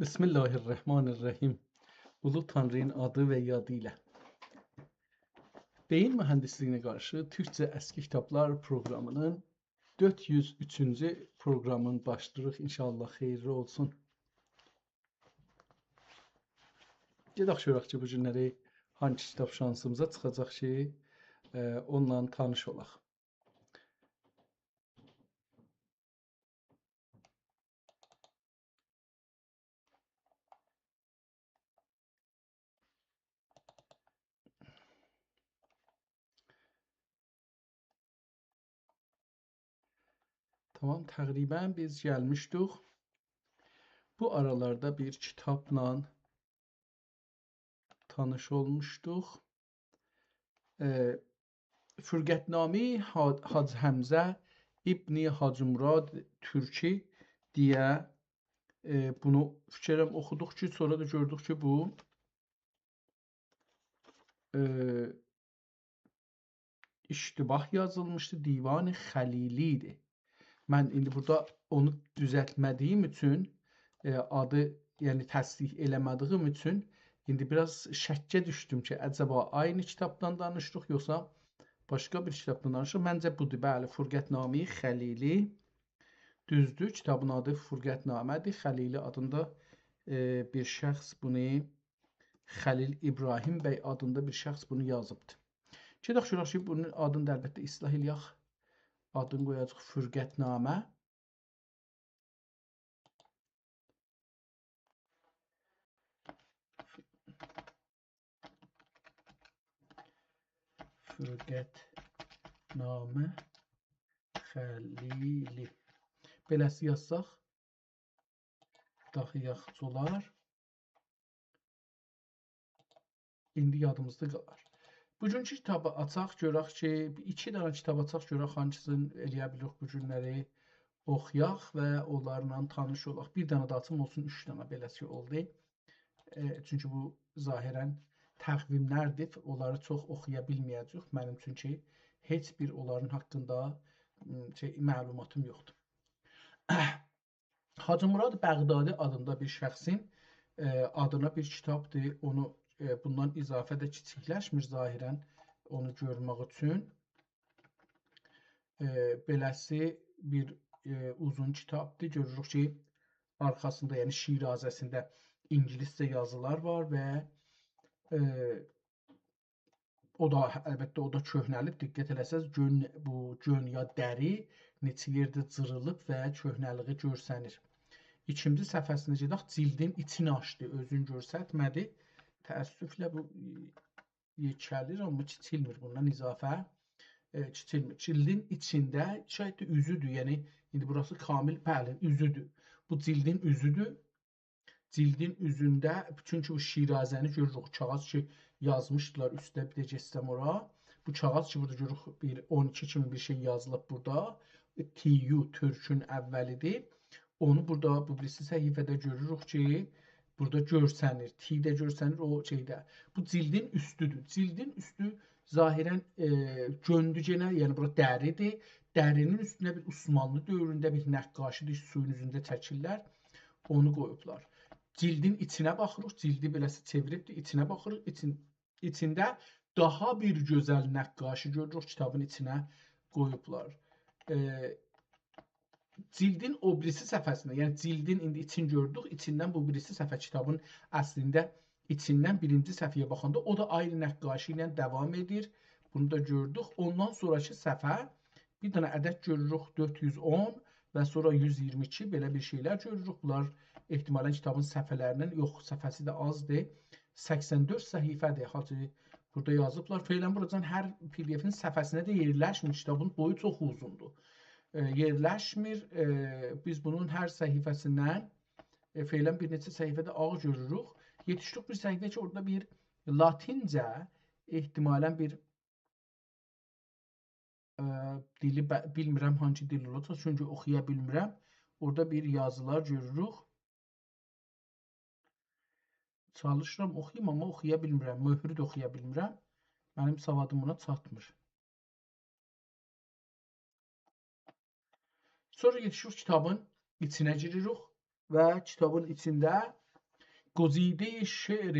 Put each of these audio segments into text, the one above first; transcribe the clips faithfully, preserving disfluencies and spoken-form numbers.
بسم الله الرحمن الرحیم. اولو تانری‌نین آدی و یادی ایله. بئیین موهندیسلیگینه قارشی تورکجه اسکی کیتابلار پروقرامی‌نین دؤرد یوز اوچونجو پروقرامین باشلاییریق. انشاءالله خئییرلی اولسون. گئدک گؤرک کی، بو گونلری هانسی کیتاب شانسیمیزا چیخاجاق کی، ائ، اونونلا تانیش اولاق. تامام، تقریباً بیز گلمیشدیک. بو آرالاردا بیر کیتابلا تانیش اولموشدوق. ائ، فرقت‌نامه‌ی حا-، حاج حمزه ابن حاجی مراد ترکی دئیه، ائ، بونو فیکر ائلیرم اوخودوق کی، سونرا دا گؤردوک کی، بو، ائ، اشتباه یازیلمیشدی، دیوان خلیلی ایدی. من ایندی بورادا اونو دوزلتمه‌دیگیم اوچون، ائ، آدی، یعنی تصدیق ائله‌مه‌دیگیم اوچون ایندی بیر آز شکّه دوشدوم کی، عجبا عینی کیتابدان دانیشیریق، یوخسا باشقا بیر کیتابدان دانیشیریق. منجه بودور، بلی، فرقت‌نامه‌ی خلیلی. دوزدور، کیتابین آدی فرقت‌نامه‌دیر. خلیلی آدیندا، ائ، بیر شخص بونو، خلیل ابراهیم بی آدیندا بیر شخص بونو یازیبدیر. گئدک گؤرک کی، بونون آدینی دا البته اصلاح ائلیک. آدینی قویاجاق فرقت‌نامه. فرقت‌نامه خلیلی. بئله‌سی یازساق داها یاخشی اولار. ایندی یادیمیزدا قالار. بوگونکو کیتابی آچاق، گؤرک کی، ایکی دنه کیتاب آچاق، گؤرک هانسینی ائلیه بیلیریک بو گونلری اوخویاق و اونلارلا تانیش اولاق. بیر دنه ده آچیم، اولسون اوچ دنه، بئله‌سی اولدو. ائ، چونکی بو ظاهراً تقویم‌لردیر، اونلاری چوخ اوخویا بیلمه‌یه‌جه‌ییک. منیم چونکی هئچ بیر اونلارین حاقیندا، م، شئی، معلوماتیم یوخدور. حاجی مراد بغدادی آدیندا بیر شخصین، ائ، آدینا بیر کیتابدیر. اونو، ائ، بوندان اضافه ده کیچیکلشمیر ظاهراً، اونو گؤرمک اوچون. ائ، بئله‌سی بیر، ائ، اوزون کیتابدیر. گؤروروک کی، آرخاسیندا، یعنی شیرازه‌سینده اینگیلیسجه یازیلار وار و، ائ، او دا، البته، او دا کؤهنه‌لیب. دقت ائله‌سز، گؤن، بو گؤن یا دری نئچه یئرده جیریلیب و کؤهنه‌لیگی گؤرسنیر. ایکینجی صفحه‌سینه گئدک، جیلدین ایچینی آچدی، اؤزونو گؤرستمه‌دی. تأسفله بو، ائ، یئکه‌لیر، آمما کیچیلمیر بوندان اضافه. ائ، کیچیلمیر. جیلدین ایچینده، شاید ده اوزودور، یعنی ایندی بوراسی کامل، بلی، اوزودور. بو جیلدین اوزودور. جیلدین اوزونده، چونکی بو شیرازه‌نی گؤروروک، کاغیذ کی یازمیشدیلار اوسته، بیر ده گئتسم اورا. بو کاغیذ کی، بورادا گؤروروک، بیر اون ایکی کیمی بیر شئی یازیلیب بورادا. تی یو، تورکون اولیدیر. اونو بورادا، بو بیریسی صفحه‌ده گؤروروک کی، بورادا گؤرسنیر، تی ده گؤرسنیر، او شئیده. بو جیلدین اوستودور. جیلدین اوستو ظاهراً، ائ، گؤندو گئنه، یعنی بورا دری‌دیر. دری‌نین اوستونده بیر عثمانلی دؤورونده بیر نقاشی‌دیر، سویون اوزونده چکیرلر. اونو قویوبلار. جیلدین ایچینه باخیریق، جیلدی بئله‌سی چئویریبدیر، ایچینه باخیریق، ایچین، ایچینده داها بیر گؤزل نقاشی گؤروروک، کیتابین ایچینه قویوبلار. ائ، جیلدین او بیریسی صفحه‌سینده، یعنی جیلدین ایندی ایچین گؤردوک، ایچیندن بو بیریسی صفحه کیتابین اصلینده ایچیندن بیرینجی صفحه‌یه باخاندا او دا عینی نقاشی ایله داوام ائدیر. بونو دا گؤردوک. اوندان سونراکی صفحه بیر دنه عدد گؤروروک، دؤرد یوز اون و سونرا یوز اییرمی ایکی، بئله بیر شئیلر گؤروروک. بونلار احتمالاً کیتابین صفحه‌لریندن، یوخ، صفحه‌سی ده آزدیر. سکسن دؤرد صفحه‌دیر، حاجی بورادا یازیبلار. فعلاً بوراجان هر پی دی افین صفحه‌سینه ده یئرلشمیر، کیتابین بویو چوخ اوزوندور. ائ، یئرلشمیر. ائ، بیز بونون هر صفحه‌سیندن، ائ، فعلاً بیر نئچه صفحه‌ده آغ گؤروروک. یئتیشدیک بیر صفحه‌یه کی، اورادا بیر لاتینجه، احتمالاً بیر، ائ، دیلی ب-، بیلمیرم هانسی دیل اولاجاق، چونکی اوخویا بیلمیرم. اورادا بیر یازیلار گؤروروک. چالیشیرام اوخویوم، آمما اوخویا بیلمیرم. مؤهرو ده اوخویا بیلمیرم. منیم سوادیم بونا چاتمیر. سونرا یئتیشیریک کیتابین ایچینه گیریریک و کیتابین ایچینده گزیدهٔ شعر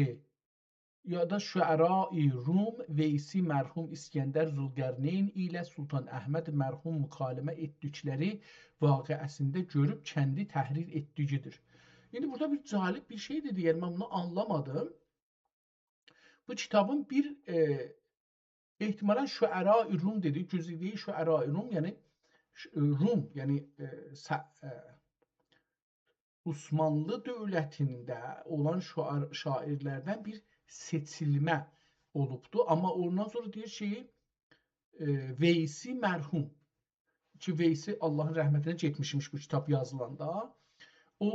یا دا شعرای روم، ویسی مرحوم اسکندر ذوالقرنین ایله سلطان احمد مرحوم مکالمه ائتدیکلری واقعه‌سینده گؤروب کندی تحریر ائتدیگیدیر. ایندی بورادا بیر جالب بیر شئی دئدی، یعنی من بونو آنلامادیم. بو کیتابین بیر، ائ، احتمالاً شعرای روم دئدی، گزیدهٔ شعرای روم، یعنی ش-، ائ، روم، یعنی، ائ، سه-، ائ، عثمانلی دؤولتینده اولان شعر-، شاعرلردن بیر سئچیلمه اولوبدو. آمما اوندان سونرا دئییر کی، ائ، ویسی مرحوم، کی، ویسی آللاهین رحمتینه گئتمیشمیش بو کیتاب یازیلاندا. او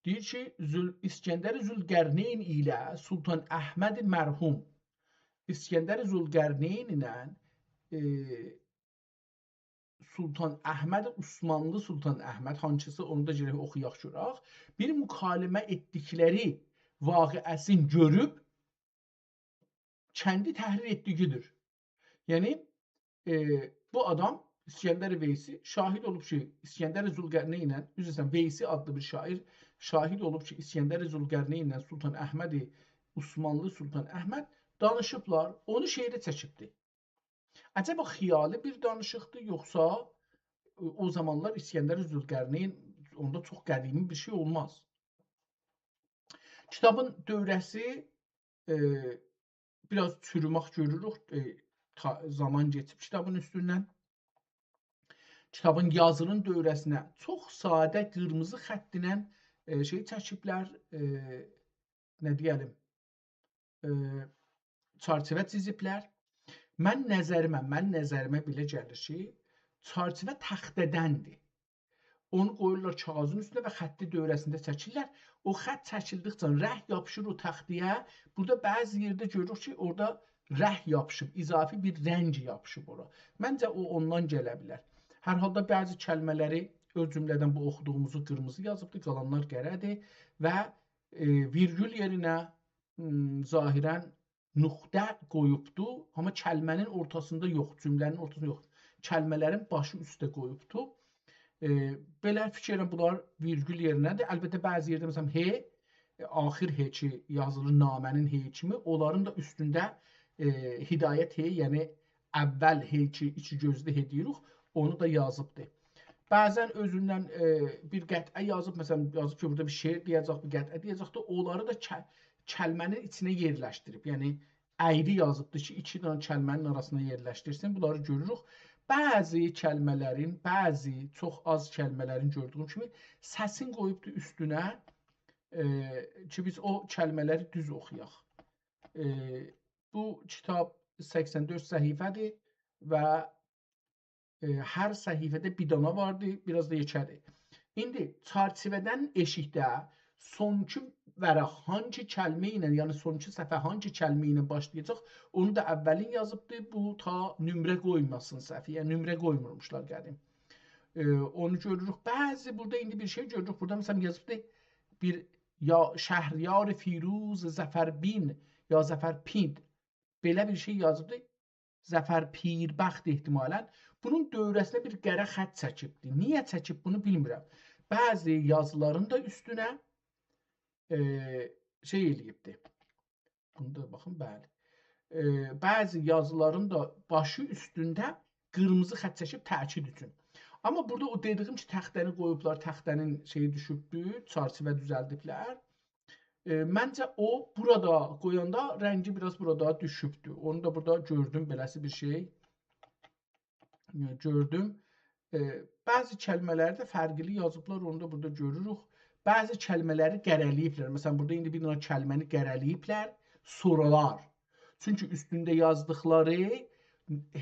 دئییر کی، ذوال-، اسکندر ذوالقرنین ایله سلطان احمد مرحوم، اسکندر ذوالقرنین ایله، ائ، سلطان احمد، عثمانلی سلطان احمد، هانسیسا، اونو دا گرک اوخویاق گؤرک، بیر مکالمه ائتدیکلری واقعه‌سین گؤروب کندی تحریر ائتدیگیدیر. یعنی، ائ، بو آدام، اسکندر ویسی، شاهد اولوب کی، اسکندر ذوالقرنین ایله، عذر ایسته‌ییرم، ویسی آدلی بیر شاعر شاهد اولوب کی، اسکندر ذوالقرنین ایله سلطان احمد، عثمانلی سلطان احمد دانیشیبلار، اونو شعره چکیبدی. عجبا خیالی بیر دانیشیقدیر، یوخسا او زامانلار اسکندر ذوالقرنین، اوندا چوخ قدیمی بیر شئی اولماز. کیتابین دؤوره‌سی، ائ، بیر آز چوروماق گؤروروک، ائ، تا-، زامان کئچیب کیتابین اوستوندن. کیتابین یازیلین دؤوره‌سینه چوخ ساده قیرمیزی خط ایله، ائ، شئی چکیبلر، ائ، نه دئیه‌لیم، ائ، چرچیوه چیزیبلر. من نظریمه، من نظریمه بئله گلیر کی، چرچیوه تخته‌دندیر. اونو قویورلار کاغیذین اوستونه و خطی دؤوره‌سینده چکیرلر. او خط چکیلدیکجه رنگ یاپیشیر او تخته‌یه. بورادا بعضی یئرده گؤروروک کی، اورادا رنگ یاپیشیب، اضافی بیر رنگ یاپیشیب اورا. منجه، او اوندان گله بیلر. هر حالدا بعضی کلمه‌لری، او جمله‌دن بو اوخودوغوموزو قیرمیزی یازیبدی، قالانلار قره‌دیر و، ائ، ویرگول یئرینه، م، ظاهراً نقطه قویوبدو، آمما کلمه‌نین اورتاسیندا یوخ، جمله‌نین اورتاسیندا یوخ. کلمه‌لرین باشی اوسته قویوبدو. ائ، بئله فیکر ائلیرم، بونلار ویرگول یئرینه‌دیر. البته، بعضی یئرده، مثلاً، هئ، ائ، آخیر هئ کی یازیلیر، نامه‌نین هئ کیمی، اونلارین دا اوستونده، ائ، هدایت هئ، یعنی اول هئ کی، ایکی گؤزلو هئ دئییریک، اونو دا یازیبدی. بعضاً اؤزوندن، ائ، بیر قطعه یازیب، مثلاً، یازیب کی، بورادا بیر شعر دئیه‌جک، بیر قطعه دئیه‌جک ده، اونلاری دا ک-، کلمه‌نین ایچینه یئرلشدیریب. یعنی، اَیری یازیبدی کی، ایکی دنه کلمه‌نین آراسیندا یئرلشدیرسین. بونلاری گؤروروک. بعضی کلمه‌لرین، بعضی، چوخ آز کلمه‌لرین گؤردویوم کیمی سسین قویوبدو اوستونه، ائ، کی، بیز او کلمه‌لری دوز اوخویاق. ائ، بو کیتاب سکسن دؤرد صفحه‌دیر و ائ، هر صفحه‌ده بیر دانا واردی، بیر آز دا یئکه‌دیر. ایندی چرچیوه‌دن ائشیکده سونکی ورق هانسی کلمه ایله، یعنی سونکی صفحه هانسی کلمه ایله باشلایاجاق، اونو دا اولین یازیبدی. بو تا نمره قویماسین صفحه‌یه، نمره قویمورموشلار قدیم. ائ، اونو گؤروروک. بعضی بورادا ایندی بیر شئی گؤروروک. بورادا، مثلاً، یازیبدی بیر یا شهریار فیروز ظفربین، یا ظفرپین. بئله بیر شئی یازیبدی. ظفرپیربخت احتمالاً. بونون دؤوره‌سینه بیر قره خط چکیبدی. نییه چکیب، بونو بیلمیرم. بعضی یازیلارین دا اوستونه، ائ، شئی ائله‌ییبدی. بونو دا باخین، بلی. ائ، بعضی یازیلارین دا باشی اوستونده قیرمیزی خط چکیب تأکید اوچون. آمما بورادا او دئدیییم کی، تخته‌نی قویوبلار، تخته‌نین شئیی دوشوبدو، چرچیوه دوزلدیبلر. ائ، منجه او بورادا قویاندا رنگی بیر آز بورادا دوشوبدو. اونو دا بورادا گؤردوم، بئله‌سی بیر شئی. ائ، گؤردوم. ائ، بعضی کلمه‌لری ده فرقلی یازیبلار، اونو دا بورادا گؤروروک. بعضی کلمه‌لری قره‌له‌ییبلر. مثلاً، بورادا ایندی بیر دنه کلمه‌نی قره‌له‌ییبلر، سورالار. چونکی اوستونده یازدیقلاری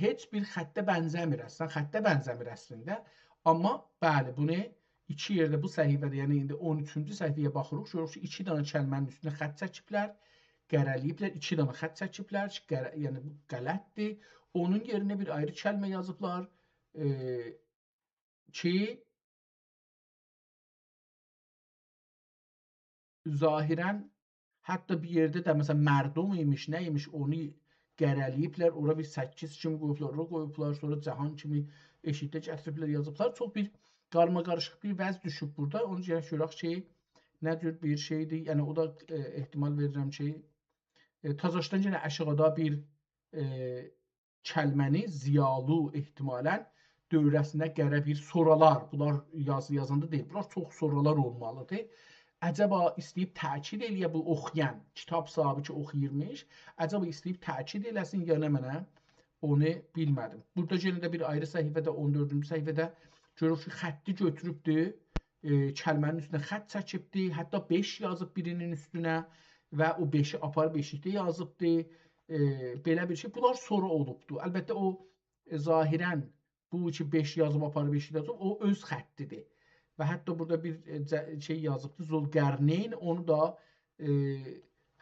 هئچ بیر خطه بنزه‌میر اصلاً، خطه بنزه‌میر اصلینده. آمما، بلی، بونو ایکی یئرده بو صفحه‌ده، یعنی ایندی اون اوچونجو صفحه‌یه باخیریق، گؤروروک کی، ایکی دنه کلمه‌نین اوستونه خط چکیبلر، قره‌له‌ییبلر، ایکی دنه خط چکیبلر کی، قره-، یعنی بو غلطدیر. اونون یئرینه بیر آیری کلمه یازیبلار، ائ، کی، ظاهراً حتی بیر یئرده ده، مثلاً، مردم ایمیش، نه ایمیش، اونو قره‌له‌ییبلر، اورا بیر سککیز کیمی قویوبلار، اورا قویوبلار، سونرا جهان کیمی ائشیکده گتیریبلر، یازیبلار. چوخ بیر قارماقاریشیق بیر وضع دوشوب بورادا. اونو گرک گؤرک کی، نه جور بیر شئیدیر؟ یعنی، او دا، ائ، احتمال وئریرم کی، ائ، تازاشدان یئنه آشاغیدا بیر، ائ، کلمه‌نی ضیالی احتمالاً دؤوره‌سینه قره بیر سورالار، بونلار یازی یازاندا دئییل، بونلار چوخ سورالار اولمالیدیر. عجبا ایسته‌ییب تأکید ائله‌یه بو اوخویان، کیتاب صاحیبی کی اوخویورموش، عجبا ایسته‌ییب تأکید ائله‌سین، یا نمنه، اونو بیلمه‌دیم. بورادا یئنه ده بیر آیری صفحه‌ده، اون دؤردونجو صفحه‌ده گؤروروک کی، خطی گؤتوروبدور، ائ، کلمه‌نین اوستونه خط چکیبدی، حتی بئش یازیب بیرینین اوستونه و او بئشی آپاریب ائشیکده یازیبدی. ائ، بئله بیر شئی. بونلار سونرا اولوبدو. البته، او، ائ، ظاهراً بو کی بئش یازیب آپاریب ائشیکده یازیب، او اؤز خطیدیر. و حتی بورادا بیر، ائ، جه-، شئی یازیبدی، ذوالقرنین، اونو دا، ائ،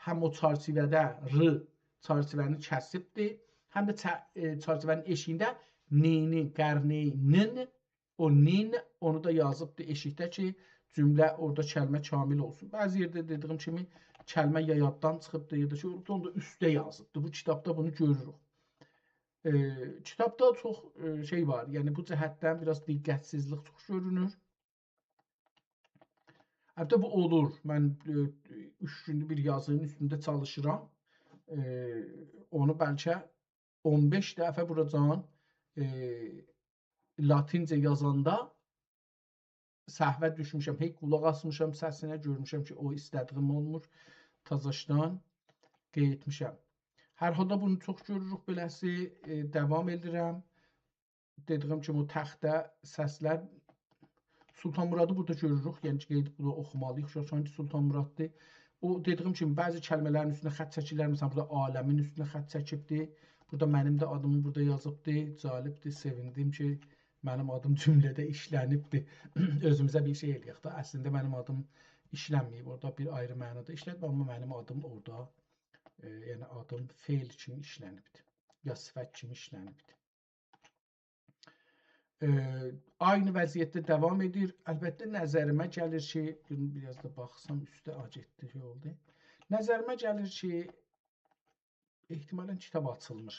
هم او چرچیوه‌ده، ر چرچیوه‌نی کسیبدی، هم ده چه-، ائ، چرچیوه‌نین ائشیگینده نینی، قرنینین، او نین، اونو دا یازیبدی ائشیکده کی، جمله اورادا کلمه کامل اولسون. بعضی یئرده دئدیگیم کیمی کلمه یا یاددان چیخیبدی، یا دا شئی اولوبدو، اونو دا اوسته یازیبدی. بو کیتابدا بونو گؤروروک. ائ، کیتابدا چوخ، ائ، شئی وار، یعنی بو جهتدن بیر آز دقتسیزلیک چوخ گؤرونور. البته، بو اولور. من، ائ، اوچ گوندور بیر یازی‌نین اوستونده چالیشیرام. ائ، اونو بلکه اون بئش دفعه بوراجان، ائ، لاتینجه یازاندا سهوه دوشموشم، هئی قولاق آسمیشام سسینه، گؤرموشم کی، او ایسته‌دیگیم اولمور، تازاشدان قئییتمیشم. هر حالدا بونو چوخ گؤروروک بئله‌سی، ائ، داوام ائدیرم. دئدیگیم کیمی، او تخته سسلر، سلطان مرادی بورادا گؤروروک، یعنی کی، قئییدیب بونو اوخومالی‌ییق، چونکی سلطان مراددیر. او، دئدیگیم کیمی، بعضی کلمه‌لرین اوستونه خط چکیرلر، مثلا، بورادا عالمین اوستونه خط چکیبدی. بورادا منیم ده آدیمی بورادا یازیبدی. جالبدیر، سئویندیم کی، منیم آدیم جمله‌ده ایشلنیبدی. اؤزوموزه بیر شئی ائله‌یک ده. اصلینده منیم آدیم ایشلنمه‌ییب. اورادا بیر آیری معنادا ایشله‌ییب، آمما منیم آدیم اورادا، ائ، یعنی آدیم فعل کیمی ایشلنیبدی. یا صفت کیمی ایشلنیبدی. ائ، عینی وضعیتده داوام ائدیر. البته، نظریمه گلیر کی، بیر آز دا باخسام اوسته، آ، گئتدی، شئی اولدو. نظریمه گلیر کی، احتمالاً کیتاب آچیلمیر.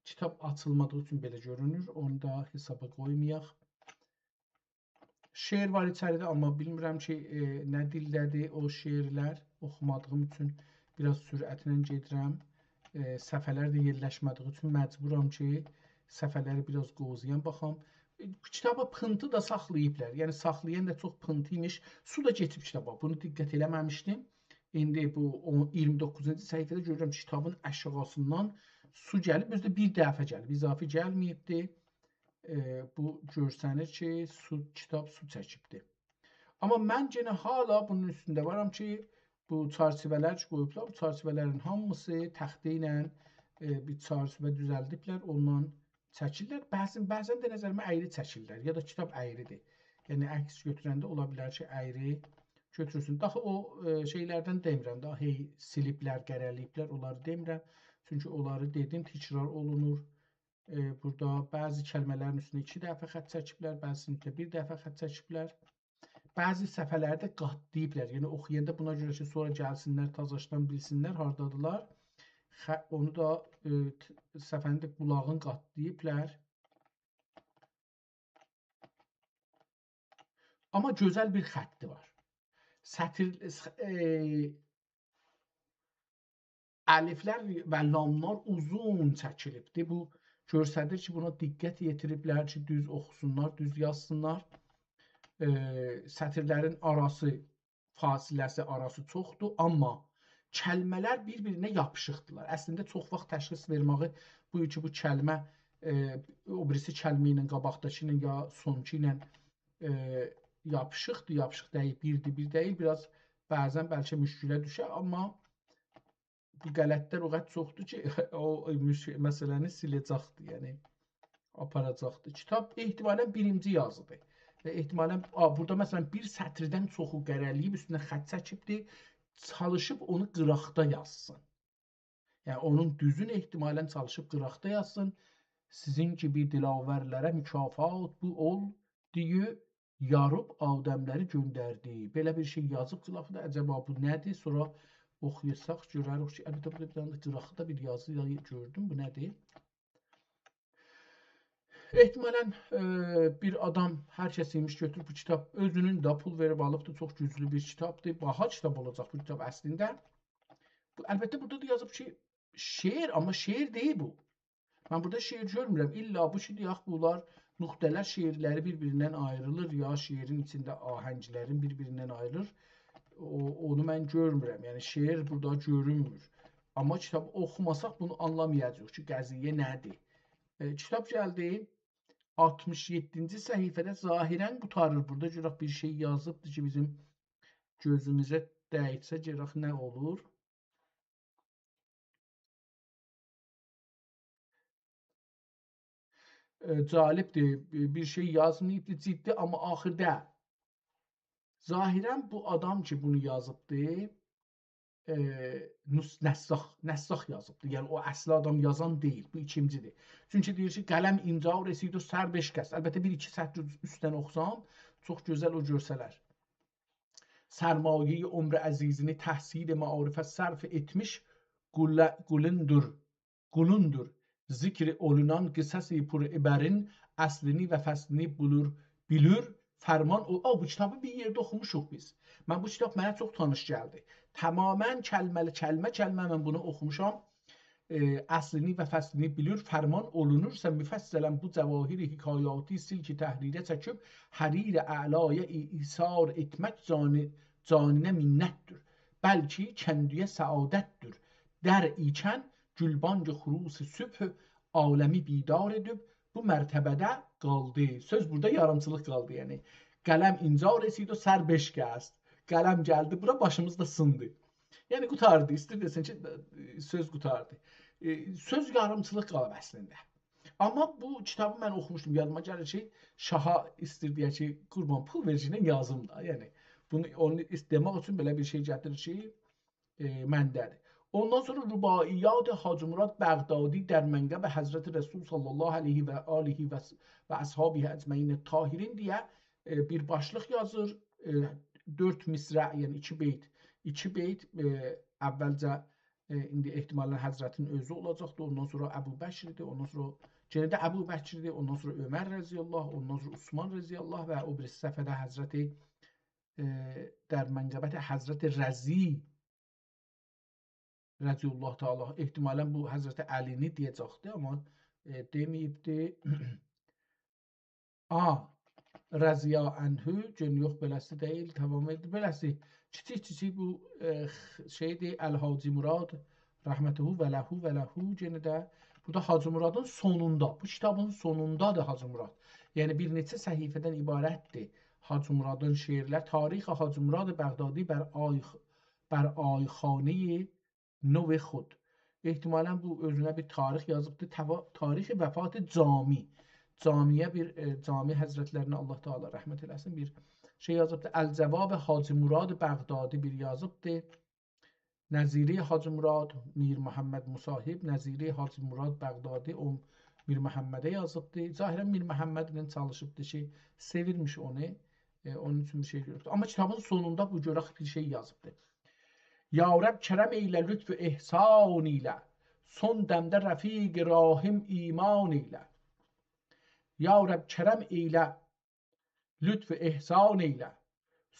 کیتاب آچیلمادیغی اوچون بئله گؤرونور. اونو دا حسابا قویمایاق. شعر وار ایچریده، آمما بیلمیرم کی، ائ، نه دیلده‌دیر او شعرلر. اوخومادیغیم اوچون بیر آز سرعتله گئدیرم. ائ، صفحه‌لر ده یئرلشمه‌دیگی اوچون مجبورام کی، صفحه‌لری بیر آز قووزایام، باخام. ائ، کیتابی پینتی دا ساخلاییبلار. یعنی، ساخلایان دا چوخ پینتی ایمیش. سو دا کئچیب کیتابا. بونو دقت ائله‌مه‌میشدیم. ایندی بو اون، ایگیرمی دوققوزونجو صفحه‌ده گؤرورم کی، کیتابین آشاغیسیندان سو گلیب، اؤزو ده بیر دفعه گلیب، اضافی گلمه‌ییبدی. ائ، بو گؤرسنیر کی، سو، کیتاب سو چکیبدی. آمما من یئنه حالا بونون اوستونده وارام کی، بو چرچیوه‌لر کی قویوبلار، بو چرچیوه‌لرین هامیسی تخته ایله، ائ، بیر چرچیوه دوزلدیبلر، اوندان چکیرلر. بعضا، بعضا ده نظریمه اَیری چکیرلر، یا دا کیتاب اَیریدیر. یعنی عکس گؤتورنده اولا بیلر کی، اَیری گؤتورسون. داخی او، ائ، شئیلردن دئمیرم ده، هئی سیلیبلر، قره‌له‌ییبلر، اونلاری دئمیرم. چونکی اونلاری دئدیم، تکرار اولونور. ائ، بورادا بعضی کلمه‌لرین اوستونه ایکی دفعه خط چکیبلر، بعضی‌سینده بیر دفعه خط چکیبلر. بعضی صفحه‌لری ده قاتلاییبلار. یعنی اوخویاندا بونا گؤره کی، سونرا گلسینلر، تازاشدان بیلسینلر هاردادیلار. خ-، اونو دا، ائ، ت-، صفحه‌نین ده قولاغین قاتلاییبلار. آمما گؤزل بیر خطی وار. سطر، ائ، الفلر و لاملار اوزون چکیلیبدیر. بو گؤستریر کی، بونا دقت یئتیریبلر کی، دوز اوخوسونلار، دوز یازسینلار. ائ، سطرلرین آراسی، فاصله‌سی، آراسی چوخدور، آمما کلمه‌لر بیر-بیرینه یاپیشیقدیرلار. اصلینده چوخ واخت تشخیص وئرمه‌یی بو کی، بو کلمه، ائ، او بیریسی کلمه ایله، قاباقداکی ایله، یا سونکی ایله، ائ، یاپیشیقدیر، یاپیشیق دئییل، بیردیر، بیر دئییل. بیر آز بعضا بلکه مشکله دوشه، آمما بو غلطلر او قدر چوخدور کی، او مش-، مسئله‌نی سیله‌جکدیر، یعنی آپاراجاقدیر. کیتاب احتمالاً بیرینجی یازیدیر. و احتمالاً، آ، بورادا مثلا بیر سطردن چوخو قره‌له‌ییب، اوستونه خط چکیبدیر، چالیشیب اونو قیراقدا یازسین. یعنی اونون دوزون احتمالاً چالیشیب قیراقدا یازسین. سیزین کیمی دلاورلره مکافات بو اولدو، یاریب آدملری گؤندردی. بئله بیر شئی یازیب قیراقدا، عجبا بو نه‌دیر؟ سونرا اوخویاساق گؤرریک کی، البته بورادا بیر دنه ده قیراقدا بیر یازی دا گؤردوم. بو نه‌دیر؟ احتمالاً، ائ، بیر آدام، هر کس ایمیش گؤتوروب بو کیتاب، اؤزونون ده پول وئریب آلیبدی، چوخ گوجلو بیر کیتابدیر، باها کیتاب اولاجاق بو کیتاب اصلینده. بو، البته، بورادا دا یازیب کی، شعر، آمما شعر دئییل بو. من بورادا شعر گؤرمورم. الّا بو کی، دئیک، بونلار نقطه‌لر، شعرلری بیر-بیریندن آیریلیر، یا شعرین ایچینده آهنگلرین بیر-بیریندن آیریلیر. او، اونو من گؤرمورم. یعنی، شعر بورادا گؤرونمور. آمما کیتابی اوخوماساق بونو آنلامایاجاغیق کی، قضیه نه‌دیر. ائ، کیتاب گلدی آلتمیش یئددینجی صفحه‌ده، ظاهراً قوتاریر. بورادا گؤرک بیر شئی یازیبدیر کی، بیزیم گؤزوموزه دَیسه گؤرک نه اولور. ائ، جالبدیر، بیر شئی یازماییبدی جدی، آمما آخیردا ظاهراً بو آدام کی، بونو یازیبدی، ائ، نس-، نسّاخ، نسّاخ یازیبدی. یعنی، او اصلی آدام یازان دئییل، بو ایکینجی‌دیر. چونکی دئییر کی، «قلم اینجا رسید و سر بشکست.» البته، بیر ایکی سطر اوستدن اوخوسام، چوخ گؤزل او گؤرسه‌لر. «سرمایهٔ عمر عزیزینی تحصیل معارف از صرف ائتمیش، قول-، قولوندور، قولوندور. ذکر اولونان قصص پرعبرین، اصلینی و فصلینی بولور، بیلور، فرمان او»، او، بو کیتابی بیر یئرده اوخوموشوق بیز. من بو کیتاب منه چوخ تانیش گلدی. تماماً کلمه‌لی، کلمه کلمه من بونو اوخوموشام. ائ، اصلینی و فصلینی بیلیر، فرمان اولونورسا مفصلاً بو جواهر حکایاتی سلک تحریره چکیب، حریر اعلایه ای-، ایثار ائتمک جانی-، جانینه منت‌دور. بلکی کندویه سعادت‌دور. در ایکن گلبانگ خروس صبح عالمی بیدار ائدیب، بو مرتبه‌ده قالدی. سؤز بورادا یاریمچیلیق قالدی، یعنی. «قلم اینجا رسید و سر بشکست.» قلم گلدی بورا، باشیمیز دا سیندی. یعنی، قوتاردی، ایسته‌ییر دئسین کی، سؤز قوتاردی. ائ، سؤز یاریمچیلیق قالیب اصلینده. آمما بو کیتابی من اوخوموشدوم، یادیما گلیر کی، شاها ایسته‌ییر دئیه کی، «قوربان، پول وئر کی، یازیم دا.» یعنی، بونو اونو ایس-، دئمک اوچون بئله بیر شئی گتیریر کی، ائ، منده‌دیر. اوندان سونرا «رباعیات حاجی مراد بغدادی در منقب حضرت رسول صلی الله علیه و آله و، و اصحابه اجمعین الطاهرین» دئیه، ائ، بیر باشلیق یازیر. ائ، دؤرد مصرع، یعنی ایکی بیت، ایکی بیت، ائ، اولجه، ائ، ایندی احتمالاً حضرتین اؤزو اولاجاقدیر، اوندان سونرا ابوبکردیر، اوندان سونرا یئنه ده ابوبکردیر، اوندان سونرا عمر رضی الله، اوندان سونرا عثمان رضی الله و او بیریسی صفحه‌ده حضرت، ائ، «در منقبت حضرت رضی» رضی الله تعالی، احتمالاً بو حضرت علی‌نی دئیه‌جکدی، آمما، ائ، دئمه‌ییبدی. آ، رضی عنه، گؤن یوخ، بئله‌سی دئییل، تمام ائدیر. بئله‌سی، کیچیک-کیچیک بو، ائ، خ-، شئیدیر، الحاجی مراد، رحمته و له و له، یئنه ده بورادا حاجی مرادین سونوندا، بو کیتابین سونوندادیر حاجی مراد. یعنی، بیر نئچه صفحه‌دن عبارتدیر حاجی مرادین شعرلر. «تاریخ حاجی مراد بغدادی بر آی-، بر آیخانهٔ نو خود». احتمالاً بو اؤزونه بیر تاریخ یازیبدی. توا-، تاریخ وفات جامی. جامی‌یه بیر، ائ، جامی حضرتلرینه الله تعالی رحمت ائله‌سین، بیر شئی یازیبدی. «الجواب حاجی مراد بغدادی» بیر یازیبدی. «نظیرهٔ حاجی مراد»، میر محمد مصاحب، «نظیرهٔ حاجی مراد بغدادی»، او میر محمده یازیبدی. ظاهراً میر محمدله چالیشیبدی کی، سئویرمیش اونو. ائ، اونون اوچون بیر شئی گؤروبدو. آمما کیتابین سونوندا بو گؤرک بیر شئی یازیبدی. «یا رب کرم ائیله، لطف و احسان ائیله، سون دمده رفیق راهم ایمان ائیله. یا رب کرم ائیله، لطف و احسان ائیله،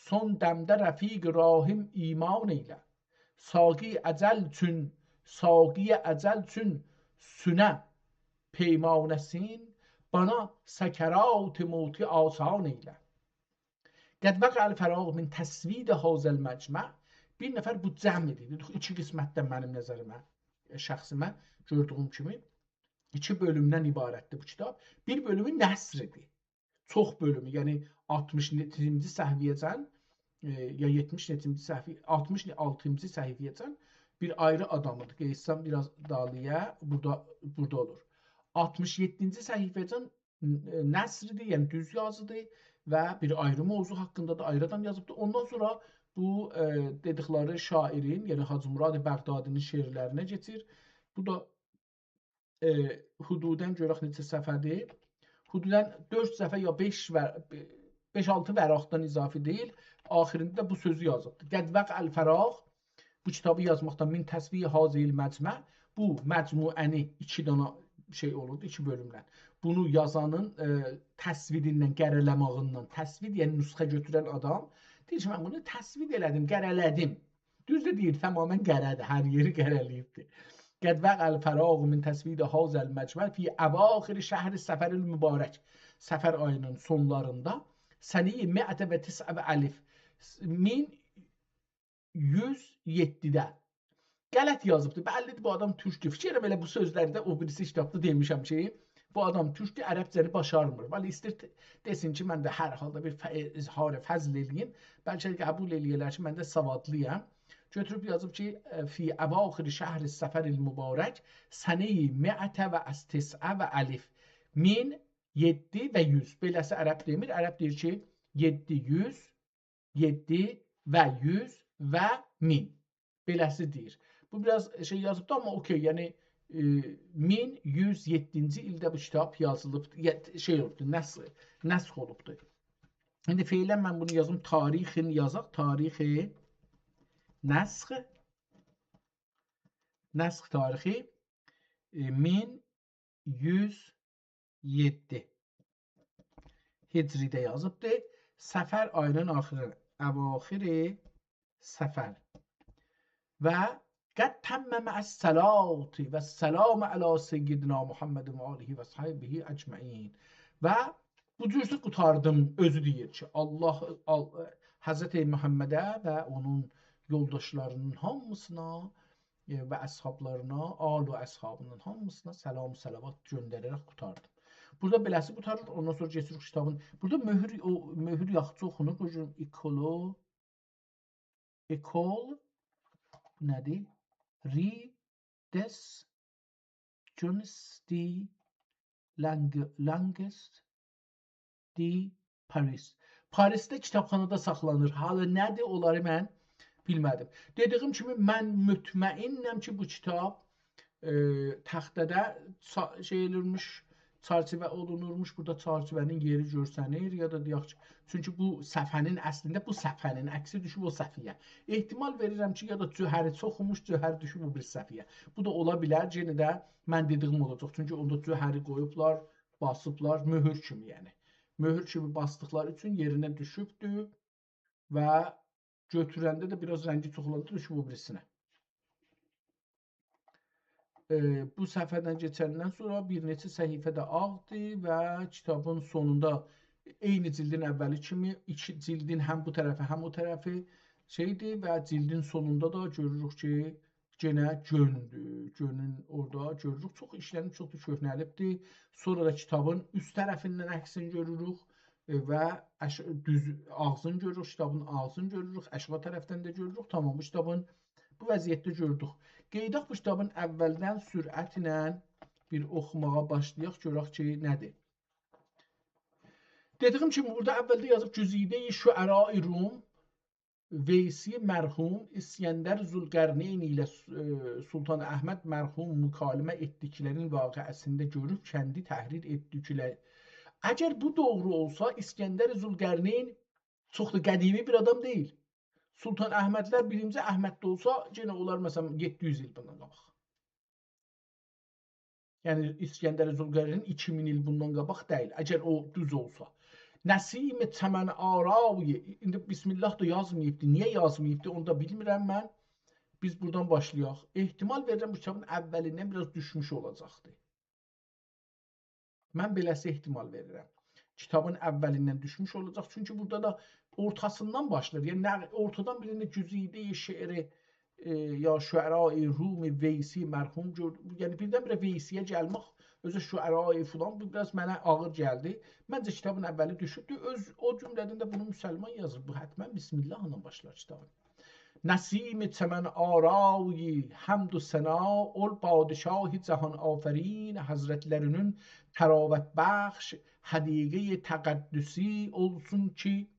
سون دمده رفیق راهم ایمان ائیله. ساقی اجل چون، ساقی اجل چون سونه پیمانه‌سین، بانا سکرات موتی آسان ائیله. قد وقع الفراغ من تسوید هذا المجمع.» بیر نفر بو جمع ائدیر. دئدی، ایکی قسمتدن منیم نظریمه، شخصیمه گؤردویوم کیمی، ایکی بؤلومدن عبارتدیر بو کیتاب. بیر بؤلومو نثردیر. چوخ بؤلومو، یعنی آلتمیش نئچینجی صفحه‌یه‌جن، ائ، یا یئتمیش نئچینجی صفحه، آلتمیش آلتینجی صفحه‌یه‌جن بیر آیری آدامدیر. قئییتسن بیر آز دالییا، بورادا، بورادا اولور. آلتمیش یئددینجی صفحه‌یه‌جن ن-، نثردیر، یعنی دوز یازیدیر و بیر آیری موضوع حاقیندا دا آیری آدام یازیبدیر. اوندان سونرا بو، ائ، دئدیکلری شاعرین، یعنی حاجی مراد بغدادی‌نین شعرلرینه کئچیر. بو دا، ائ، حدوداً گؤرک نئچه صفحه‌دیر. حدوداً دؤرد صفحه یا بئش و، بئش-آلتی ورقدن اضافی دئییل. آخیرینده ده بو سؤزو یازیبدیر. «قد وقع الفراغ»، بو کیتابی یازماقدان، «من تسوید هذه المجمع»، بو مجموعه‌نی، ایکی دانا شئی اولوردو، ایکی بؤلومدن. بونو یازانین، ائ، تسویدیندن، قره‌له‌ماغیندان، تسوید، یعنی نسخه گؤتورن آدام دئییر کی، من بونو تسوید ائله‌دیم، قره‌له‌دیم. دوز ده دئییر، تمامیله قره‌دیر، هر یئری قره‌له‌ییبدیر. «قد وقع الفراغ من تسوید هذا المجمع فی اواخر شهر صفر المبارک.» صفر آیی‌نین سونلاریندا، سنه‌ی مئة و تسع و الف، مین یوز یئددیده. غلط یازیبدی. بللی‌دیر، بو آدام تورکدور. فیکیر ائلیرم ائله بو سؤزلری ده او بیریسی کیتابدا دئمیشم کی، بو آدام تورکدور، عربجه‌نی باشارمیر. ولی ایستیر ت-، دئسین کی، من ده هر حالدا بیر ف-، اظهار فضل ائله‌ییم. بلکه قبول ائلیه‌لر کی، من ده سوادلی‌یام. گؤتوروب یازیب کی، فی اواخر شهر صفر المبارک سنه‌ی مئة و از تسعه و الف، مین یئددی و یوز. بئله‌سی عرب دئمیر، عرب دئییر کی، یئددی یوز، یئددی و یوز و مین. بئله‌سی دئییر. بو بیر آز شئی یازیبدی، آمما اوکئی، یعنی، ائ، مین یوز یئددینجی ایلده بو کیتاب یازیلیب، یئ-، شئی اولوبدو، نسخ، نسخ اولوبدو. ایندی فعلاً من بونو یازیم، تاریخین یازاق، تاریخ نسخ، نسخ تاریخی، ائ، مین یوز یئددی هجری‌ده یازیبدی. صفر آیی‌نین آخیری، اواخر صفر. و «قد تم مع الصلاة و السلام علی سیدنا محمد و آله و صحبه اجمعین.» و بو جور قوتاردیم، اؤزو دئییر کی، الله، ال-، حضرت محمده و اونون یولداشلاری‌نین هامیسینا، ائ، و اصحابلارینا، آل و اصحابی‌نین هامیسینا سلام و صلوات گؤندره‌رک قوتاردیم. بورادا بئله‌سی قوتاریر، اوندان سونرا کئچیریک کیتابین. بورادا مؤهور، او مؤهور یاخشی اوخونور. بو گون ایکولو، ایکول، بو نه‌دیر؟ ری دس جونس دی لانگ-، لانگس دی پاریس. پاریسده کیتابخانادا ساخلانیر. حالا نه‌دیر، اونلاری من بیلمه‌دیم. دئدیگیم کیمی، من مطمئنم کی، بو کیتاب، ائ، تخته‌ده چا-، شئی ائدیلمیش، چرچیوه اولونورموش. بورادا چرچیوه‌نین یئری گؤرسنیر، یا دا دئیک کی، چونکی بو صفحه‌نین اصلینده بو صفحه‌نین عکسی دوشوب او صفحه‌یه. احتمال وئریرم کی، یا دا جوهری چوخموش، جوهر دوشوب او بیر صفحه‌یه. بو دا اولا بیلر، یئنه ده من دئدیگیم اولاجاق. چونکی اوندا جوهری قویوبلار، باسیبلار، مؤهور کیمی، یعنی. مؤهور کیمی باسدیقلاری اوچون یئرینه دوشوبدور و گؤتورنده ده بیر آز رنگی چوخ اولاندا دوشوب او بیریسینه. ائ، بو صفحه‌دن کئچندن سونرا بیر نئچه صفحه ده آغدیر و کیتابین سونوندا عینی جیلدین اولی کیمی ایکی جیلدین هم بو طرفی، هم او طرفی شئیدیر و جیلدین سونوندا دا گؤروروک کی، یئنه گؤندور. گؤنون اورادا گؤروروک. چوخ ایشلنیب، چوخ دا کؤهنه‌لیبدیر. سونرا دا کیتابین اوست طرفیندن عکسینی گؤروروک، ائ، و اش-، دوز آغزینی گؤروروک، کیتابین آغزینی گؤروروک، آشاغی طرفدن ده گؤروروک. تامام، بو کیتابین بو وضعیتده گؤردوک. قئییداق بو کیتابین اولدن سرعتله بیر اوخوماغا باشلایاق، گؤرک کی، نه‌دیر. دئدیگیم کیمی، بورادا اولده یازیب: «گزیده‌ی شعراء روم ویسی مرحوم اسکندر ذوالقرنین ایله س-، ائ، سلطان احمد مرحوم مکالمه ائتدیکلرین واقعه‌سینده گؤروب کندی تحریر ائتدیکلر.» اگر بو دوغرو اولسا، اسکندر ذوالقرنین چوخ دا قدیمی بیر آدام دئییل. سلطان احمدلر بیرینجی احمد ده اولسا، یئنه اولار، مثلا، یئددی یوز ایل بوندان قاباق. یعنی، اسکندر ذوالقرنین ایکی مین ایل بوندان قاباق دئییل، اگر او دوز اولسا. «نسیم چمن آرای»، ایندی بسم‌الله دا یازماییبدی. نییه یازماییبدی، اونو دا بیلمیرم من. بیز بورادان باشلایاق. احتمال وئریرم، بو کیتابین اولیندن بیر آز دوشموش اولاجاقدی. من بئله‌سی احتمال وئریرم. کیتابین اولیندن دوشموش اولاجاق. چونکی بورادا دا اورتاسیندان باشلاییر. یعنی، نه، اورتادان بیرینده «گزیده‌ی شعر، ائ، یا شعراء روم ویسی مرحوم» گؤر-، یعنی، بیردن-بیره ویسی‌یه گلمک، اؤزو شعراء فلان، بو بیر آز منه آغیر گلدی. منجه، کیتابین اولی دوشوبدو. اؤز، او جمله‌دن ده بونو مسلمان یازیر. بو حتما بسم‌الله ایله باشلار کیتابین. «نسیم چمن آرای حمد و ثنا، اول پادشاه جهان آفرین حضرتلرینین طراوت بخش حدیقه‌ی تقدسی اولسون کی،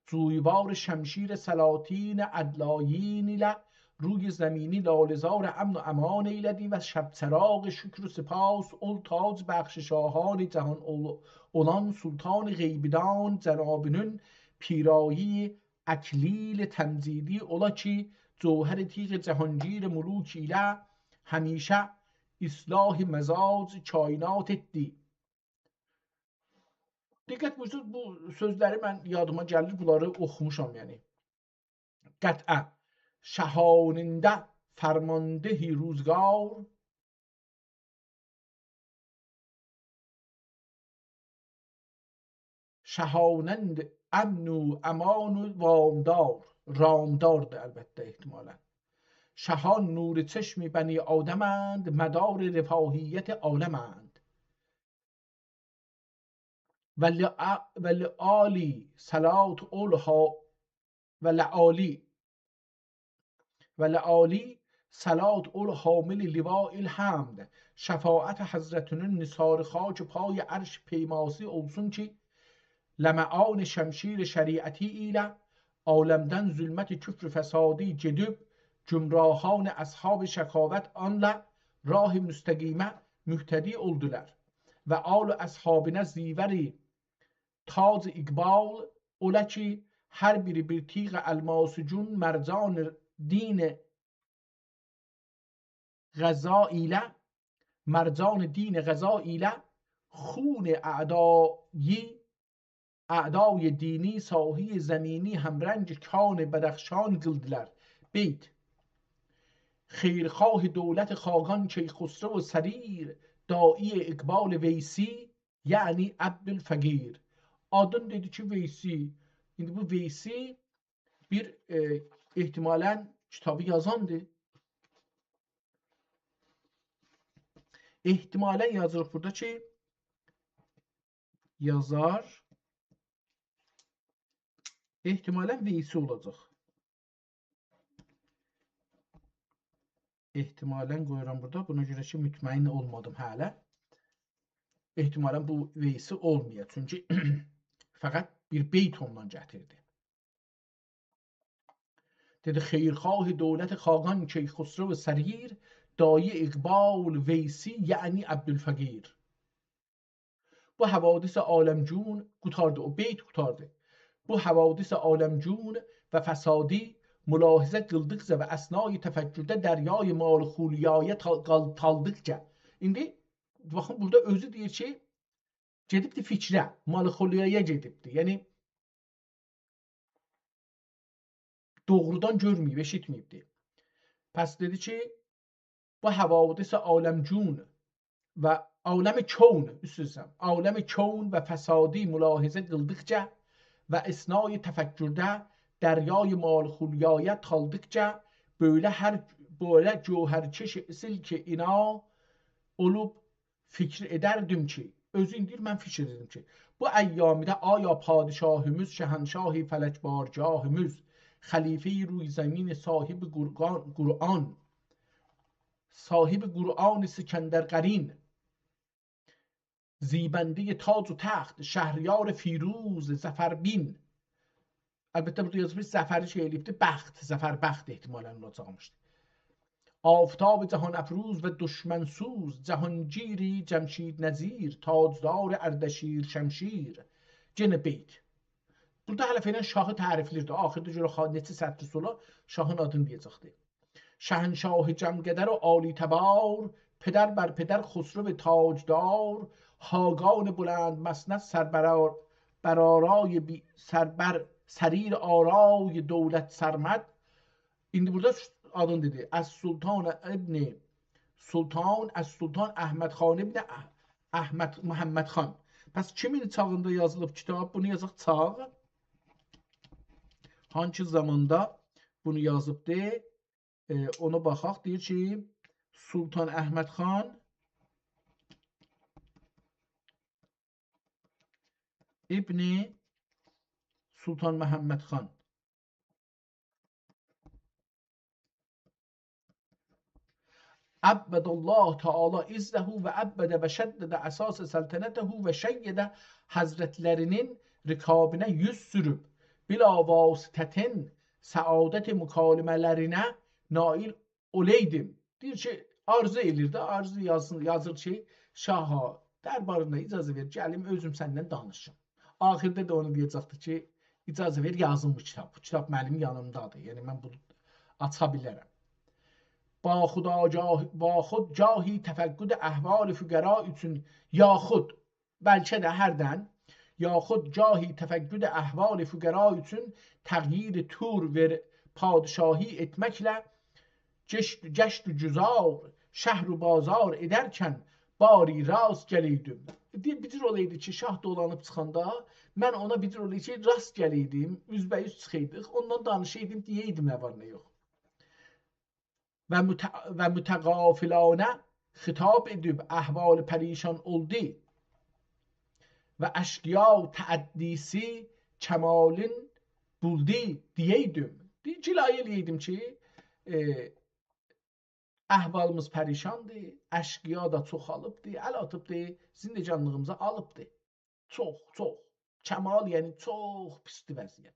جویبار شمشیر سلاطین عدلایین ایله روی زمینی لاله‌زار امن و امان ائیله‌دی و شب‌چراغ شکر و سپاس اول تاج بخش شاهان جهان اول-، اولان سلطان غیبی‌دان جنابینین پیرایی اکلیل تمجیدی اولا کی، جوهر تیغ جهانگیر ملوک ایله همیشه اصلاح مزاج کائنات ائتدی. دقت بویورسوز، بو سؤزلری من یادیما گلیر، بونلاری اوخوموشام، یعنی. قطعا. شهاننده فرمانده روزگار، شهانند امن و امان و وامدار، رامداردیر البته احتمالا. شهان نور چشم بنی آدمند، مدار رفاهیت عالمند. و لع-، و لعالی صلات اولها، و لعالی، و لعالی صلات اول حامل لواء الحمد. شفاعت حضرتونون نثار خاک پای عرش پیماسی اولسون کی، لمعان شمشیر شریعتی ایله عالمدن ظلمت کفر فسادی گئدیب، گمراهان اصحاب شقاوت آنله راه مستقیمه مهتدی اولدولار. و آل و اصحابینه زیوری تاج اقبال اوله کی، هر بیری بیر تیغ الماس‌گون مرجان دین غذا ایله، مرجان دین غذا ایله خون اعدایی، اعدای دینی ساحهٔ زمینی همرنگ کان بدخشان قیلدیلار. بیت. خیرخواه دولت خاقان کیخسرو سریر، داعی اقبال ویسی، یعنی عبدالفقیر. آدین دئدی کی، ویسی. ایندی بو ویسی بیر، ائ، احتمالا کیتابی یازاندیر. احتمالا یازیریق بورادا کی، یازار. احتمالا ویسی اولاجاق. احتمالا قویورام بورادا. بونا گؤره کی، مطمئن اولمادیم هله. احتمالا بو ویسی اولمایا. چونکی فقط بیر بیت اوندان گتیردی. دئدی: «خیرخواه دولت خاقان کیخسرو سریر، داعی اقبال ویسی یعنی عبدالفقیر.» بو حوادث عالم‌گون، قوتاردی، او بیت قوتاردی. بو حوادث عالم‌گون و فسادی ملاحظه قیلدیقجا و اثنای تفکرده دریای مالخولیایه تا-، قال-، تالدیقجا. ایندی باخین، بورادا اؤزو دئییر کی، گئدیبدی فیکره، مالخولیایه گئدیبدی. یعنی، دوغرودان گؤرمه‌ییب، ائشیتمه‌ییبدی. پس دئدی کی، بو حوادث عالم‌گون و عالم کون، اوست اوسته، عالم کون و فسادی ملاحظه قیلدیقجا و اثنای تفکرده دریای مالخولیایه تالدیقجا بئله هر، بئله گوهرکش اصیل کی اینا اولوب فیکر ائدردیم کی، اؤزون دئییر، من فیکر ائدیردیم کی، بو ایامیده آیا پادشاهیمیز، شهنشاه فلک بارگاهیمیز، خلیفهٔ روی زمین، صاحب قرآن، قرآن، صاحب قرآن سکندر قرین، زیبندهٔ تاج و تخت، شهریار فیروز، ظفربین. البته، بورادا یازیبدی، ظفری شئی ائله‌ییبدی، بخت، ظفربخت احتمالا اولاجاقمیش. آفتاب جهان‌افروز و دشمن‌سوز، جهانگیری جمشیدنظیر، تاجدار اردشیر شمشیر. یئنه بیت. بورادا هله فعلا شاهی تعریفله‌ییر ده. آخیردا گؤره خا-، نئچه سطر سونرا شاهین آدینی دئیه‌جکدی. شهنشاه جم‌قدر و عالی‌تبار، پدر بر پدر خسرو تاجدار، خاقان بلندمسند سر بر آر-، بر آرای بی-، سر بر سریر آرای دولت سرمد. ایندی بورادا آدینی دئدی. السلطان ابن سلطان، السلطان احمد خان ابن اح-، احمد محمد خان. پس کیمین چاغیندا یازیلیب کیتاب؟ بونو یازاق چاغ. هانسی زاماندا بونو یازیبدی؟ ائ، اونا باخاق. دئییر کی، سلطان احمد خان ابن سلطان محمد خان. أبدّ الله تعالی عزّه و أبّد و شدّد أساس سلطنته و شیّد، حضرتلرینین رکابینه یوز سوروب، بلاواسطةً سعادت مکالمه‌لرینه نائل اولئیدیم. دئییر کی، آرزو ائله‌ییر ده، آرزو یازسین، یازیر کی، شاها، درباریندا اجازه وئر، گلیم اؤزوم سنینن دانیشیم. آخیردا دا اونو دئیه‌جکدی کی، اجازه وئر، یازیم بو کیتاب. بو کیتاب منیم یانیمدادیر. یعنی، من بونو آچا بیلرم. با خدا جاه-، با خود جاهی تفقد احوال فقرا اوچون، یاخود، بلکه ده هردن، یاخود جاهی تفقد احوال فقرا اوچون تغییر طور و پادشاهی ائتمکله گشت، گشت و گذار، شهر و بازار ائدرکن باری راست گلئیدیم. دئییر، بیر جور اولایدی کی، شاه دولانیب چیخاندا، من اونا بیر جور اولایدی کی، راست گلئیدیم، اوزبه‌اوز چیخایدیق، اوندان دانیشایدیم، دئیه‌یدیم نه وار، نه یوخ. و مت-، و متغافلانه خطاب ائدیب احوال پریشان اولدو. و اشقیا تعدیسی کمالین بولدو دئیه‌یدیم. دئییر، گلایه ائله‌یه‌یدیم کی، ائ، احوالیمیز پریشاندیر، اشقیا دا چوخالیبدیر، ال آتیبدیر، زندگانلیغیمیزی آلیبدیر. چوخ، چوخ. کمال، یعنی چوخ پیسدیر وضعیت.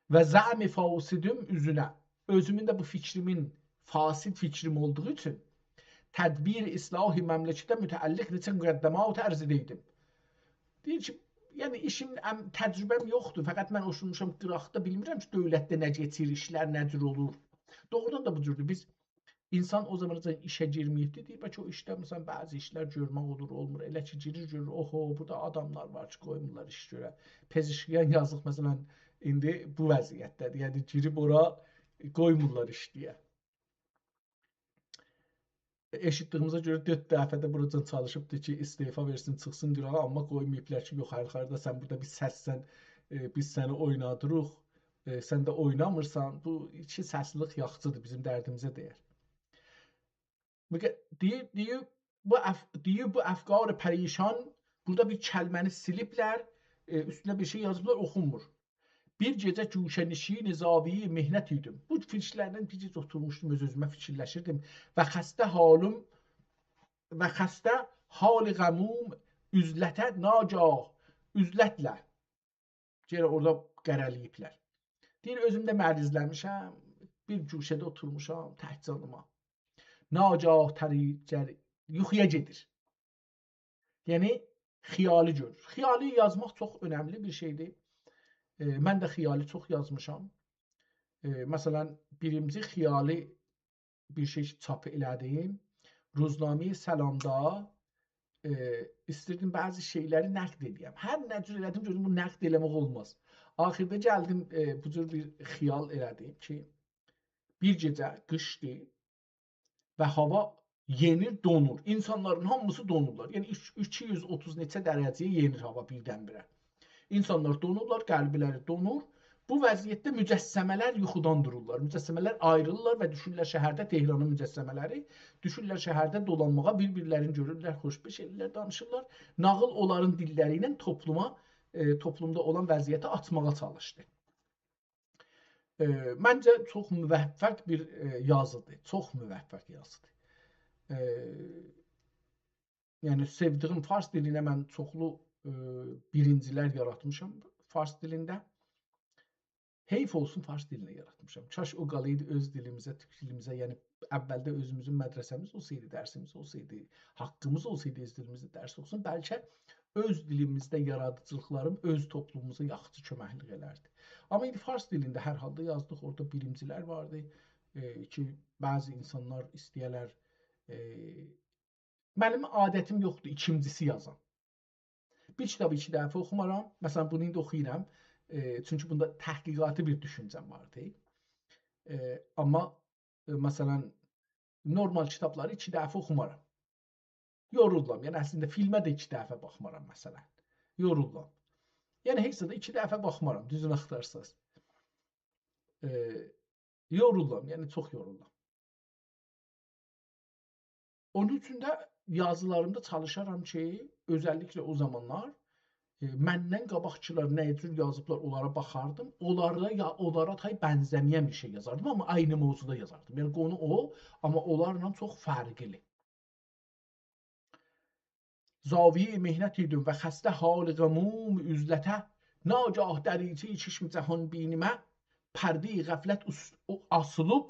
و زعم فاسدیم اوزونه. اؤزومون ده بو فیکریمین فاسد فیکریم اولدوغو اوچون تدبیر اصلاح مملکته متعلق نئچه مقدمات عرض ائده‌یدیم. دئییر کی، یعنی ایشیم، ام، تجربه‌م یوخدور. فقط من اوتورموشام قیراقدا، بیلمیرم کی، دؤولتده نه کئچیر، ایشلر نه جور اولور. دوغرودان دا بو جوردور. بیز اینسان او زاماناجان ایشه گیرمه‌ییبدی، دئییر، بلکه او ایشده، مثلا، بعضی ایشلر گؤرمک اولور، اولمور. ائله کی، گیریر، گؤرور، اوهو، بورادا آداملار وار کی، قویمورلار ایش گؤره. پزشکیان یازیق، مثلا، ایندی بو وضعیتده‌دیر. یعنی، گیریب اورا قویمورلار ایشله‌یه. ائشیتدیگیمیزه گؤره دؤرد دفعه ده بوراجان چالیشیبدی کی، استعفا وئرسین، چیخسین قیراغا، آمما قویماییبلار کی، یوخاریلاردا سن بورادا بیر سسسن، ائ، بیز سنی اوینادیریق، ائ، سن ده اوینامیرسان. بو ایکی سسلیلیک یاخشیدیر، بیزیم دردیمیزه دَیر. مگه-، دئییر، دئییر، بو اف-، دئییر، بو افکار پریشان، بورادا بیر کلمه‌نی سیلیبلر، ائ، اوستونه بیر شئی یازیبلار، اوخونمور. بیر گئجه گوشه‌نشین زاویه‌ی محنت ایدیم. بو فیکیرلرله بیر گئجه اوتورموشدوم، اؤز-اؤزومه فیکیرلشیردیم. و خسته حالیم، و خسته حال غموم عزلته ناگاه، عزلتله. یئنه اورادا قره‌له‌ییبلر. دئییر، اؤزوم ده مریضله‌میشم، بیر گوشه‌ده اوتورموشام، تک جانیما. ناگاه تری-، جر-، یوخویا گئدیر. یعنی، خیالی گؤرور. خیالی یازماق چوخ اؤنملی بیر شئیدیر. ائ، من ده خیالی چوخ یازمیشام. ائ، مثلا، بیرینجی خیالی بیر شئی چاپ ائله‌دیم. روزنامه‌ی سلامدا، ائ، ایستیردیم بعضی شئیلری نقد ائله‌یم. هر نه جور ائله‌دیم، گؤردوم، بو نقد ائله‌مک اولماز. آخیردا گلدیم، ائ، بو جور بیر خیال ائله‌دیم کی، بیر گئجه قیشدیر، و هاوا یئنیر، دونور. اینسانلارین هامیسی دونورلار. یعنی، اوچ-، اوچ یوز اوتوز نئچه درجه‌یه یئنیر هاوا بیردن‌بیره. اینسانلار دونورلار، قلبلری دونور. بو وضعیتده مجسمه‌لر یوخودان دورورلار. مجسمه‌لر آیریلیرلار و دوشورلر شهرده، تهرانین مجسمه‌لری. دوشورلر شهرده دولانماغا، بیر-بیرلرینی گؤرورلر، خوش‌بئش ائدیرلر، دانیشیرلار. ناغیل اونلارین دیللری ایله توپلوما، ائ، توپلومدا اولان وضعیتی آچماغا چالیشدی. ائ، منجه چوخ موفق بیر، ائ، یازیدیر. چوخ موفق یازیدیر. ائ، یعنی، سئودیگیم فارس دیلینه من چوخلو، ائ، بیرینجیلر یاراتمیشام فارس دیلینده. حیف اولسون، فارس دیلینه یاراتمیشام. کاش او قالایدی اؤز دیلیمیزه، تورک دیلیمیزه. یعنی، اولده اؤزوموزون مدرسه‌میز اولسایدی، درسیمیز اولسایدی، حاققیمیز اولسایدی اؤز دیلیمیزده درس اوخوسون، بلکه اؤز دیلیمیزده یارادیجیلیقلاریم اؤز توپلوموموزا یاخشی کؤمکلیک ائلردی. آمما ایندی فارس دیلینده هر حالدا یازدیق، اورادا بیرینجیلر واردی، ائ، کی، بعضی اینسانلار ایسته‌یه‌لر، ائ، منیم عادتیم یوخدور ایکینجیسی یازام. بیر کیتابی ایکی دفعه اوخومارام. مثلا، بونو ایندی اوخویورام. ائ، چونکی بوندا تحقیقاتی بیر دوشونجه‌م واردی. ائ، آمما، ائ، مثلا، نورمال کیتابلاری ایکی دفعه اوخومارام. یورولورام. یعنی، اصلینده فیلمه ده ایکی دفعه باخمارام، مثلا. یورولورام. یعنی، هئچ زادا ایکی دفعه باخمارام، دوزونو آختارساز. ائ، یورولورام، یعنی، چوخ یورولورام. اونون اوچون ده یازیلاریمدا چالیشارام کی، اؤزللیکله او زامانلار، ائ، مندن قاباقکیلار نه جور یازیبلار، اونلارا باخاردیم. اونلارا یا-، اونلارا تای بنزه‌مه‌ین بیر شئی یازاردیم، آمما عینی موضوعدا یازاردیم. یعنی، قونو او، آمما اونلارلا چوخ فرقلی. زاویه‌ی محنت ایدیم و خسته حال غموم عزلته، ناگاه دریچه‌ی چشم جهان‌بینیمه، پرده‌ی غفلت اوس-، او-، آسیلیب،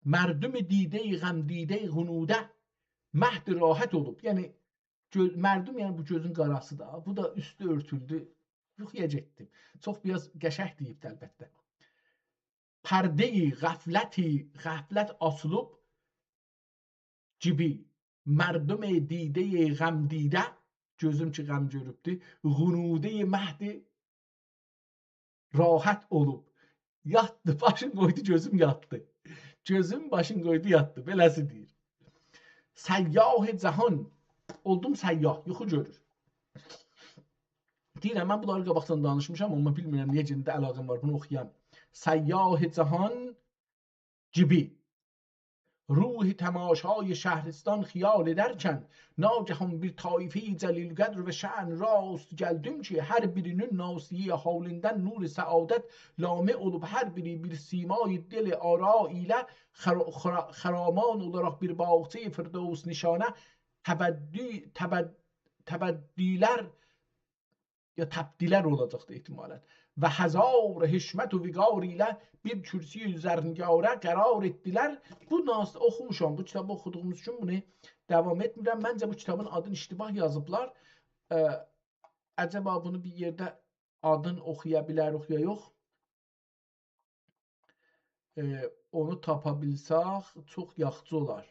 مردم دیده‌ی غم‌دیده غنوده، مهد راحت اولوب. یعنی، گؤ-، مردم، یعنی بو گؤزون قاراسی دا، بو دا اوستو اؤرتولدو، یوخویا گئتدیم. چوخ بیر آز قشنگ دئییبدی، البته. پردهٔ غفلتی، غفلت آسیلیب، گیبی، مردم دیدهٔ غم‌دیده، گؤزوم کی غم گؤروبدو، غنودهٔ مهدی راحت اولوب. یاتدی، باشین قویدو، گؤزوم یاتدی. گؤزوم باشین قویدو، یاتدی. بئله‌سی دئییر. سیاح جهان، اولدوم سیاح، یوخو گؤرور. دئییرم، من بونلاری قاباقدان دانیشمیشام، آمما بیلمیرم نییه یئنه ده علاقه‌م وار بونو اوخویام. سیاح جهان گیبی، روح تماشای شهرستان خیال درکن، ناگهان بیر طایفهٔ جلیل قدر و شأن راست گلدیم کی، هر بیرینین ناصیهٔ حالیندن نور سعادت لامع اولوب، هر بیری بیر سیمای دل آرا ایله خرا-، خرا-، خرامان اولاراق بیر باغچهٔ فردوس نشانه تبدی-، تبد-، تبدیلر یا تبدیلر اولاجاقدی احتمالاً. و هزار حشمت و وقار ایله بیر کرسی زرنگاره قرار ائتدیلر. بو ناس-، اوخوموشام، بو کیتابی اوخودوغوموز اوچون بونو داوام ائتمیرم. منجه بو کیتابین آدینی اشتباه یازیبلار. اه، عجبا بونو بیر یئرده آدین اوخویا بیلر، اوخویا یوخ. ائ، اونو تاپا بیلسک، چوخ یاخشی اولار.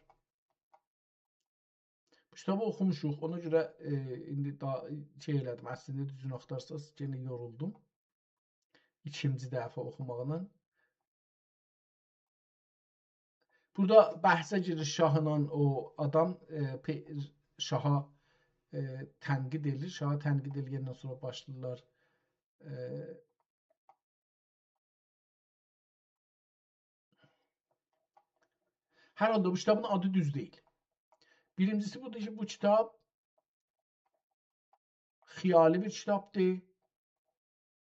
بو کیتابی اوخوموشوق، اونا گؤره، ائ، ایندی داها شئی ائله‌دیم. اصلینده دوزونو آختارساز، یئنه یورولدوم. ایکینجی دفعه اوخوماقلا. بورادا بحثه گیریر شاهلا او آدام، ائ، پئ-، شاها، ائ، تنقید ائله‌ییر. شاها تنقید ائله‌یندن سونرا باشلاییرلار، ائ، هر حالدا بو کیتابین آدی دوز دئییل. بیرینجیسی بودور کی، بو کیتاب خیالی بیر کیتابدیر.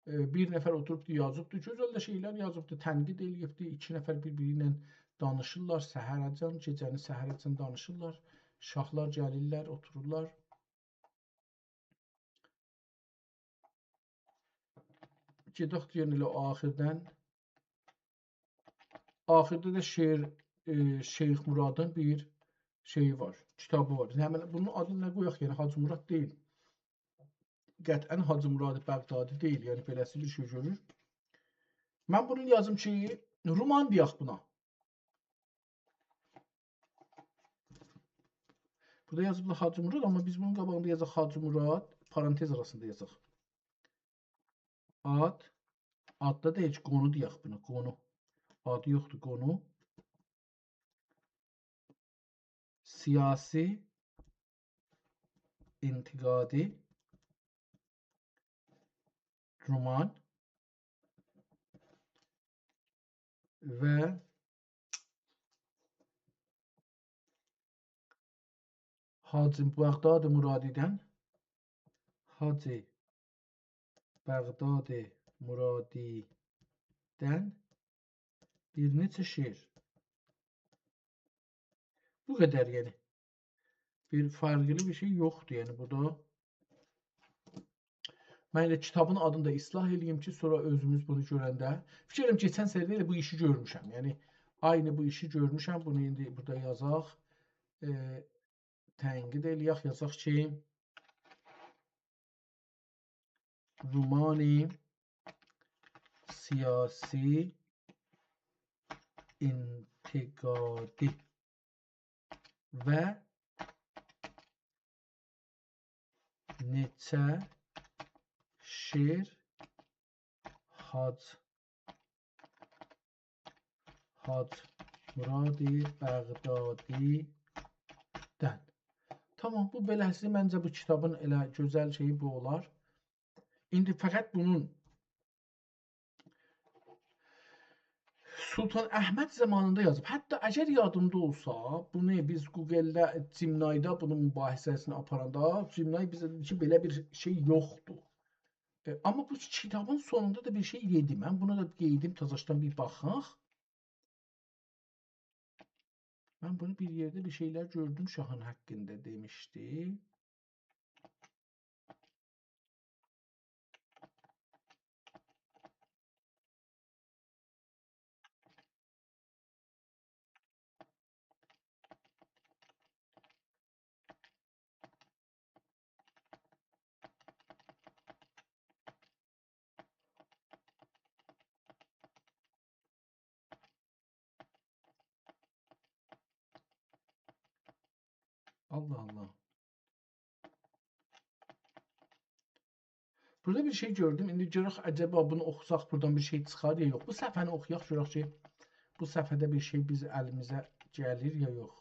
ائ، بیر نفر اوتوروبدور، یازیبدیر. گؤزل ده شئیلر یازیبدیر، تنقید ائله‌ییبدیر. ایکی نفر بیر-بیری ایله دانیشیرلار سحره‌جن، گئجه‌نی سحره‌جن دانیشیرلار. شاهلار گلیرلر، اوتورورلار. گئدک دئیک ائله آخیردن. آخیردا دا شعر، ائ، شیخ مرادین بیر شئیی وار، کیتابی وار. همین بونون آدینی نه قویاق، یعنی حاجی مراد دئییل. قطعاً حاجی مراد بغدادی دئییل، یعنی بئله‌سی بیر شئی گؤرور. من بونو یازیم کی، رومان دئیک بونا. بورادا یازیبلار حاجی مراد، آمما بیز بونون قاباغیندا یازاق حاجی مراد، پارانتز آراسیندا یازاق. آد، آددا دا هئچ، قونو دئیک بونا، قونو. آدی یوخدور، قونو. سیاسی، انتقادی، رومان و حاجی بغداد مرادی‌دن، حاجی بغداد مرادی‌دن بیر نئچه شعر. بو قدر، یعنی. بیر فرقلی بیر شئی یوخدور، یعنی بورادا. من ائله کیتابین آدینی دا اصلاح ائله‌ییم کی، سونرا اؤزوموز بونو گؤرنده. فیکیر ائدیرم، کئچن سری ده ائله بو ایشی گؤرموشم. یعنی، عینی بو ایشی گؤرموشم. بونو ایندی بورادا یازاق. ائ، تنقید ائله‌یک، یازاق کی، رومان سیاسی انتقادی و نئچه شعر حاج، حاج مراد بغدادی‌دن. تامام، بو بئله‌سی منجه بو کیتابین ائله گؤزل شئیی بو اولار. ایندی فقط بونون سلطان احمد زامانیندا یازیب. حتی اگر یادیمدا اولسا، بونو بیز گوگلده، جیمنایدا بونون مباحثه‌سینی آپاراندا، جیمنای بیزه دئدی کی، بئله بیر شئی یوخدور. ائ، آمما بو کیتابین سونوندا دا بیر شئی دئدی. من بونا دا قئییدیم، تازاشدان بیر باخاق. من بونو بیر یئرده بیر شئیلر گؤردوم، شاهین حاقیندا دئمیشدی. الله الله. بورادا بیر شئی گؤردوم. ایندی گؤرک، عجبا بونو اوخوساق بورادان بیر شئی چیخار یا یوخ. بو صفحه‌نی اوخویاق، گؤرک کی، بو صفحه‌ده بیر شئی بیز الیمیزه گلیر یا یوخ.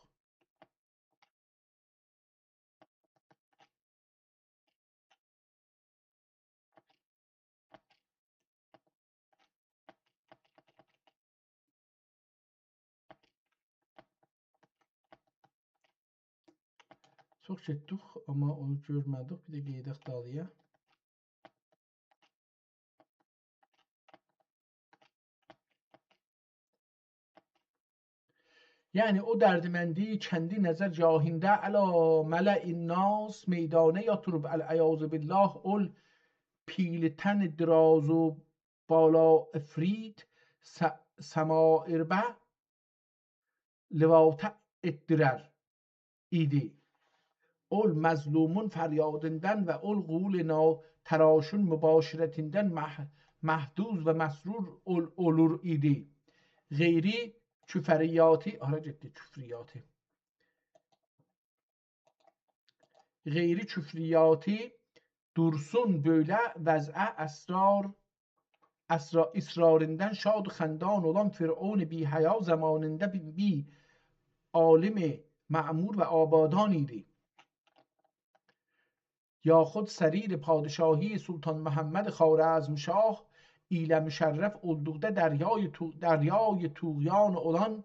چوخ گئتدیک، آمما اونو گؤرمه‌دیک. بیر ده قئییداق دالییا. یعنی او دردمندی کندی نظرگاهینده، علی ملأ الناس میدانه یاتیریب، العیاذ بالله، اول پیلتن دراز و بالا افریت، س-، سماعربه لواطه ائتدیرر ایدی. اول مظلومون فریادیندان و اول غول نا-، تراشون مباشرتیندن مح-، محظوظ و مسرور اول-، اولور ایدی. غیری کفریاتی، هارا گئتدی کفریاتی؟ غیری کفریاتی دورسون بؤیله وضعه اسرار، اسرا-، اصراریندان شاد و خندان اولان فرعون بی‌حیا زمانیندا بی، بی عالم معمور و آبادان ایدی. یاخود سریر پادشاهی سلطان محمد خوارزمشاه ایله مشرف اولدوقدا دریای طو-، دریای طغیان اولان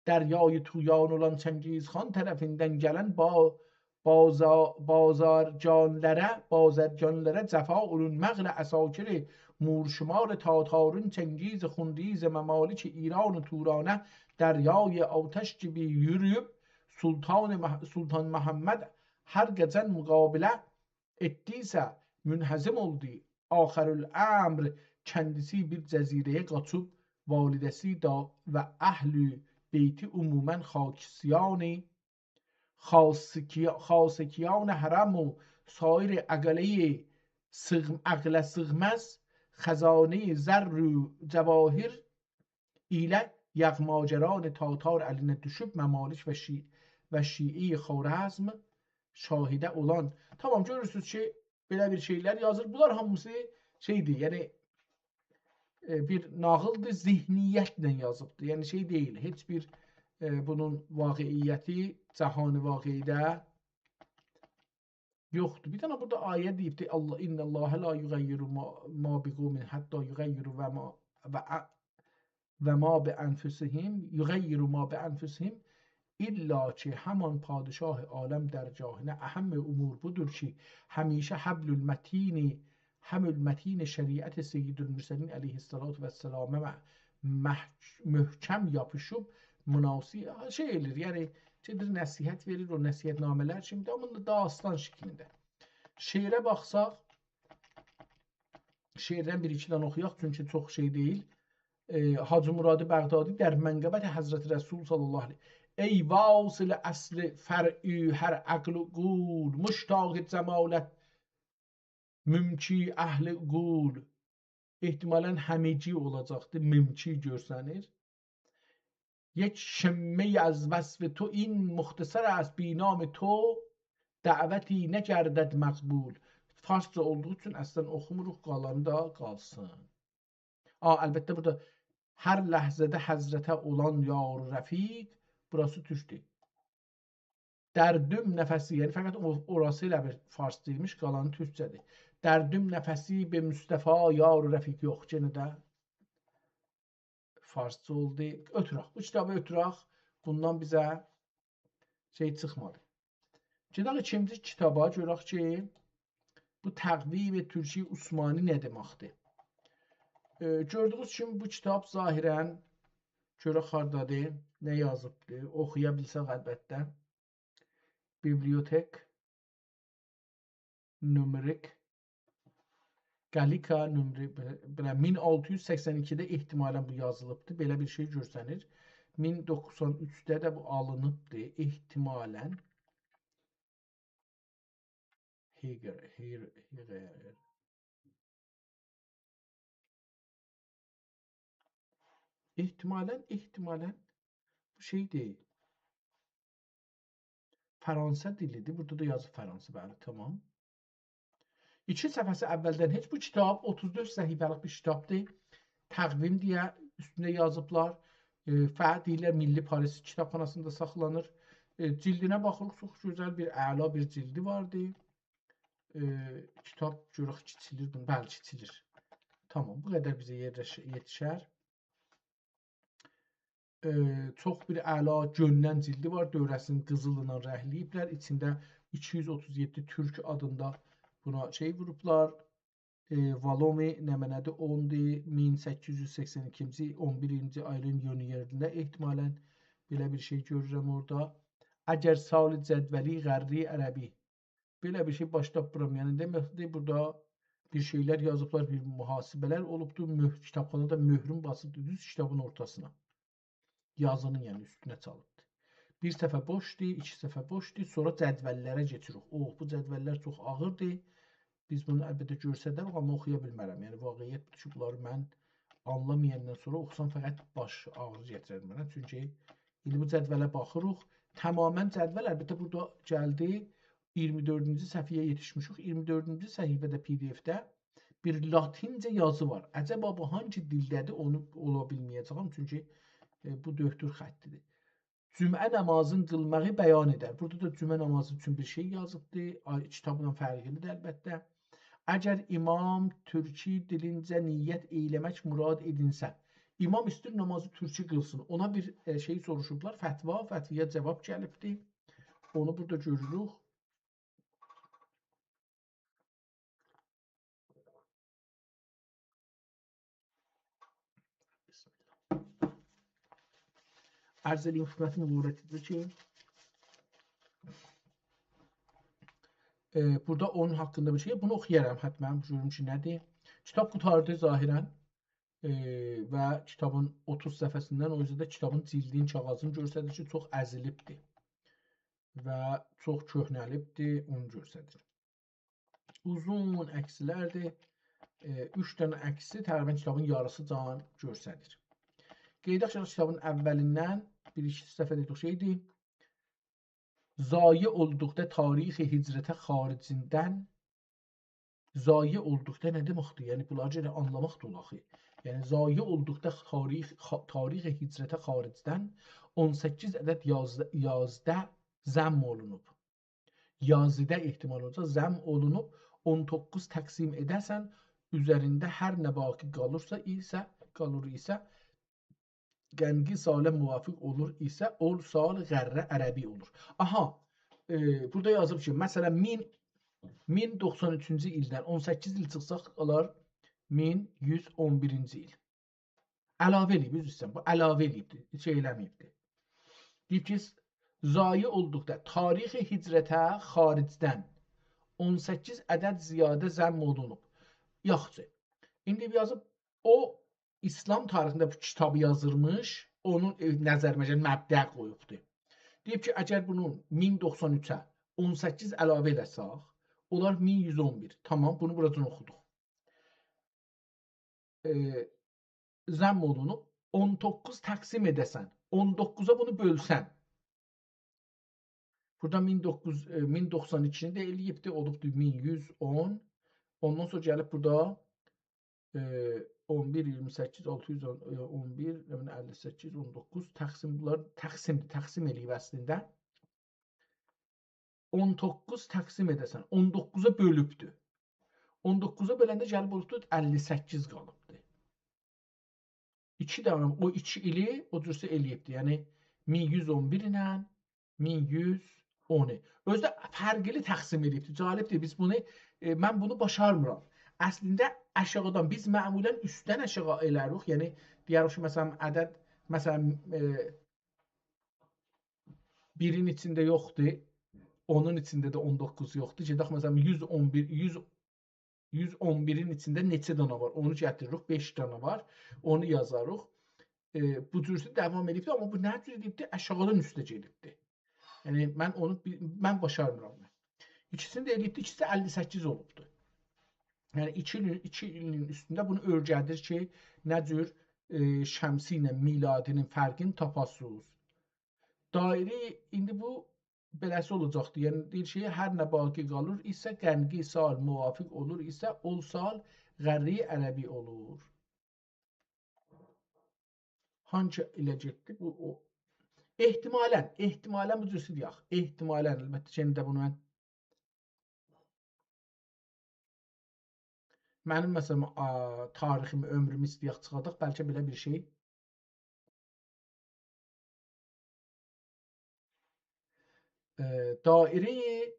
دریای طغیان اولان چنگیزخان طرفیندن گلن با-، بازا-، بازرگانلارا، بازرگانلارا جفا اولون مغل عساکر مورشمار تاتارین چنگیز خونریز ممالک ایران و تورانا دریای آتش کیمی یورویوب سلطان مح-، سلطان محمد هر قجان مقابله ائتدیسه منهزیم اولدو. آخرالامر کندیسی بیر جزیره‌یه قاچیب، والده‌سی دا و اهل بیتی عموماً خاکسیانی، خاصکی-، خاصکیان حرم و سایر عقله‌ی سیغ-، عقله سیغماز خزانه‌ی زر و جواهر ایله یغماگران تاتار الینه دوشوب، ممالک و شی-، و شیعه‌ی خوارزم شاهده اولان. تامام، گؤرورسونوز کی، بئله بیر شئیلر یازیر. بونلار هامیسی شئیدیر، یعنی، ائ، بیر ناغیلدیر، ذهنیتله یازیبدیر. یعنی شئی دئییل، هئچ بیر، ائ، بونون واقعیتی جهان واقعیده یوخدور. بیر دنه بورادا آیه دئییبدی: «الله، ان الله لا یغیر ما، ما بقوم حتی یغیروا ما، و ا-، و ما بانفسهم، یغیروا ما بانفسهم.» الا کی، همان پادشاه عالم درگاهینا اهم امور بودور کی، همیشه حبل المتین، حبل المتین شریعت سیدالمرسلین علیه الصلاة والسلام مح-، محکم یاپیشیب، مناصی-، شئی ائله‌ییر، یعنی گئدیر نصیحت وئریر، او نصیحت‌نامه‌لر کیمیدیر، آمما داستان شکلینده. شعره باخساق، شعردن بیر ایکی دنه اوخویاق، چونکی چوخ شئی دئییل. ائ، حاجی مراد بغدادی: «در منقبت حضرت رسول صلی الله علیه، ای واصل اصل فرع هر عقل و قول، مشتاق جمالت ممکی اهل عقول.» احتمالاً همگی اولاجاقدی، ممکی گؤرسنیر. «یک شمه‌ای از وصف تو، این مختصر است بی نام تو، دعوتی نگردد مقبول.» فارسجا اولدوغو اوچون اصلاً اوخوموروق، قالانی دا قالسین. آ، البته، بورادا «هر لحظه‌ده حضرته اولان یار و رفیق»، بوراسی تورکدور. «در دم نفسی»، یعنی فقط او، اوراسی ائله بیر فارسجایمیش، قالانی تورکجه‌دیر. «در دم نفسی به مصطفی یار و رفیق»، یوخ، یئنه ده فارسجا اولدو. اؤتورک. بو کیتابی اؤتورک. بوندان بیزه شئی چیخمادی. گئدک ایکینجی کیتابا، گؤرک کی، بو تقویم ترکی عثمانی نه دئمکدیر؟ ائ، گؤردویونوز کیمی بو کیتاب ظاهراً، گؤرک هاردادیر، نه یازیبدیر، اوخویا بیلسک البته. بیبلیوتک نومریک، گالیکا نومری-، بئله، مین آلتی یوز سکسن ایکیده احتمالاً بو یازیلیبدی. بئله بیر شئی گؤرسنیر. مین دوقسان اوچده ده بو آلینیبدی احتمالاً. هیگر، هیر، هیگر. احتمالاً، احتمالاً بو شئی دئییل. فرانسه دیلی‌دیر. بورادا دا یازیب فرانسه، بلی، تامام. ایکی صفحه‌سی اولدن هئچ. بو کیتاب اوتوز دؤرد صفحه‌لیک بیر کیتابدیر. تقویم دئیه اوستونده یازیبلار. ائ، و دئییرلر میللی پاریس کیتابخاناسیندا ساخلانیر. ائ، جیلدینه باخیریق، چوخ گؤزل بیر، اعلا بیر جیلدی واردی. ائ، کیتاب گؤرک کیچیلیر بونو. بلی، کیچیلیر. تامام، بو قدر بیزه یئرلش-، یئتیشر. ائ، چوخ بیر اعلا گؤندن جیلدی وار. دؤوره‌سینی قیزیللا رنگله‌ییبلر. ایچینده ایکی یوز اوتوز یئددی تورک آدیندا بونا شئی ووروبلار. ائ، والومی نمنه‌دیر؟ اوندور، مین سککیز یوز سکسن ایکینجی، اون بیرینجی آیین یونی‌یئرینده احتمالاً بئله بیر شئی گؤرورم اورادا. اگر سال جدولی قرّی عربی، بئله بیر شئی باش تاپمیرام. یعنی، دئمکدیر، بورادا بیر شئیلر یازیبلار، بیر محاسبه‌لر اولوبدور. مؤهر، کیتابخانا دا مؤهرون باسیبدیر دوز کیتابین اورتاسینا. یازینین، یعنی، اوستونه چالیبدیر. بیر صفحه بوشدور، ایکی صفحه بوشدور، سونرا جدول‌لره کئچیریک. اوه، بو جدول‌لر چوخ آغیردیر. بیز بونو البته گؤرسدریک، آمما اوخویا بیلمرم. یعنی، واقعیت بودور کی، بونلاری من آنلامایاندان سونرا اوخوسام فقط باش آغری گتیرر منه. چونکی ایندی بو جدوله باخیریق. تماماً جدول، البته، بورادا گلدی. اییرمی دؤردونجو صفحه‌یه یئتیشمیشیک. اییرمی دؤردونجو صفحه‌ده پی‌دی‌اف‌ده بیر لاتینجه یازی وار. عجبا بو هانگی دیلده‌دیر، اونو اولا بیلمه‌یه‌جه‌یم، چونکی، ائ، بو دؤکتور خطی‌دیر. جمعه نمازین قیلماغی بیان ائدر. بورادا دا جمعه نمازی اوچون بیر شئی یازیبدی. آی، کیتابلا فرقلی‌دیر البته. اگر امام تورکی دیلینجه نیت ائیله‌مک مراد ائدینسه، امام ایسته‌ییر نمازی تورکی قیلسین. اونا بیر، ائ، شئی سوروشوبلار، فتوا، فتوایا جاواب گلیبدی. اونو بورادا گؤروروک. عرض ائله‌ییم خدمت مبارکیزه کی، ائ، بورادا اونون حاقیندا بیر شئی، بونو اوخویارام حتماً، گؤروم کی، نه‌دیر. کیتاب قوتاردی ظاهراً، ائ، و کیتابین اوتوز صفحه‌سیندن، او یوزدن ده کیتابین جیلدین، کاغیذین گؤستریر کی، چوخ ازیلیبدیر و چوخ کؤهنه‌لیبدیر، اونو گؤستریر. اوزون عکس‌لردیر. ائ، اوچ دنه عکسی تقریباً کیتابین یاریسیجان گؤستریر. قاییداق کی، کیتابین اولیندن بیر ایکی صفحه دئدیک شئی‌دیر. ضایع اولدوقدا تاریخ هجرته خارجیندن، ضایع اولدوقدا نه دئمکدیر؟ یعنی، بونلاری گرک آنلاماق دا اولا آخی. یعنی، ضایع اولدوقدا تاریخ، خا-، تاریخ هجرته خارجدن اون سککیز عدد یازده، یازده ضم اولونوب. یازده احتمال اولاجاق، ضم اولونوب، اون دوققوز تقسیم ائده‌سن، اوزرینده هر نه باقی قالیرسا ایسه، قالیر ایسه، قنقی ساله موافق اولور ایسه، اول سال قرّه عربی اولور. آها، ائ، بورادا یازیب کی، مثلاً، مین، مین دوخسان اوچونجو ایلدن اون سککیز ایل چیخساق، قالار مین یوز اون بیرینجی ایل. علاوه ائله‌ییب، عذر ایسته‌ییرم، بو علاوه ائله‌ییبدیر، هئچ ائله‌مه‌ییبدیر. دئییب کی، ضایع اولدوقدا تاریخ هجرته خارجدن اون سککیز عدد زیاده ضم اولونوب. یاخشی. ایندی یازیب، او ایسلام تاریخینده بو کیتابی یازیرمیش، اونون، ائ، نظریمه گلیر، مبدأ قویوبدور. دئییب کی، اگر بونون مین دوخسان اوچه اون سککیز علاوه ائله‌سک، اولار مین یوز اون بیر. تامام، بونو بوراجان اوخودوق. ائ، ضم اولونوب، اون دوققوز تقسیم ائده‌سن، اون دوققوزا بونو بؤلسن. بورادا مین دوققوز، ائ، مین دوخسان ایکینی ده ائله‌ییبدی، اولوبدو مین یوز اون. اوندان سونرا گلیب بورادا، ائ، اون بیر، اییرمی سککیز، آلتی یوز اون، ائ، اون بیر، نه بیلیم، اللی سککیز، اون دوققوز، تقسیم، بونلار تقسیم‌دیر، تقسیم ائله‌ییب اصلینده. اون دوققوز تقسیم ائده‌سن، اون دوققوزا بؤلوبدور. اون دوققوزا بؤلنده گلیب اولوبدور، اللی سککیز قالیبدیر. ایکی دنه، او ایکی ایلی او جورسه ائله‌ییبدیر. یعنی، مین یوز اون بیر ایله مین یوز اونو. اؤزو ده فرقلی تقسیم ائله‌ییبدیر. جالبدیر، بیز بونو، ائ، من بونو باشارمیرام. اصلینده آشاغیدان، بیز معمولاً اوستدن آشاغی ائله‌ریک. یعنی، دئیه‌ریک کی، مثلاً، عدد، مثلاً، ائ، بیرین ایچینده یوخدور، اونون ایچینده ده اون دوققوز یوخدور. گئدک، مثلاً، یوز اون بیر، یوز، یوز اون بیرین ایچینده نئچه دنه وار؟ اونو گتیریریک، بئش دنه وار. اونو یازاریق. ائ، بو جورسه داوام ائدیبدیر، آمما بو نه جور ائدیبدیر؟ آشاغیدان اوسته گئدیبدیر. یعنی، من اونو بی-، من باشارمیرام. ایکیسینی ده ائله‌ییبدیر، ایکیسی ده اللی سککیز اولوبدور. یعنی، ایکی ایلین، ایکی ایلین اوستونده بونو اؤیره‌دیر کی، نه جور، ائ، شمسی ایله میلادی‌نین فرقینی تاپاسینیز. دایره، ایندی بو بئله‌سی اولاجاقدی. یعنی، دئییر کی، هر نه باقی قالیر ایسه، قنقی سال موافق اولور ایسه، اول سال قرّی عربی اولور. هانسی ایله گئتدی؟ بو، او. احتمالاً، احتمالاً بو جورسو دئیک. احتمالاً، البته کی، ایندی ده بونو من منیم، مثلاً، آ، تاریخیمی، عؤمرومو ایسته‌یک چیخاداق، بلکه بئله بیر شئی. ائ، دایره‌ی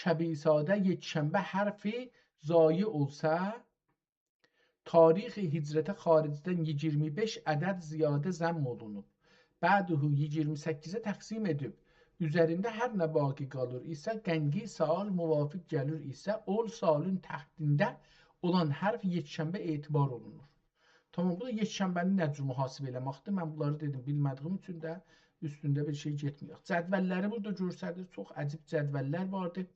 کبیساده یکشنبه حرفی ضایع اولسا، تاریخ هجرته خارجدن ایگیرمی بئش عدد زیاده ضم اولونوب. بعده ایگیرمی سککیزه تقسیم ائدیب، اوزرینده هر نه باقی قالیر ایسه، قنقی سال موافق گلیر ایسه، اول سالین تحتینده اولان حرف یکشنبه اعتبار اولونور. تامام، بو دا یکشنبه‌نی نه جور محاسبه ائله‌مکدیر؟ من بونلاری دئدیم، بیلمه‌دیییم اوچون ده اوستونده بیر شئی گئتمه‌یک. جدول‌لری بورادا گؤستریر، چوخ عجیب جدول‌لر واردی.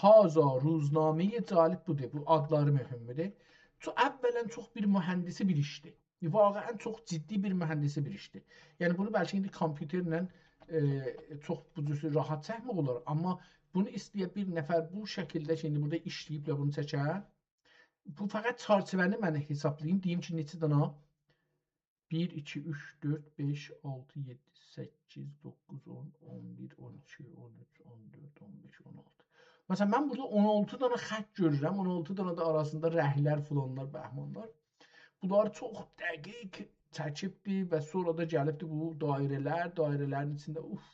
هذا روزنامه‌ی، جالب بودور، بو آدلاری مهمدور. چو-، اولاً چوخ بیر مهندسی بیر ایشدیر. واقعاً چوخ جدی بیر مهندسی بیر ایشدیر. یعنی بونو بلکه ایندی کامپیوترله، ائ، چوخ بو جور راحت چکمک اولار، آمما بونو ایسته‌یه بیر نفر بو شکیلده کی، ایندی بورادا ایشله‌ییب و بونو چکه، بو فقط چرچیوه‌نی من حسابلاییم، دئییم کی، نئچه دانا؟ بیر، ایکی، اوچ، دؤرد، بئش، آلتی، یئددی، سککیز، دوققوز، اون، اون بیر، اون ایکی، اون اوچ، اون دؤرد، اون بئش، اون آلتی. مثلاً، من بورادا اون آلتی دانا خط گؤرورم، اون آلتی دانا دا آراسیندا رنگ‌لر، فلانلار، بهمانلار. بونلاری چوخ دقیق چکیبدی و سونرا دا گلیبدی بو دایره‌لر، دایره‌لرین ایچینده، اوف،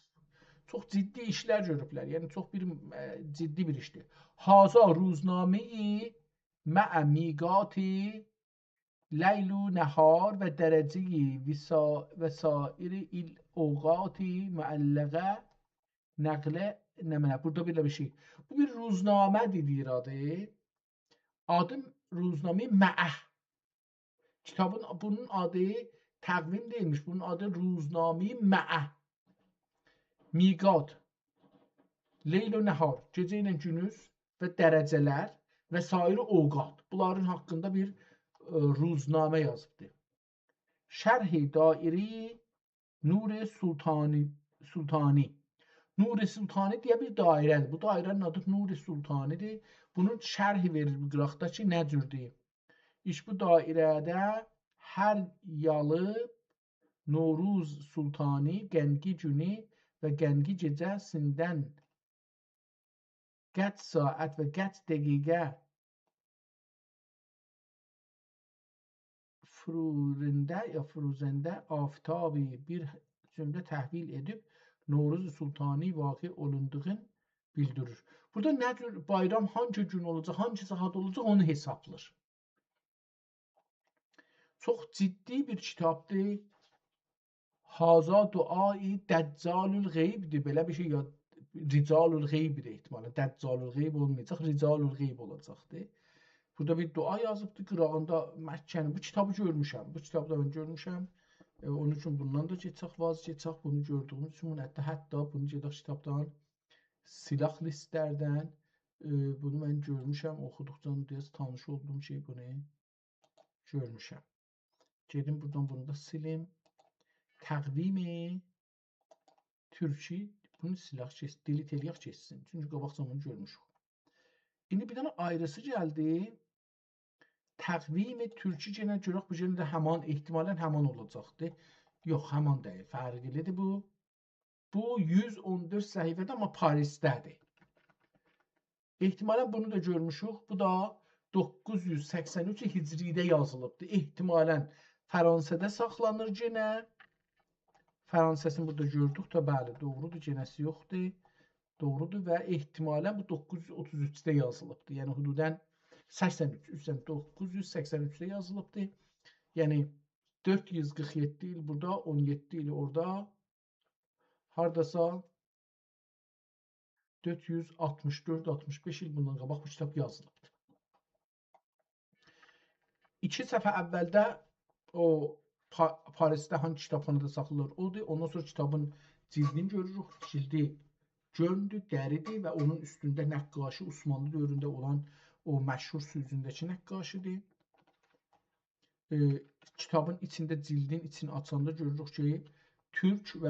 چوخ جدی ایشلر گؤروبلر. یعنی، چوخ بیر، ائ، جدی بیر ایشدیر. هذا روزنامه‌ی مع میقات لیل و نهار و درجه‌ی وسا-، وسائر الاوقات معلقه نقل نمنه. بورادا بئله بیر شئی. بو بیر روزنامه‌دیر، دئییر آدی. آدی روزنامه‌ی مع. کیتابین، بونون آدی تقویم دئییلمیش، بونون آدی روزنامه‌ی مع. میقات، لیل و نهار، گئجه ایله گوندوز و درجه‌لر و سایر اوقات. بونلارین حاقیندا بیر، ائ، روزنامه یازیبدی. شرح دایره‌ی نور سلطانی، سلطانی. نور سلطانی دئیه بیر دایره‌دیر. بو دایره‌نین آدی نور سلطانی‌دیر. بونون شرحی وئریر بو قیراقدا کی، نه جوردور؟ ایش بو دایره‌ده هر یالی نوروز سلطانی، قنقی گونو و قنقی گئجه‌سیندن قد ساعت و قد دقیقه فرورنده یا فروزنده آفتابی بیر جمله تحویل ائدیب، نوروز سلطانی واقع اولوندوغون بیلدیریر. بورادا نه جور بایرام، هانسی گون اولاجاق، هانسی ساعات اولاجاق، اونو حسابلاییر. چوخ جدی بیر کیتابدیر. هذا دعای دجال الغیب‌دیر. بئله بیر شئی، یا رجال الغیب‌دیر احتمالاً. دجال الغیب اولمایاجاق، رجال الغیب اولاجاقدیر. بورادا بیر دعا یازیبدیر قیراغیندا مکه‌نین. بو کیتابی گؤرموشم. بو کیتابی دا من گؤرموشم. ائ، اونون اوچون بوندان دا کئچک، واز کئچک. بونو گؤردویوموز اوچون بونو حتی، حتی بونو گئدک کیتابدان، سیلاح لیست‌لردن. ائ، بونو من گؤرموشم، اوخودوقجا بیر آز تانیش اولدوم کی، بونو گؤرموشم. گئدیم بورادان بونو دا سیلیم. تقویم ترکی، بونو سیلک، کئچ، delete ائله‌یک، کئچسین. چونکی قاباقجا بونو گؤرموشوک. ایندی بیر دنه آیریسی گلدی. تقویم ترکی، یئنه گؤرک، بو یئنه ده همان، احتمالاً همان اولاجاقدی. یوخ، همان دئییل، فرقلی‌دیر بو. بو یوز اون دؤرد صفحه‌دیر، آمما پاریسده‌دیر. احتمالاً بونو دا گؤرموشوک. بو دا دوققوز یوز سکسن اوچ هجری‌ده یازیلیبدیر. احتمالاً فرانسه‌ده ساخلانیر یئنه. فرانسه‌سینی بورادا گؤردوک ده، بلی، دوغرودور، یئنه‌سی یوخدور. دوغرودور و احتمالاً بو دوققوز یوز اوتوز اوچده یازیلیبدیر. یعنی حدوداً سکسن اوچ، اوچ، یعنی دوققوز یوز سکسن اوچده یازیلیبدیر. یعنی دؤرد یوز قیرخ یئددی ایل بورادا، اون یئددی ایل اورادا. هارداسا دؤرد یوز آلتمیش دؤرد، آلتمیش بئش ایل بوندان قاباق بو کیتاب یازیلیبدیر. ایکی صفحه اولده او پا-، پاریسده هانسی کیتابخانادا ساخلاییرلار، اودور. اوندان سونرا کیتابین جلدینی گؤروروک. جلدی گؤندور، دری‌دیر و اونون اوستونده نقاشی، عثمانلی دؤورونده اولان او مشهور سوزونده‌کی نقاشی‌دیر. ائ، کیتابین ایچینده، جلدین ایچینی آچاندا گؤروروک کی، تورک و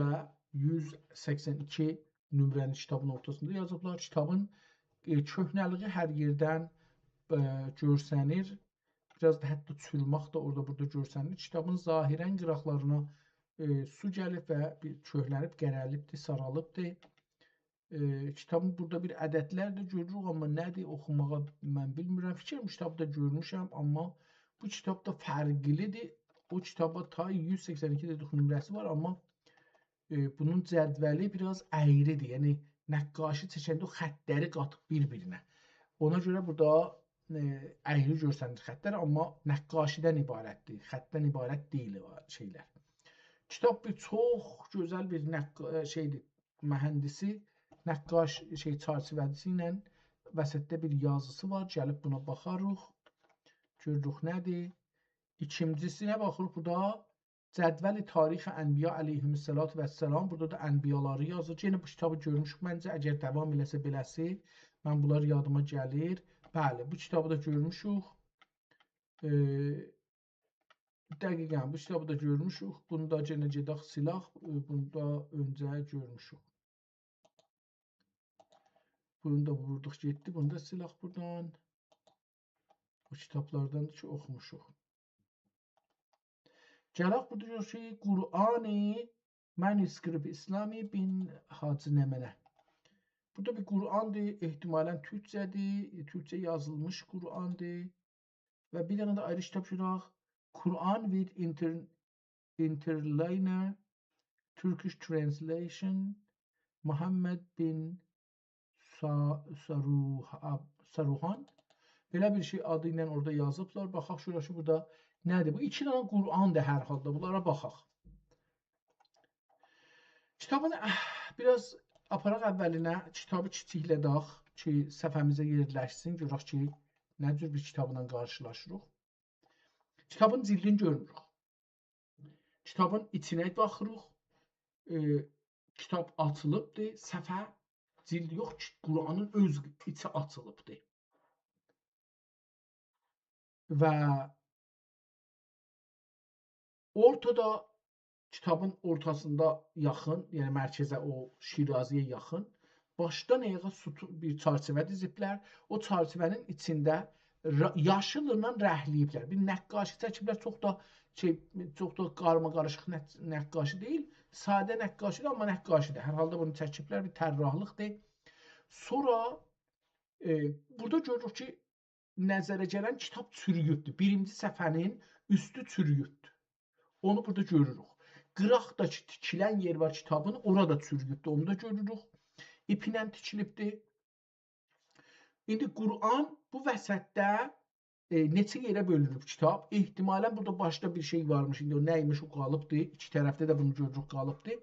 یوز سکسن ایکی نمره‌نی کیتابین اورتاسیندا یازیبلار. کیتابین، ائ، کؤهنه‌لیگی هر یئردن، ائ، گؤرسنیر. بیر آز دا حتی چورومک ده اورادا بورادا گؤرسنیر. کیتابین ظاهراً قیراقلارینا، ائ، سو گلیب و بیر کؤهنه‌لیب، قره‌لیبدیر، سارالیبدیر. ائ، کیتابین بورادا بیر عددلر ده گؤروروک، آمما نه‌دیر، اوخوماغا من بیلمیرم. فیکریم کیتابی دا گؤرموشم، آمما بو کیتاب دا فرقلیدیر. او کیتابا تای یوز سکسن ایکی دئدیک نمره‌سی وار، آمما، ائ، بونون جدولی بیر آز اَیریدیر. یعنی نقاشی چکنده او خطلری قاتیب بیر-بیرینه. اونا گؤره بورادا، ائ، اَیری گؤرسنیر خطلر، آمما نقاشیدن عبارتدیر. خطدن عبارت دئییل او شئیلر. کیتاب بیر چوخ گؤزل بیر نق-، ائ، شئیدیر، مهندسی، نقاش شئی، چرچیوه‌سی ایله وسطده بیر یازیسی وار. گلیب بونا باخاریق. گؤروروک نه‌دیر. ایکینجیسینه باخیریق. بو دا جدول تاریخ انبیا علیهم الصلاة و السلام. بورادا دا انبیالاری یازیر. یئنه بو کیتابی گؤرموشوک. منجه، اگر داوام ائله‌سه بئله‌سی، من بونلار یادیما گلیر. بلی، بو کیتابی دا گؤرموشوک. ائ، دقیقاً، بو کیتابی دا گؤرموشوک. بونو دا یئنه گئدک سیلاق. ائ، بونو دا اؤنجه گؤرموشوک. بونو دا ووردوق گئتدی. بونو دا سیلاق بورادان. بو کیتابلاردان کی، اوخوموشوق. گلک بورادا گؤرک کی، قرآن منوسکریپت اسلامی بین حاجی نمنه. بورادا بیر قرآندیر، احتمالاً تورکجه‌دیر، تورکجه یازیلمیش قرآندیر. و بیر دنه ده آیری کیتاب گؤرک. Quran with inter-, Interlinear Turkish Translation, Muhammed bin Sa-, Saruha-, Saruhan. بئله بیر شئی آدی ایله اورادا یازیبلار. باخاق گؤرک کی، بورادا نه‌دیر؟ بو ایکی دنه قرآندیر هر حالدا. بونلارا باخاق. کیتابین، اه، بیر آز آپاراق اولینه، کیتابی کیچیکله‌دک کی، صفحه‌میزه یئرلشسین، گؤرک کی، نه جور بیر کیتابلا قارشیلاشیریق. کیتابین جیلدینی گؤرموروک. کیتابین ایچینه باخیریق. ائ، کیتاب آچیلیبدیر، صفحه، جیلد یوخ کی، قرآنین اؤز ایچی آچیلیبدیر. و اورتادا، کیتابین اورتاسیندا یاخین، یعنی مرکزه، او شیرازی‌یه یاخین، باشدان آیاغا سوتو-، بیر چرچیوه دیزیبلر. او چرچیوه‌نین ایچینده را-، یاشیللا رنگله‌ییبلر. بیر نقاشی چکیبلر، چوخ دا شئی، چوخ دا قارماقاریشیق نق-، نقاشی دئییل. ساده نقاشی‌دیر، آمما نقاشی‌دیر. هر حالدا بونو چکیبلر، بیر طراحلیقدیر. سونرا، ائ، بورادا گؤروروک کی، نظره گلن کیتاب چورویوبدور. بیرینجی صفحه‌نین اوستو چورویوبدور. اونو بورادا گؤروروک. قیراقدا کی، تیکیلن یئر وار کیتابین، اورا دا چورویوبدور. اونو دا گؤروروک. ایپینن تیکیلیبدیر. ایندی قرآن بو وسطده، ائ، نئچه یئره بؤلونوب کیتاب. احتمالاً بورادا باشدا بیر شئی وارمیش. ایندی او نه ایمیش، او قالیبدی. ایکی طرفده ده بونو گؤروروک، قالیبدی.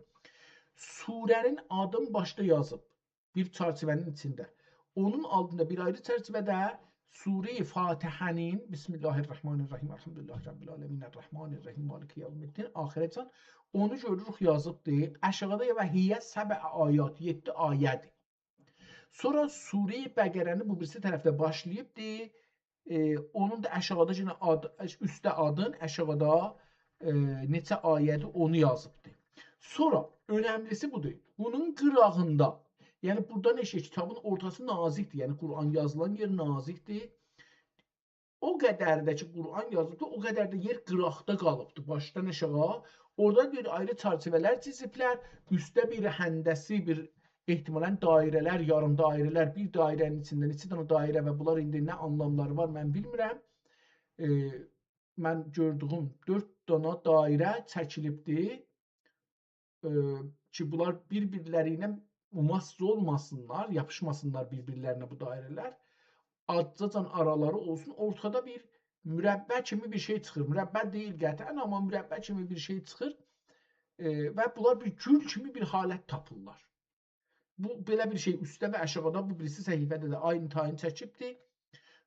سوره‌نین آدین باشدا یازیب. بیر چرچیوه‌نین ایچینده. اونون آلتیندا بیر آیری چرچیوه‌ده سوره‌ی فاتحه‌نین، بسم الله الرحمن الرحیم، الحمدلله رب العالمین، الرحمن الرحیم، مالک یوم الدین، آخیره‌جن اونو گؤروروک یازیبدیر. آشاغیدا و هیه سبع آیات، یئددی آیه‌دیر. سونرا سوره‌ی بقره‌نی بو بیریسی طرفده باشلاییبدیر. ائ، اونون دا آشاغیدا یئنه آد-، اوستده آدین، آشاغیدا، ائ، نئچه آیه‌دیر، اونو یازیبدیر. سونرا، اؤنملیسی بودور. بونون قیراغیندا، یعنی بورادا نئجه کیتابین اورتاسی نازیکدیر، یعنی قرآن یازیلان یئر نازیکدیر. او قدر ده کی، قرآن یازیبدیر، او قدر ده یئر قیراقدا قالیبدیر، باشدان آشاغی. اورادا بیر آیری چرچیوه‌لر چیزیبلر، اوستده بیر هندسی، بیر احتمالاً دایره‌لر، یاریم دایره‌لر، بیر دایره‌نین ایچینده نئچه دنه دایره و بونلار ایندی نه آنلاملاری وار، من بیلمیرم. ائ، من گؤردویوم دؤرد دنه دایره چکیلیبدی. ائ، کی، بونلار بیر-بیرلری ایله مماس اولماسینلار، یاپیشماسینلار بیر-بیرلرینه بو دایره‌لر. آزجاجان آرالاری اولسون، اورتادا بیر مربع کیمی بیر شئی چیخیر. مربع دئییل قطعاً، آمما مربع کیمی بیر شئی چیخیر. ائ، و بونلار بیر گول کیمی بیر حالت تاپیرلار. بو، بئله بیر شئی اوستده و آشاغیدا، بو بیریسی صفحه‌ده ده عینی تایین چکیبدیر.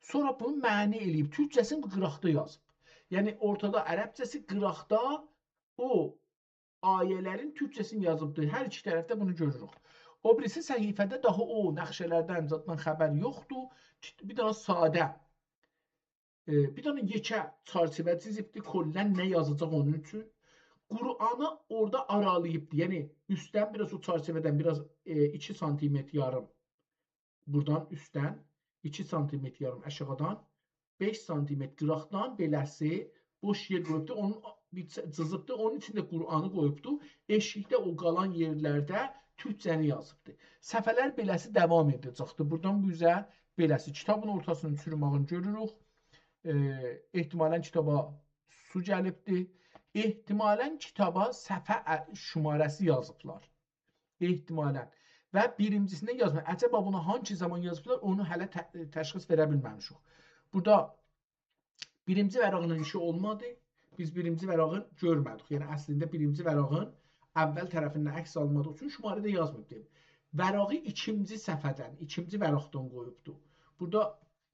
سونرا بونو معنی ائله‌ییب، تورکجه‌سینی بو قیراقدا یازیب. یعنی اورتادا عربجه‌سی، قیراقدا او آیه‌لرین تورکجه‌سینی یازیبدیر. هر ایکی طرفده بونو گؤروروک. او بیریسی صفحه‌ده داها او نقشه‌لردن، زاددان خبر یوخدور. بیر دنه ساده، ائ، بیر دنه یئکه چرچیوه چیزیبدیر، کلاً نه یازاجاق اونون اوچون. قرآنی اورادا آرالاییبدی. یعنی اوستدن بیر آز، او چرچیوه‌دن بیر آز، ائ، ایکی سانتیمتر یاریم بورادان اوستدن، ایکی سانتیمتر یاریم آشاغیدان، بئش سانتیمتر قیراقدان بئله‌سی بوش یئر قویوبدو. اونون بیر چ-، جیزیبدی، اونون ایچینده قرآنی قویوبدو. ائشیکده او قالان یئرلرده تورکجه‌نی یازیبدی. صفحه‌لر بئله‌سی داوام ائده‌جکدی. بورادان بو اوزه بئله‌سی. کیتابین اورتاسینین چوروماغینی گؤروروک. ائ، احتمالاً کیتابا سو گلیبدی. احتمالاً کیتابا صفحه ا-، شماره‌سی یازیبلار. احتمالاً. و بیرینجیسینده یازمیر. عجبا بونو هانگی زامان یازیبلار، اونو هله ت-، تشخیص وئره بیلمه‌میشیک. بورادا بیرینجی ورقینن ایشی اولمادی. بیز بیرینجی ورقی گؤرمه‌دیک. یعنی، اصلینده بیرینجی ورقین اول طرفیندن عکس آلمادیغی اوچون شماره ده یازماییب دئییم. ورقی ایکینجی صفحه‌دن، ایکینجی ورقدن قویوبدو. بورادا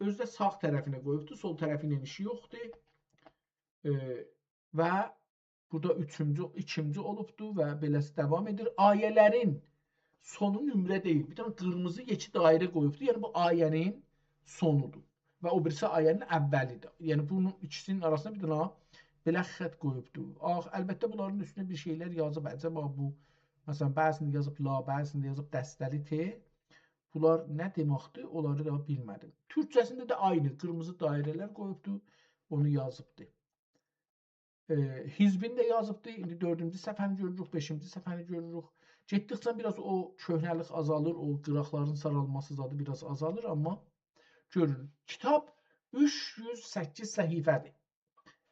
اؤزو ده ساغ طرفینه قویوبدو، سول طرفی ایله ایشی یوخدور. ائ، و بورادا اوچونجو، ایکینجی اولوبدو و بئله‌سی داوام ائدیر. آیه‌لرین سونو نمره دئییل. بیر دنه قیرمیزی یئکه دایره قویوبدو. یعنی، بو آیه‌نین سونودور. و او بیریسی آیه‌نین اولیدیر. یعنی، بونون ایکیسینین آراسیندا بیر دنه بئله خط قویوبدو. آخ، البته، بونلارین اوستونده بیر شئیلر یازیب. عجبا بو، مثلاً، بعضینده یازیب لا، بعضینده یازیب دسته‌لی ت. بونلار نه دئمکدیر، اونلاری دا بیلمه‌دیم. تورکجه‌سینده ده عینی قیرمیزی دایره‌لر قویوبدو، اونو یازیبدی. ائ، حزبین ده یازیبدی. ایندی دؤردونجو صفحه‌نی گؤروروک، بئشینجی صفحه‌نی گؤروروک. گئتدیکجه بیر آز او کؤهنه‌لیک آزالیر، او قیراقلارین سارالماسی زادی بیر آز آزالیر، آمما گؤرون. کیتاب اوچ یوز سککیز صفحه‌دیر.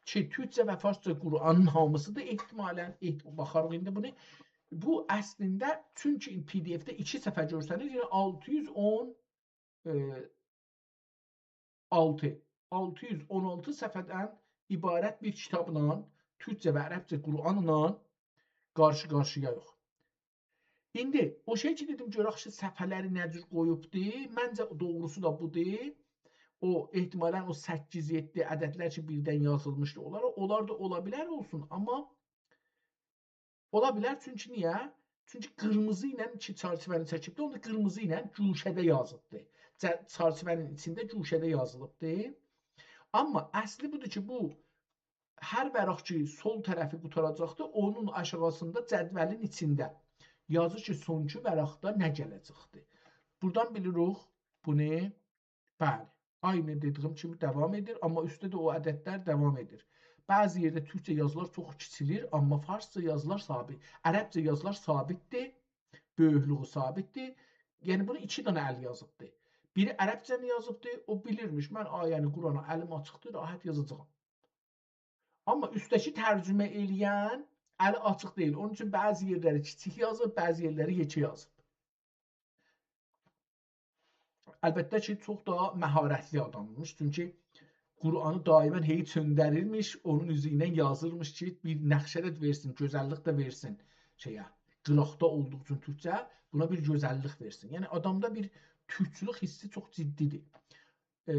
کی، تورکجه و فارسجا قرآنین هامیسیدیر احتمالاً. احت-، باخاریق ایندی بونو. بو اصلینده، چونکی پی دی اف‌ده ایکی صفحه گؤرسنیر، یعنی آلتی یوز اون، ائ، آلتی، آلتی یوز اون آلتی صفحه‌دن عبارت بیر کیتابلا، تورکجه و عربجه قرآنلا قارشی-قارشییایوخ. ایندی او شئی کی دئدیم، گؤرک کی، صفحه‌لری نه جور قویوبدو. منجه، دوغروسو دا بودور. او، احتمالاً او سککیز، یئددی عددلر کی، بیردن یازیلمیشدی اونلارا، اونلار دا اولا بیلر اولسون، آمما اولا بیلر، چونکی نییه؟ چونکی قیرمیزی ایله کی، چرچیوه‌نی چکیبدی، اونو قیرمیزی ایله گوشه‌ده یازیبدی. چه-، چرچیوه‌نین ایچینده گوشه‌ده یازیلیبدی. آمما اصلی بودور کی، بو هر ورق کی، سول طرفی قوتاراجاقدی، اونون آشاغیسیندا جدولین ایچینده یازیر کی، سونکی ورقده نه گله‌جکدی. بورادان بیلیریک بونو. بلی، عینی دئدیگیم کیمی داوام ائدیر، آمما اوستده ده او عددلر داوام ائدیر. بعضی یئرده تورکجه یازیلار چوخ کیچیلیر، آمما فارسجا یازیلار ثابت، عربجه یازیلار ثابتدیر، بؤیوکلویو ثابتدیر. یعنی، بونو ایکی دنه ال یازیبدی. بیری عربجه‌نی یازیبدی، او بیلیرمیش، من آیه‌نی، قرآنی الیم آچیقدیر، راحت یازاجاغام. آمما اوستده‌کی ترجمه ائله‌ین الی آچیق دئییل. اونون اوچون بعضی یئرلری کیچیک یازیب، بعضی یئرلری یئکه یازیب. البته کی، چوخ دا مهارتلی آداممیش. چونکی قرآنی دائما هئی چؤندریرمیش، اونون اوزو ایله یازیرمیش کی، بیر نقشه ده وئرسین، گؤزللیک ده وئرسین شئیه. قیراقدا اولدوغو اوچون تورکجه بونا بیر گؤزللیک وئرسین. یعنی، آدامدا بیر تورکچولوک حیسی چوخ جدی‌دیر. ائ،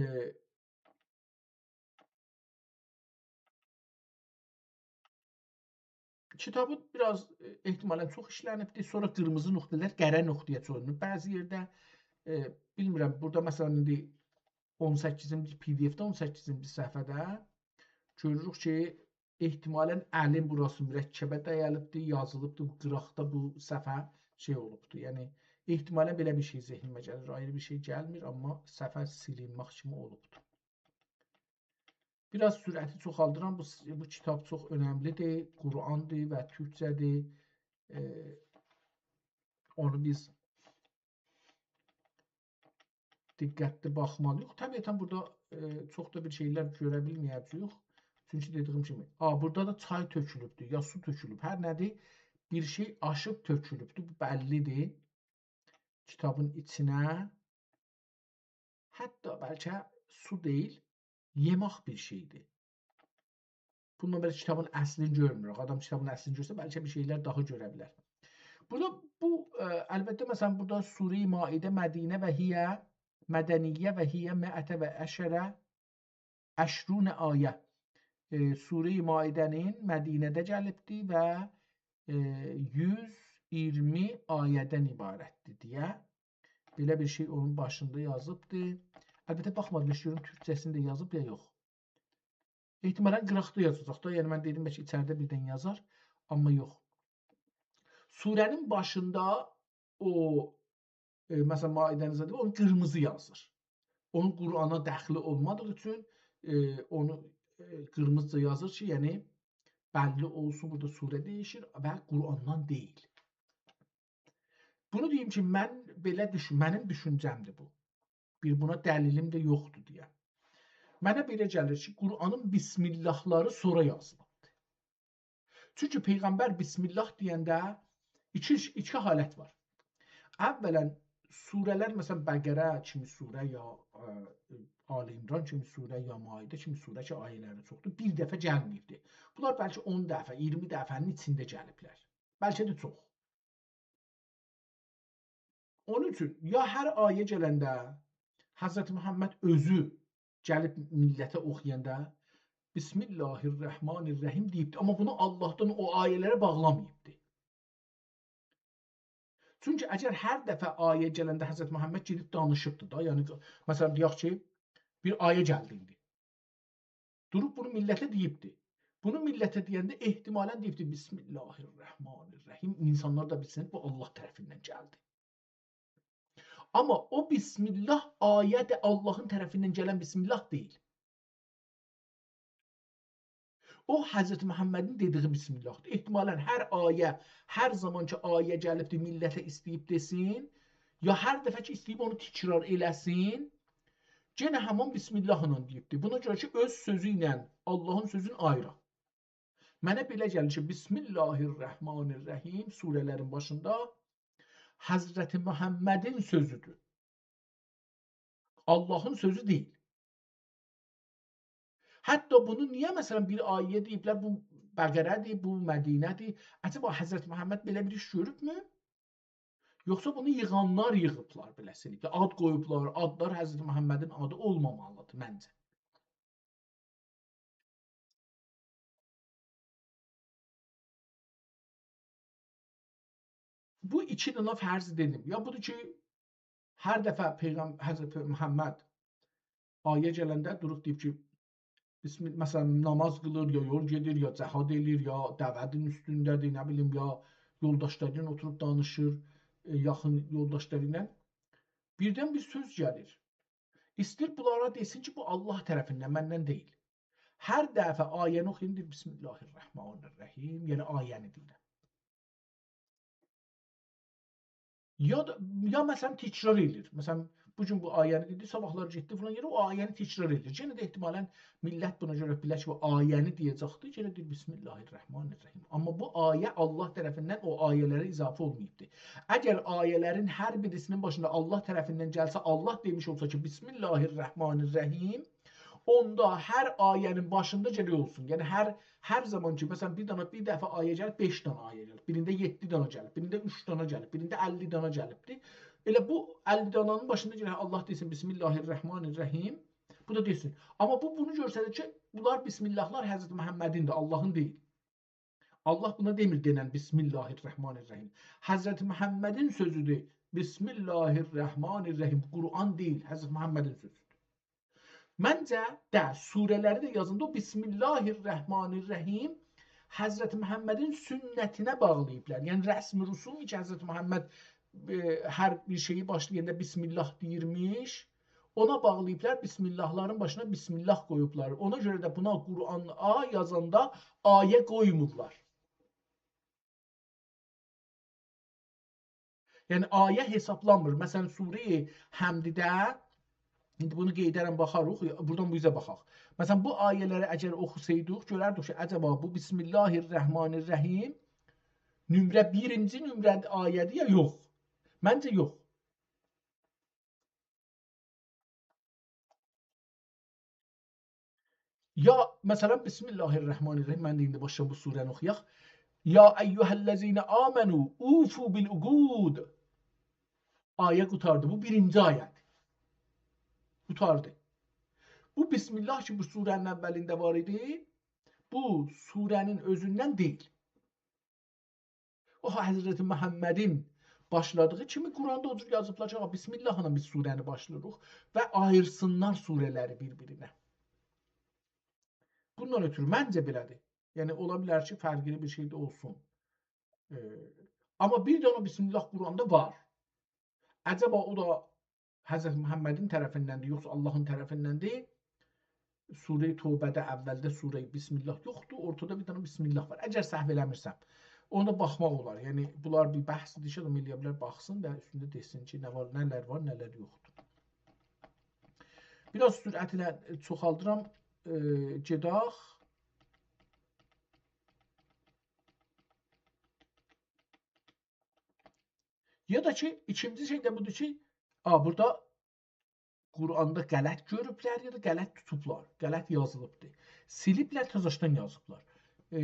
کیتابی بیر آز، ائ، احتمالاً چوخ ایشله‌نیبدیر. سونرا قیرمیزی نقطه‌لر قره نقطه‌یه چئوریلیب. بعضی یئرده، ائ، بیلمیرم، بورادا، مثلاً، ایندی اون سککیزینجی، پی دی اف‌ده اون سککیزینجی صفحه‌ده گؤروروک کی، احتمالاً الین بوراسی مرکبه دایالیبدیر، یازیلیبدیر، بو قیراقدا بو صفحه شئی اولوبدور. یعنی، احتمالاً بئله بیر شئی ذهنیمه گلیر. آیری بیر شئی گلمیر، آمما صفحه سیلینمک کیمی اولوبدور. بیر آز سرعتی چوخالدیرام. بو، بو کیتاب چوخ اؤنملی‌دیر، قرآندیر و تورکجه‌دیر. ائ، اونو بیز دقتلی باخمالی‌ییق. طبیعتاً بورادا، ائ، چوخ دا بیر شئیلر گؤره بیلمه‌یه‌جه‌ییک. چونکی دئدیگیم کیمی، آ، بورادا دا چای تؤکولوبدور، یا سو تؤکولوب، هر نه‌دیر، بیر شئی آشیب تؤکولوبدور، بو بللی‌دیر کیتابین ایچینه. حتی بلکه سو دئییل، یئمک بیر شئی‌دیر. بوندان بئله کیتابین اصلینی گؤرموروک. آدام کیتابین اصلینی گؤرسه، بلکه بیر شئیلر داها گؤره بیلر. بورادا بو، ائ، البته، مثلاً، بورادا سوره‌ی مائده مدینه و هیه، مدنیه و هیه مئة و عشره، عشرون آیه. ائ، سوره‌ی مائده‌نین مدینه‌ده گلیبدی و، ائ، یوز اییرمی آیه‌دن عبارتدیر دئیه بئله بیر شئی اونون باشیندا یازیبدی. البته، باخمادیم، هئچ گؤروم تورکجه‌سینی ده یازیب یا یوخ. احتمالاً قیراقدا یازاجاق دا، یعنی من دئدیم، بلکه ایچریده بیردن یازار. آمما یوخ. سوره‌نین باشیندا او، ائ، مثلا، مائده‌نی زادی، اونو قیرمیزی یازیر. اونون قرآنا دخلی اولمادیغی اوچون، ائ، اونو، ائ، قیرمیزیجا یازیر کی، یعنی بللی اولسون، بورادا سوره دییشیر و قرآندان دئییل. بونو دئییم کی، من بئله دوش-، منیم دوشونجه‌مدیر بو. بیر بونا دلیلیم ده یوخدور دئیه. منه بئله گلیر کی، قرآنین بسم الله‌لاری سونرا یازیلیبدیر. چونکی پیغمبر بسم الله دئینده ایکی، ایکی حالت وار. اولا، سوره‌لر، مثلا، بقره کیمی سوره یا، ائ، آل عمران کیمی سوره یا مائده کیمی سوره کی، آیه‌لری چوخدور، بیر دفعه گلمه‌ییبدیر. بونلار بلکه اون دفعه، اییرمی دفعه‌نین ایچینده گلیبلر. بلکه ده چوخ. اونون اوچون یا هر آیه گلنده حضرت محمد اؤزو گلیب میللته اوخویاندا «بسم الله الرحمن الرحیم» دئییبدی، آمما بونو آللاهدان او آیه‌لره باغلاماییبدی. چونکی اگر هر دفعه آیه گلنده حضرت محمد گئدیب دانیشیبدی دا، یعنی، مثلا، دئیک کی، بیر آیه گلدی ایندی. دوروب بونو میللته دئییبدی. بونو میللته دئینده احتمالا دئییبدی «بسم الله الرحمن الرحیم»، اینسانلار دا بیلسین، بو آللاه طرفیندن گلدی. آمما او «بسم الله» آیه ده آللاهین طرفیندن گلن «بسم الله» دئییل. او، حضرت محمدین دئدیگی «بسم الله»دیر. احتمالا هر آیه، هر زامان کی، آیه گلیبدیر، میللته ایسته‌ییب دئسین، یا هر دفعه کی، ایسته‌ییب اونو تکرار ائله‌سین، یئنه همین «بسم الله» ایله دئییبدیر. بونا گؤره کی، اؤز سؤزو ایله آللاهین سؤزونو آییرا. منه بئله گلیر کی، «بسم الله الرحمن الرحیم» سوره‌لرین باشیندا حضرت محمدین سؤزودور. آللاهین سؤزو دئییل. حتی بونو نییه، مثلا، بیر آیه دئییبلر، بو بقره‌دیر، بو مدینه‌دیر؟ عجبا حضرت محمد بئله بیر ایش گؤروبمو؟ یوخسا بونو ییغانلار ییغیبلار، بئله‌سینی کی، آد قویوبلار، آدلار حضرت محمدین آدی اولمامالیدیر، منجه. بو ایکی دنه فرض دئدیم. یا بودور کی، هر دفعه پیغم-، حضرت محمد آیه گلنده دوروب دئییب کی، بسم-، مثلا، نماز قیلیر، یا یول گئدیر، یا جهاد ائله‌ییر، یا دوه‌نین اوستونده‌دیر، نه بیلیم، یا یولداشلاری ایله اوتوروب دانیشیر، ائ، یاخین یولداشلاری ایله. بیردن بیر سؤز گلیر. ایسته‌ییر بونلارا دئسین کی، بو آللاه طرفیندن، مندن دئییل. هر دفعه آیه‌نی اوخویاندا دئییر، «بسم الله الرحمن الرحیم»، یعنی آیه‌نی دئییر. یا دا، یا مثلا، تکرار ائله‌ییر. مثلا، بو گون بو آیه‌نی دئدی، صاباحلار گئتدی فلان یئره، او آیه‌نی تکرار ائله‌ییر. یئنه ده احتمالا میللت بونا گؤره بیلر کی، بو آیه‌نی دئیه‌جکدیر، یئنه دئییر، «بسم الله الرحمن الرحیم». آمما بو آیه آللاه طرفیندن او آیه‌لره اضافه اولماییبدیر. اگر آیه‌لرین هر بیریسینین باشیندا آللاه طرفیندن گلسه، آللاه دئمیش اولسا کی، «بسم الله الرحمن الرحیم»، اوندا هر آیه‌نین باشیندا گرک اولسون. یعنی هر، هر زامان کی، مثلا، بیر دنه، بیر دفعه آیه گلیب، بئش دنه آیه گلیب، بیرینده یئددی دنه گلیب، بیرینده اوچ دنه گلیب، بیرینده اللی دنه گلیبدیر. ائله بو اللی دنه‌نین باشیندا گرک آللاه دئسین، «بسم الله الرحمن الرحیم». بو دا دئسین. آمما بو بونو گؤستریر کی، بونلار بسم الله‌لار حضرت محمدیندیر، آللاهین دئییل. آللاه بونا دئمیر دئنن «بسم الله الرحمن الرحیم». حضرت محمدین سؤزودور. «بسم الله الرحمن الرحیم». قرآن دئییل، حضرت محمدین سؤزودور. منجه ده سوره‌لری ده یازاندا او «بسم الله الرحمن الرحیم» حضرت محمدین سنتینه باغلاییبلار. یعنی رسم رسوم کی، حضرت محمد، ائ، هر بیر شئیی باشلایاندا «بسم الله» دئییرمیش، اونا باغلاییبلار، بسم الله‌لارین باشینا «بسم الله» قویوبلار. اونا گؤره ده بونا قرآن آ یازاندا آیه قویمورلار. یعنی آیه حسابلانمیر. مثلا، سوره‌ی حمدده، ایندی بونو قئییدرم، باخاریق، بورادان بو اوزه باخاق. مثلا، بو آیه‌لری اگر اوخوسایدیق، گؤرردیک کی، عجبا بو «بسم الله الرحمن الرحیم» نمره، بیرینجی نمره آیه‌دیر یا یوخ؟ منجه یوخ. یا، مثلا، «بسم الله الرحمن الرحیم»، من ده ایندی باشلاییم بو سوره‌نی اوخویاق. «یا ایها الذین آمنوا اوفوا بالعقود». آیه قوتاردی. بو بیرینجی آیه‌دیر. قوتاردی. بو «بسم الله» کی، بو سوره‌نین اولینده وار ایدی، بو سوره‌نین اؤزوندن دئییل. او حضرت محمدین باشلادیغی کیمی قرآندا او جور یازیبلار کی، «آ، بسم الله ایله بیز سوره‌نی باشلاییریق» و آییرسینلار سوره‌لری بیر-بیرینه. بوندان اؤترو منجه بئله‌دیر. یعنی، اولا بیلر کی، فرقلی بیر شئی ده اولسون. ائ، آمما بیر دنه بسم الله قرآندا وار. عجبا او دا حضرت محمدین طرفیندندیر، یوخسا آللاهین طرفیندندیر؟ سوره‌ی توبه‌ده اولده سوره‌ی بسم الله یوخدور، اورتادا بیر دنه بسم الله وار. اگر سهو ائله‌میرسم، اونو دا باخماق اولار. یعنی، بونلار بیر بحثدیر، شئی آدام ائلیه بیلر، باخسین و اوستونده دئسین کی، نه وار، نه‌لر وار، نه‌لر یوخدور. بیر آز سرعت ایله چوخالدیرام، ائ، گئداخ. یا دا کی، ایکینجی شئی ده بودور کی، آ، بورادا قرآندا غلط گؤروبلر، یا دا غلط توتوبلار، غلط یازیلیبدیر. سیلیبلر، تازاشدان یازیبلار. ائ،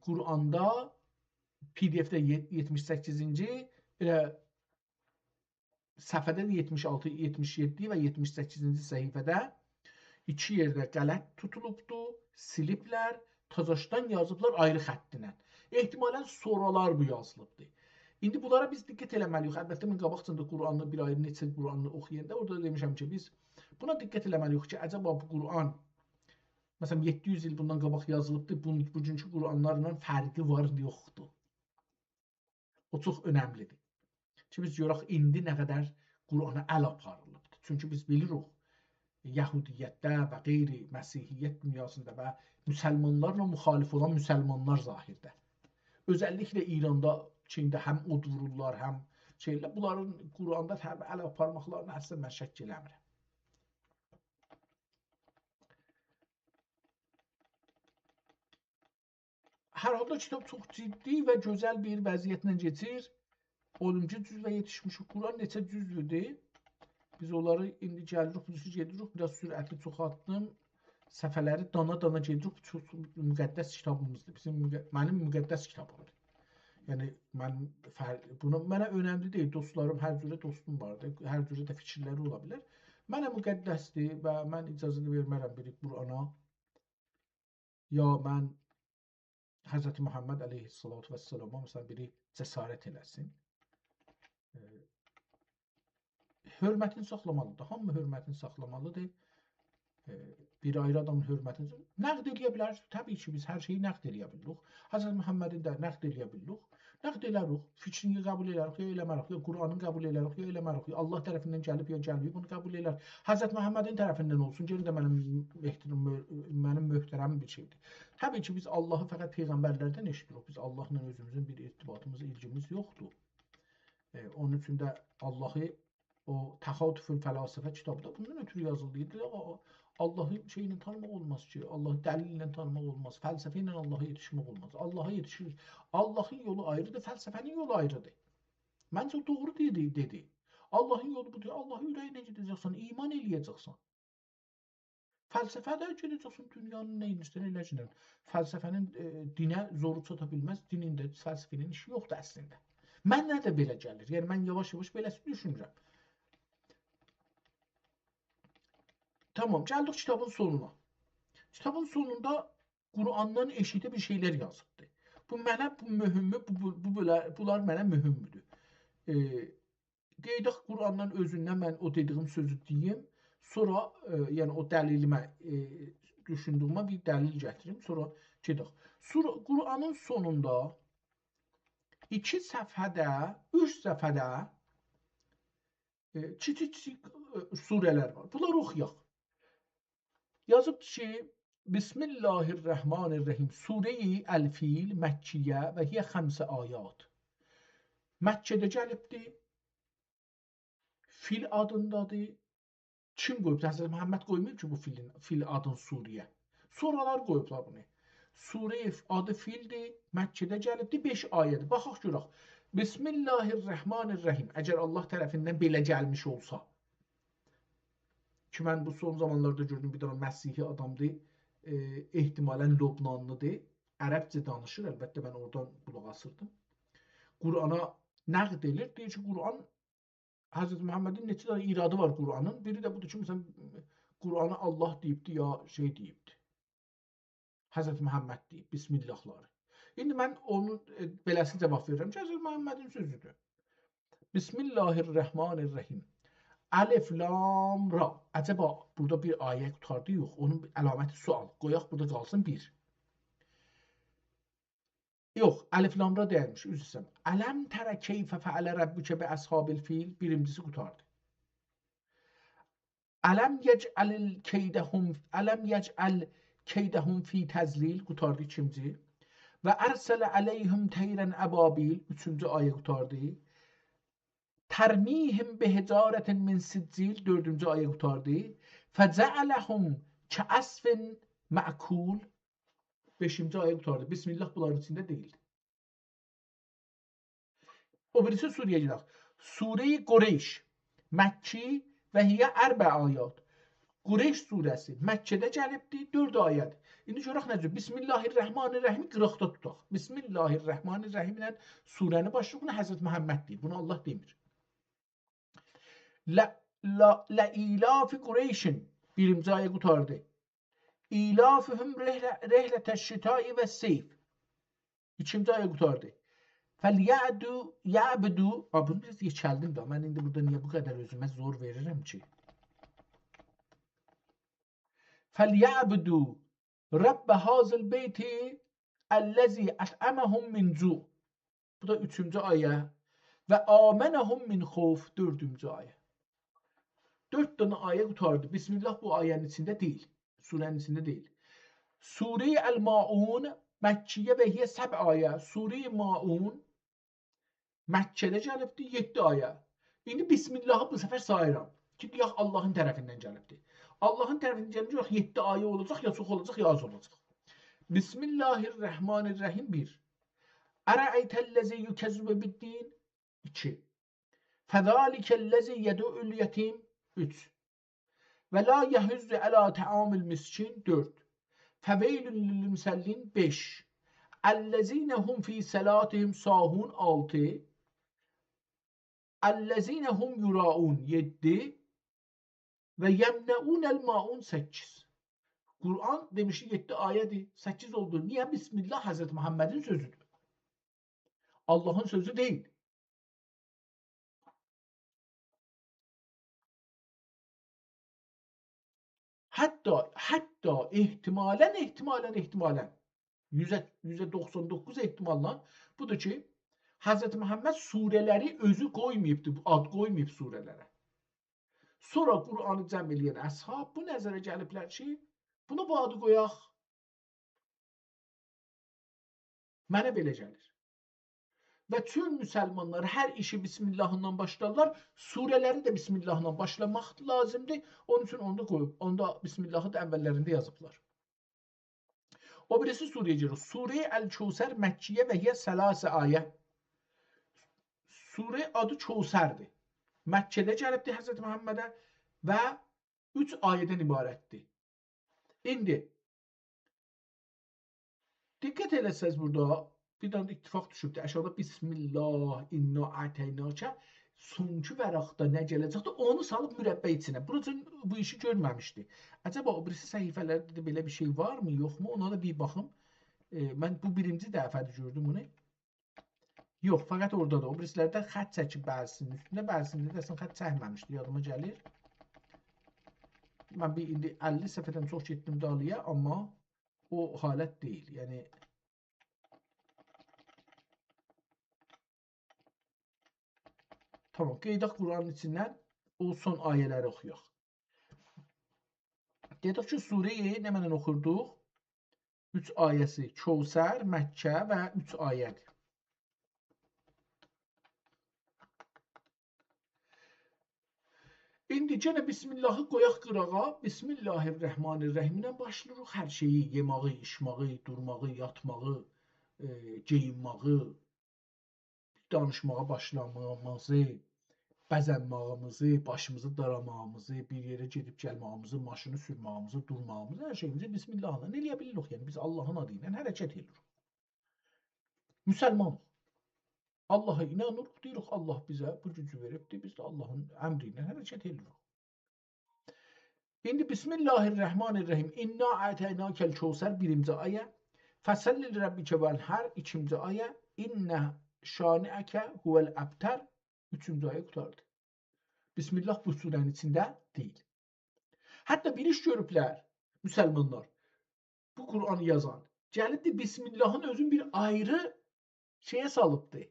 قرآندا، پی دی اف‌ده یئ-، یئتمیش سککیزینجی، ائله صفحه‌ده ده یئتمیش آلتی، یئتمیش یئددی و یئتمیش سککیزینجی صفحه‌ده ایکی یئرده غلط توتولوبدو، سیلیبلر، تازاشدان یازیبلار آیری خطله. احتمالاً سونرالار بو یازیلیبدی. ایندی بونلارا بیز دقت ائله‌مه‌لی‌ییک. البته، من قاباقجان دا قرآنی بیر آیری نئچه قرآنی اوخویاندا اورادا دا دئمیشم کی، بیز بونا دقت ائله‌مه‌لی‌ییک کی، عجبا بو قرآن، مثلاً، یئددی یوز ایل بوندان قاباق یازیلیبدی، بو، بوگونکو قرآنلارلا فرقی وار، یوخدور. او چوخ اؤنملی‌دیر. کی، بیز گؤرک ایندی نه قدر قرآنا ال آپاریلیبدیر. چونکی بیز بیلیریک، یهودیتده و غیر مسیحیت دونیاسیندا و مسلمانلارلا مخالف اولان مسلمانلار ظاهرده. اؤزللیکله ایراندا، چینده هم اود وورورلار، هم شئیله، بونلارین قرآندا طبیعی ال آپارماقلارینا اصلاً من شک ائله‌میرم. هر حالدا کیتاب چوخ جدی و گؤزل بیر وضعیتله کئچیر. اونونجو جزوه یئتیشمیشیک. قرآن نئچه جزودور؟ بیز اونلاری ایندی گلیریک، بو جزوه گئدیریک. بیر آز سرعتی چوخالتدیم. صفحه‌لری دانا-دانا گئدیریک. بو چوخ مقدس کیتابیمیزدیر. بیزیم مق-، منیم مقدس کیتابیمدیر. یعنی، من فر-، بونو، منه اؤنملی دئییل، دوستلاریم، هر جوره دوستوم واردیر. هر جوره ده فیکیرلری اولا بیلر. منه مقدسدیر و من اجازه ده وئرمه‌رم بیری قرآنا یا من حضرت محمد علیه‌الصلاة والسلاما، مثلاً، بیری جسارت ائله‌سین. ائ، حرمتینی ساخلامالیدیر. هامی حرمتینی ساخلامالیدیر. ائ، بیر آیری آدامین حرمتینی نقد ائله‌یه بیلر. طبیعی کی، بیز هر شئیی نقد ائله‌یه بیلیریک. حضرت محمدین ده نقد ائله‌یه بیلیریک. نقد ائله‌ریک، فیکرینی قبول ائله‌ریک، یا ائله‌مه‌ریک، یا قرآنین قبول ائله‌ریک، یا ائله‌مه‌ریک، یا آللاه طرفیندن گلیب، یا گلمه‌ییب، بونو قبول ائله‌ریک. حضرت محمدین طرفیندن اولسون، یئنه ده منیم احترام، منیم محترم بیر شئیدیر. طبیعی کی، بیز آللاهی فقط پیغمبرلردن ائشیدیریک. بیز آللاهلا اؤزوموزون بیر ارتباطیمیز، ایلگیمیز یوخدور. ائ، اونون اوچون ده آللاهی او تخاطف الفلاسفه کیتابی دا بوندان اؤترو یازیلدی. دئدیلر، «آ، آللاهی شئی ایله تانیماق اولماز کی، آللاهی دلیل ایله تانیماق اولماز، فلسفه ایله آللاها یئتیشمک اولماز. آللاها یئتیشیر. آللاهین یولو آیریدیر، فلسفه‌نین یولو آیریدیر.» منجه، او دوغرو دئدی، دئدی. آللاهین یولو بودور. آللاها اوره‌یینن گئده‌جکسن، ایمان ائله‌یه‌جکسن. فلسفه ده گئده‌جکسن دونیانین نئینیرسن ائله‌گینن. فلسفه‌نین، ائ، دینه زورو چاتا بیلمز، دینین ده فلسفه ایله ایشی یوخدور اصلینده. منه ده بئله گلیر. یعنی، من یاواش-یاواش بئله‌سی دوشونورم. تامام، گلدیک کیتابین سونونا. کیتابین سونوندا قرآندان ائشیکده بیر شئیلر یازیبدی. بو منه، بو مهمدور، بو، بو، بو بئله، بونلار منه مهمدور. ائ، قئییداق قرآندان اؤزوندن من او دئدیگیم سؤزو دئییم. سونرا، ائ، یعنی او دلیلیمه، ائ، دوشوندویومه بیر دلیل گتیریم. سونرا گئدک. سونرا قرآنین سونوندا ایکی صفحه‌ده، اوچ صفحه‌ده، ائ، کیچیک-کیچیک، ائ، سوره‌لر وار. بونلاری اوخویاق. یازیب کی، بسم الله الرحمن الرحیم، سوره‌ی الفیل، مکیه و هی خمس آیات. مکه‌ده گلیبدی. فیل آدیندادیر. کیم قویوب؟ حضرت محمد قویماییب کی، بو فیلین، فیل آدین سوره‌یه. سونرالار قویوبلار بونو. سوره ف-، آدی فیلدیر، مکه‌ده گلیبدیر، بئش آیه‌دیر. باخاق گؤرک. بسم الله الرحمن الرحیم. اگر آللاه طرفیندن بئله گلمیش اولسا. کی، من بو سون زامانلاردا گؤردوم، بیر دنه مسیحی آدامدیر، ائ، احتمالاً لبنانلیدیر. عربجه دانیشیر، البته، من اورادان قولاق آسیردیم. قرآنا نقد ائله‌ییر، دئییر کی، قرآن، حضرت محمدین نئچه دنه ایرادی وار قرآنین. بیری ده بودور کی، مثلاً، قرآنا آللاه دئییبدی، یا شئی دئییبدی. حضرت محمد دئییب، بسم الله‌لاری. ایندی من اونون، ائ، بئله‌سی جاواب وئریرم کی، حضرت محمدین سؤزودور. بسم الله الرحمن الرحیم. الف لام را. عجبا بورادا بیر آیه قوتاردی؟ یوخ، اونون علامت سؤال. قویاق بورادا قالسین بیر. یوخ، الف لام را دئییلمیش، عذر ایسته‌ییرم. «ألم تر کیف فعل ربک بأصحاب الفیل»، بیرینجیسی قوتاردی. «ألم یجعل کیدهم، ألم یجعل کیدهم فی تضلیل»، قوتاردی ایکینجی. «وأرسل علیهم طیرا أبابیل»، اوچونجو آیه قوتاردی. «ترمیهم بحجارة من سجیل»، دؤردونجو آیه قوتاردی. «فجعلهم کعصف مأکول»، بئشینجی آیه قوتاردی. بسم الله بونلارین ایچینده دئییلدی. او بیریسی سوره‌یه گئدک. سوره‌ی قریش، مکی، و هی اربع آیات. قریش سوره‌سی مکه‌ده گلیبدی، دؤرد آیه‌دیر. ایندی گؤرک نه جور. بسم الله الرحمن الرحیم قیراقدا توتاق. بسم الله الرحمن الرحیم ایله سوره‌نی باشلاییر. بونو حضرت محمد دئییر. بونو الله دئمیر. ل، ل، لإیلاف قریش، بیرینجی آیه قوتاردی. «إیلافهم رحلة، رحلة الشتاء والصیف». ایکینجی آیه قوتاردی. «فلیعبدوا، یعبدوا»، آ، بونو بیر آز یئکلدیم ده. من ایندی بورادا نییه بو قدر اؤزومه زور وئریرم کی؟ «فلیعبدوا رب هذا البیت الذی أطعمهم من جوع». بو دا اوچونجو آیه. «و آمنهم من خوف»، دؤردونجو آیه. دؤرد دنه آیه قوتاردی. بسم الله بو آیه‌نین ایچینده دئییل. سوره‌نین ایچینده دئییل. سوره‌ی الماعون، مکیه و هی سبع آیه. سوره‌ی ماعون مکه‌ده گلیبدی، یئددی آیه. ایندی بسم اللهی بو سفر ساییرام کی، دئیک، اللهین طرفیندن گلیبدی. اللهین طرفیندن گلیبدی، یوخ، یئددی آیه اولاجاق، یا چوخ اولاجاق، یا آز اولاجاق. بسم الله الرحمن الرحیم، بیر. «أرأیت الذی یکذب بالدین»، ایکی. «فذلک الذی یدع الیتیم»، اوچ. «ولا یحض علی طعام المسکین»، دؤرد. «فویل للمصلین»، بئش. «الذین هم فی صلاتهم ساهون»، آلتی. «الذین هم یراءون»، یئددی. «و یمنعون الماعون»، سککیز. قرآن دئمیشدی یئددی آیه‌دیر، سککیز اولدو. نییه؟ بسم الله حضرت محمدین سؤزودور. اللهین سؤزو دئییل. حتی، حتی احتمالاً، احتمالاً، احتمالاً، یوزه، یوزده دوخسان دوققوز احتماللا بودور کی، حضرت محمد سوره‌لری اؤزو قویماییبدی، آد قویماییب سوره‌لره. سونرا قرآنی جمع ائله‌ین اصحاب بو نظره گلیبلر کی، بونا بو آدی قویاق. منه بئله گلیر. و چون مسلمانلار هر ایشی بسم اللهیندان باشلارلار، سوره‌لری ده بسم اللهیندان باشلاماق لازیمدیر. اونون اوچون اونو دا قویوب، اوندا بسم اللهی دا اوللرینده یازیبلار. او بیریسی سوره‌یه گیریر. سوره‌ی الکوثر، مکیه و هی ثلاث آیه. سوره آدی کوثردیر. مکه‌ده گلیبدیر حضرت محمده و اوچ آیه‌دن عبارتدیر. ایندی دقت ائله‌سز بورادا بیر دنه اتفاق دوشوبدور. آشاغیدا «بسم الله، انا اعطیناک»، سونکی ورقده نه گله‌جکدیر، اونو سالیب مربع ایچینه. بوراجان بو ایشی گؤرمه‌میشدی. عجبا او بیریسی صفحه‌لرده ده بئله بیر شئی وارمی، یوخمو؟ اونا دا بیر باخیم. ائ، من بو بیرینجی دفعه‌دیر گؤردوم بونو. یوخ، فقط اورادا دا. او بیریسی‌لرده خط چکیب بعضی‌سینین اوستونه، بعضی‌سینده ده اصلاً خط چکمه‌میشدی، یادیما گلیر. من بیر ایندی اللی صفحه‌دن چوخ گئتدیم دالییا، آمما او حالت دئییل. یعنی، تامام، قئییداق قرآنین ایچیندن او سون آیه‌لری اوخویاق. دئدیک کی، سوره‌یی نمنه اوخوردوق؟ اوچ آیه‌سی کوثر، مکه و اوچ آیه‌دیر. ایندی یئنه بسم اللهی قویاق قیراغا، بسم الله الرحمن الرحیم ایله باشلاییریق هر شئیی، یئماغی، ایچماغی، دورماغی، یاتماغی، ائ، گئیینماغی، دانیشماغا باشلاماغیمیزی، بزنماغیمیزی، باشیمیزی داراماغیمیزی، بیر یئره گئدیب گلماغیمیزی، ماشینی سورماغیمیزی، دورماغیمیزی، هر شئییمیزی بسم اللهلا ائلیه بیلیریک. یعنی، بیز اللهین آدی ایله حرکت ائدیریک. مسلمانیق. اللها اینانیریق، دئییریک، الله بیزه بو گوجو وئریبدیر، بیز ده اللهین امری ایله حرکت ائدیریک. ایندی بسم الله الرحمن الرحیم. «انا اعطیناک الکوثر»، بیرینجی آیه. «فصل لربک وانحر»، ایکینجی آیه. «ان شانئک هو الابتر»، اوچونجو آیه قوتاردی. بسم الله بو سوره‌نین ایچینده دئییل. حتی بیر ایش گؤروبلر مسلمانلار، بو قرآنی یازان. گلیبدی بسم اللهین اؤزون بیر آیری شئیه سالیبدی.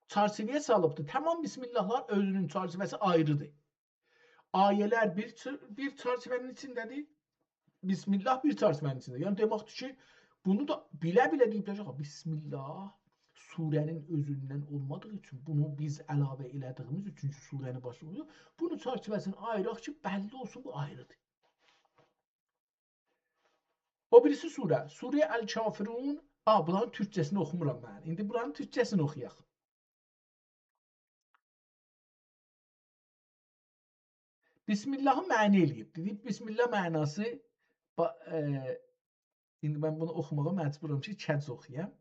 چرچیوه‌یه سالیبدی. تمام بسم الله‌لر اؤزونون چرچیوه‌سی آیریدیر. آیه‌لر بیر چر-، بیر چرچیوه‌نین ایچینده‌دیر. بسم الله بیر چرچیوه‌نین ایچینده. یعنی دئمکدیر کی، بونو دا بیله-بیله دئییبلر کی، «آقا، بسم الله سوره‌نین اؤزوندن اولمادیغی اوچون، بونو بیز علاوه ائله‌دیگیمیز اوچون کی، سوره‌نین باشی بودور، بونو چرچیوه‌سینی آییراق کی، بللی اولسون، بو آیریدیر.» او بیریسی سوره، سوره الکافرون. آ، بونلارین تورکجه‌سینی اوخومورام من. ایندی بورانین تورکجه‌سینی اوخویاق. بسم اللهی معنا ائله‌ییب. دئدیک، بسم الله معناسی، با-، ائ، ایندی من بونو اوخوماغا مجبورام کی، کج اوخویام.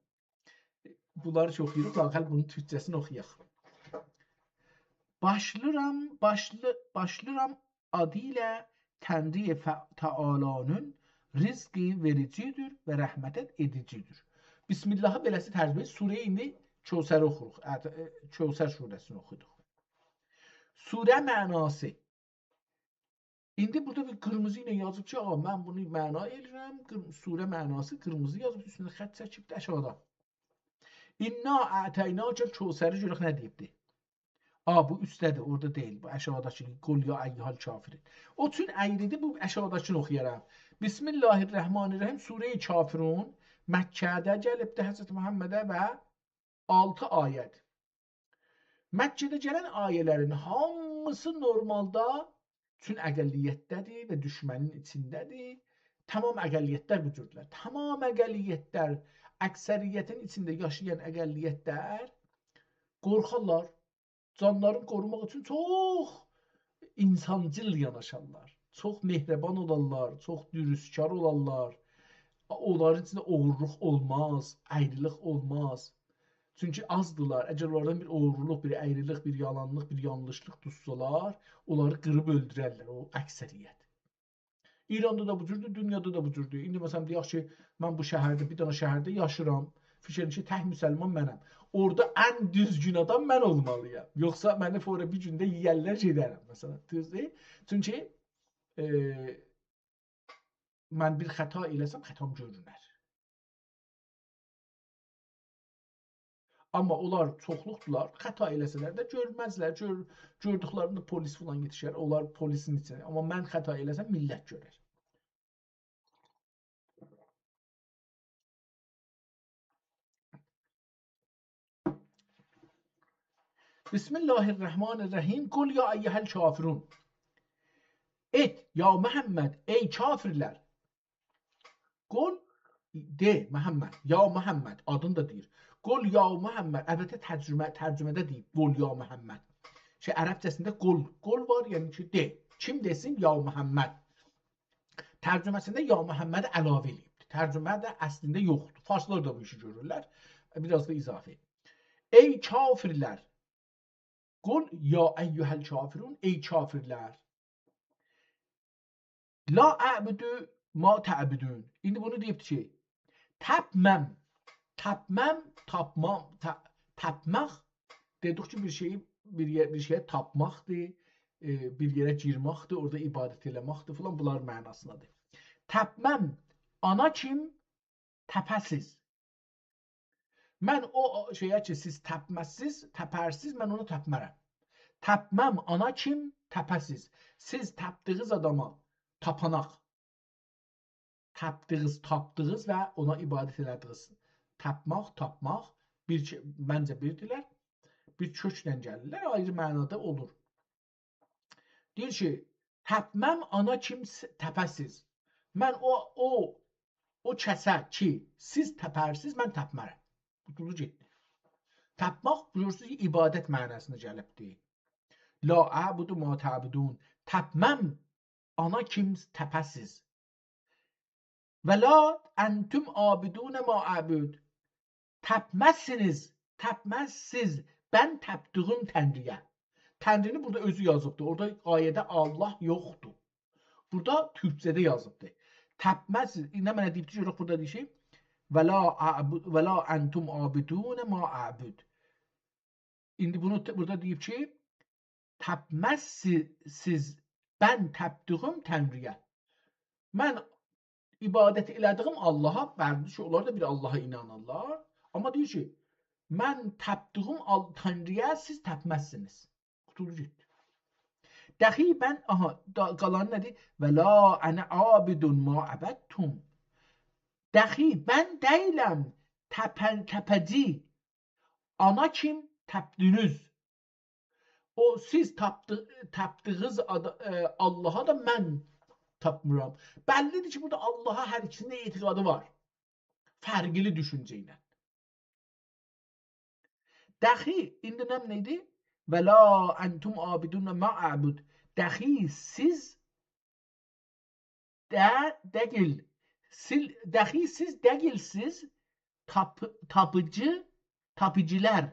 بونلاری کی اوخویوروق، لااقل بونون تورکجه‌سینی اوخویاق. باشلیرام، باشلی-، باشلیرام آدی ایله تنری ف-، تعالی‌نین، رزق وئریجی‌دیر و رحمت ائدیجی‌دیر. بسم اللهی بئله‌سی ترجمه، سوره ایندی کوثری اوخوروق. ات-، ائ، کوثر سوره‌سینی اوخودوق. سوره معناسی. ایندی بورادا بیر قیرمیزی ایله یازیب کی، «آ، من بونو معنا ائله‌ییرم.» قیر-، سوره معناسی قیرمیزی یازیب، اوستونده خط چکیبدی آشاغیدا. «انا اعطیناک الکوثر»ی گؤرک نه دئییبدی. آ، بو اوستده‌دیر، اورادا دئییل. بو آشاغیداکی «قل یا ایها الکافرون». او اوچون اَیری‌دیر، بو آشاغیداکینی اوخویارام. بسم الله الرحمن الرحیم، سوره کافرون، مکه‌ده گلیبدی حضرت محمده و آلتی آیه‌دیر. مکه‌ده گلن آیه‌لرین هامیسی نورمالدا چون اقلیتده‌دیر و دوشمنین ایچینده‌دیر. تمام اقلیتلر بو جوردولر. تمام اقلیتلر، اکثریتین ایچینده یاشایان اقلیتلر قورخارلار. جانلارینی قوروماق اوچون چوخ اینسانجیل یاناشارلار. چوخ مهربان اولارلار، چوخ دوروستکار اولارلار. اونلارین ایچینده اوغورلوق اولماز، اَیریلیک اولماز. چونکی آزدیلار. اگر اونلاردان بیر اوغورلوق، بیر اَیریلیک، بیر یالانلیق، بیر یانلیشلیق توتسالار، اونلاری قیریب اؤلدوررلر، او اکثریت. ایراندا دا بو جوردور، دونیادا دا بو جوردور. ایندی، مثلا، دئیک کی، من بو شهرده، بیر دنه شهرده یاشیرام، فیکر ائدین کی، تک مسلمان منم. اورادا ان دوزگون آدام من اولمالی‌یام. یوخسا منی فورا بیر گونده یئیرلر، گئدرم، مثلا. دوزدور؟ چونکی، ائ، من بیر خطا ائله‌سم، خطام گؤرونر. آمما اونلار چوخلوقدولار، خطا ائله‌سه‌لر ده گؤرمزلر، گؤر-، گؤردوکلرینده پلیس فلان یئتیشر، اونلار پلیسین ایچینه. آمما من خطا ائله‌سم، میللت گؤرر. بسم الله الرحمن الرحیم. قل یا ایها الکافرون. ائت، یا محمد، ای کافرلر. قل، دئ، محمد، یا محمد، آدینی دا دئییر. قل یا محمد، البته ترجمه، ترجمه‌ده دئییب، قل یا محمد. شئی، عربجه‌سینده قل، قل وار، یعنی کی، دئ. کیم دئسین؟ یا محمد. ترجمه‌سینده یا محمدی علاوه ائله‌ییبدیر. ترجمه‌ده اصلینده یوخدور. فارسلار دا بو ایشی گؤرورلر. بیر آز دا اضافه. ای کافرلر. قل یا ایها الکافرون، ای کافرلر. لا اعبد ما تعبدون. ایندی بونو دئییب کی، تپمم، تپمم، تاپمام، ت-، تپمک. دئدیک کی، بیر شئیی، بیر یئر، بیر شئیه تاپماقدیر، ائ، بیر یئره گیرمکدیر، اورادا عبادت ائله‌مکدیر فلان، بونلار معناسیندادیر. تپمم، آنا کیم تپه‌سیز. من او، او شئیه کی، سیز تپمزسیز، تپرسیز، من اونا تپمرم. تپمم آنا کیم تپه‌سیز. سیز تپدیگیز آداما تاپاناق. تپدیگیز، تاپدیگیز و اونا عبادت ائله‌دیگیز. تپماق، تاپماق، بیر کی-، منجه بیردیلر. بیر کؤکله گلیرلر، آیری معنادا اولور. دئییر کی، تپمم آنا کیم س-، تپه‌سیز. من او، او، او کسه کی، سیز تپرسیز، من تپمرم. قوتولدو گئتدی. تپماق، بویورسونوز کی، عبادت معناسینا گلیبدیر. لا اعبد ما تعبدون. تپمم آنا کیم تپه‌سیز. ولا انتم عابدون ما اعبد. تپمزسینیز، تپمزسیز بن تپدیگیم تنری‌یه. تنری‌نی بورادا اؤزو یازیبدی. اورادا آیه‌ده الله یوخدور. بورادا تورکجه‌ده یازیبدی. تپمزسیز. ایندی منه دئییبدی، گؤرک بورادا دئییر کی، ولا اعبد، ولا انتم عابدون ما اعبد. ایندی بونو ت-، بورادا دئییب کی، تپمزسیز بن تپدیگیم تنری‌یه. من عبادت ائله‌دیگیم اللها، بللی کی، اونلار دا بیر اللها اینانیرلار. آمما دئییر کی، من تاپدیغیم آل-، تانرییا سیز تاپمازسینیز. قوتولدو گئتدی. دخی من، آها، دا، قالانی نه‌دیر؟ «ولا أنا عابد ما عبدتم.» دخی من دئییلم تپه-، تپه‌جی. آنا کیم تاپدینیز؟ او سیز تاپدی-، تاپدیغینیز آدا-، ائ، آللاها دا من تاپمیرام. بللی‌دیر کی، بورادا آللاها هر ایکیسینین ده اعتقادی وار. فرقلی دوشونجه ایله. دخی، ایندی نه، نه ایدی؟ «ولا أنتم عابدون ما أعبد.» دخی سیز ده، دئییل، سیل-، دخی سیز دئییلسیز تاپ-، تاپیجی، تاپیجیلار.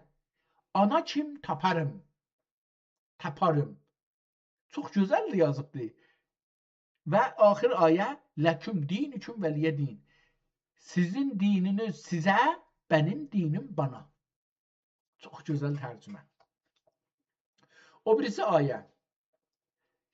آنا کیم تاپاریم. تاپاریم. چوخ گؤزل ده یازیبدی. و آخر آیه: «لکم دینکم ولی دین.» سیزین دینینیز سیزه، منیم دینیم مانا. چوخ گؤزل ترجمه. او بیریسی آیه.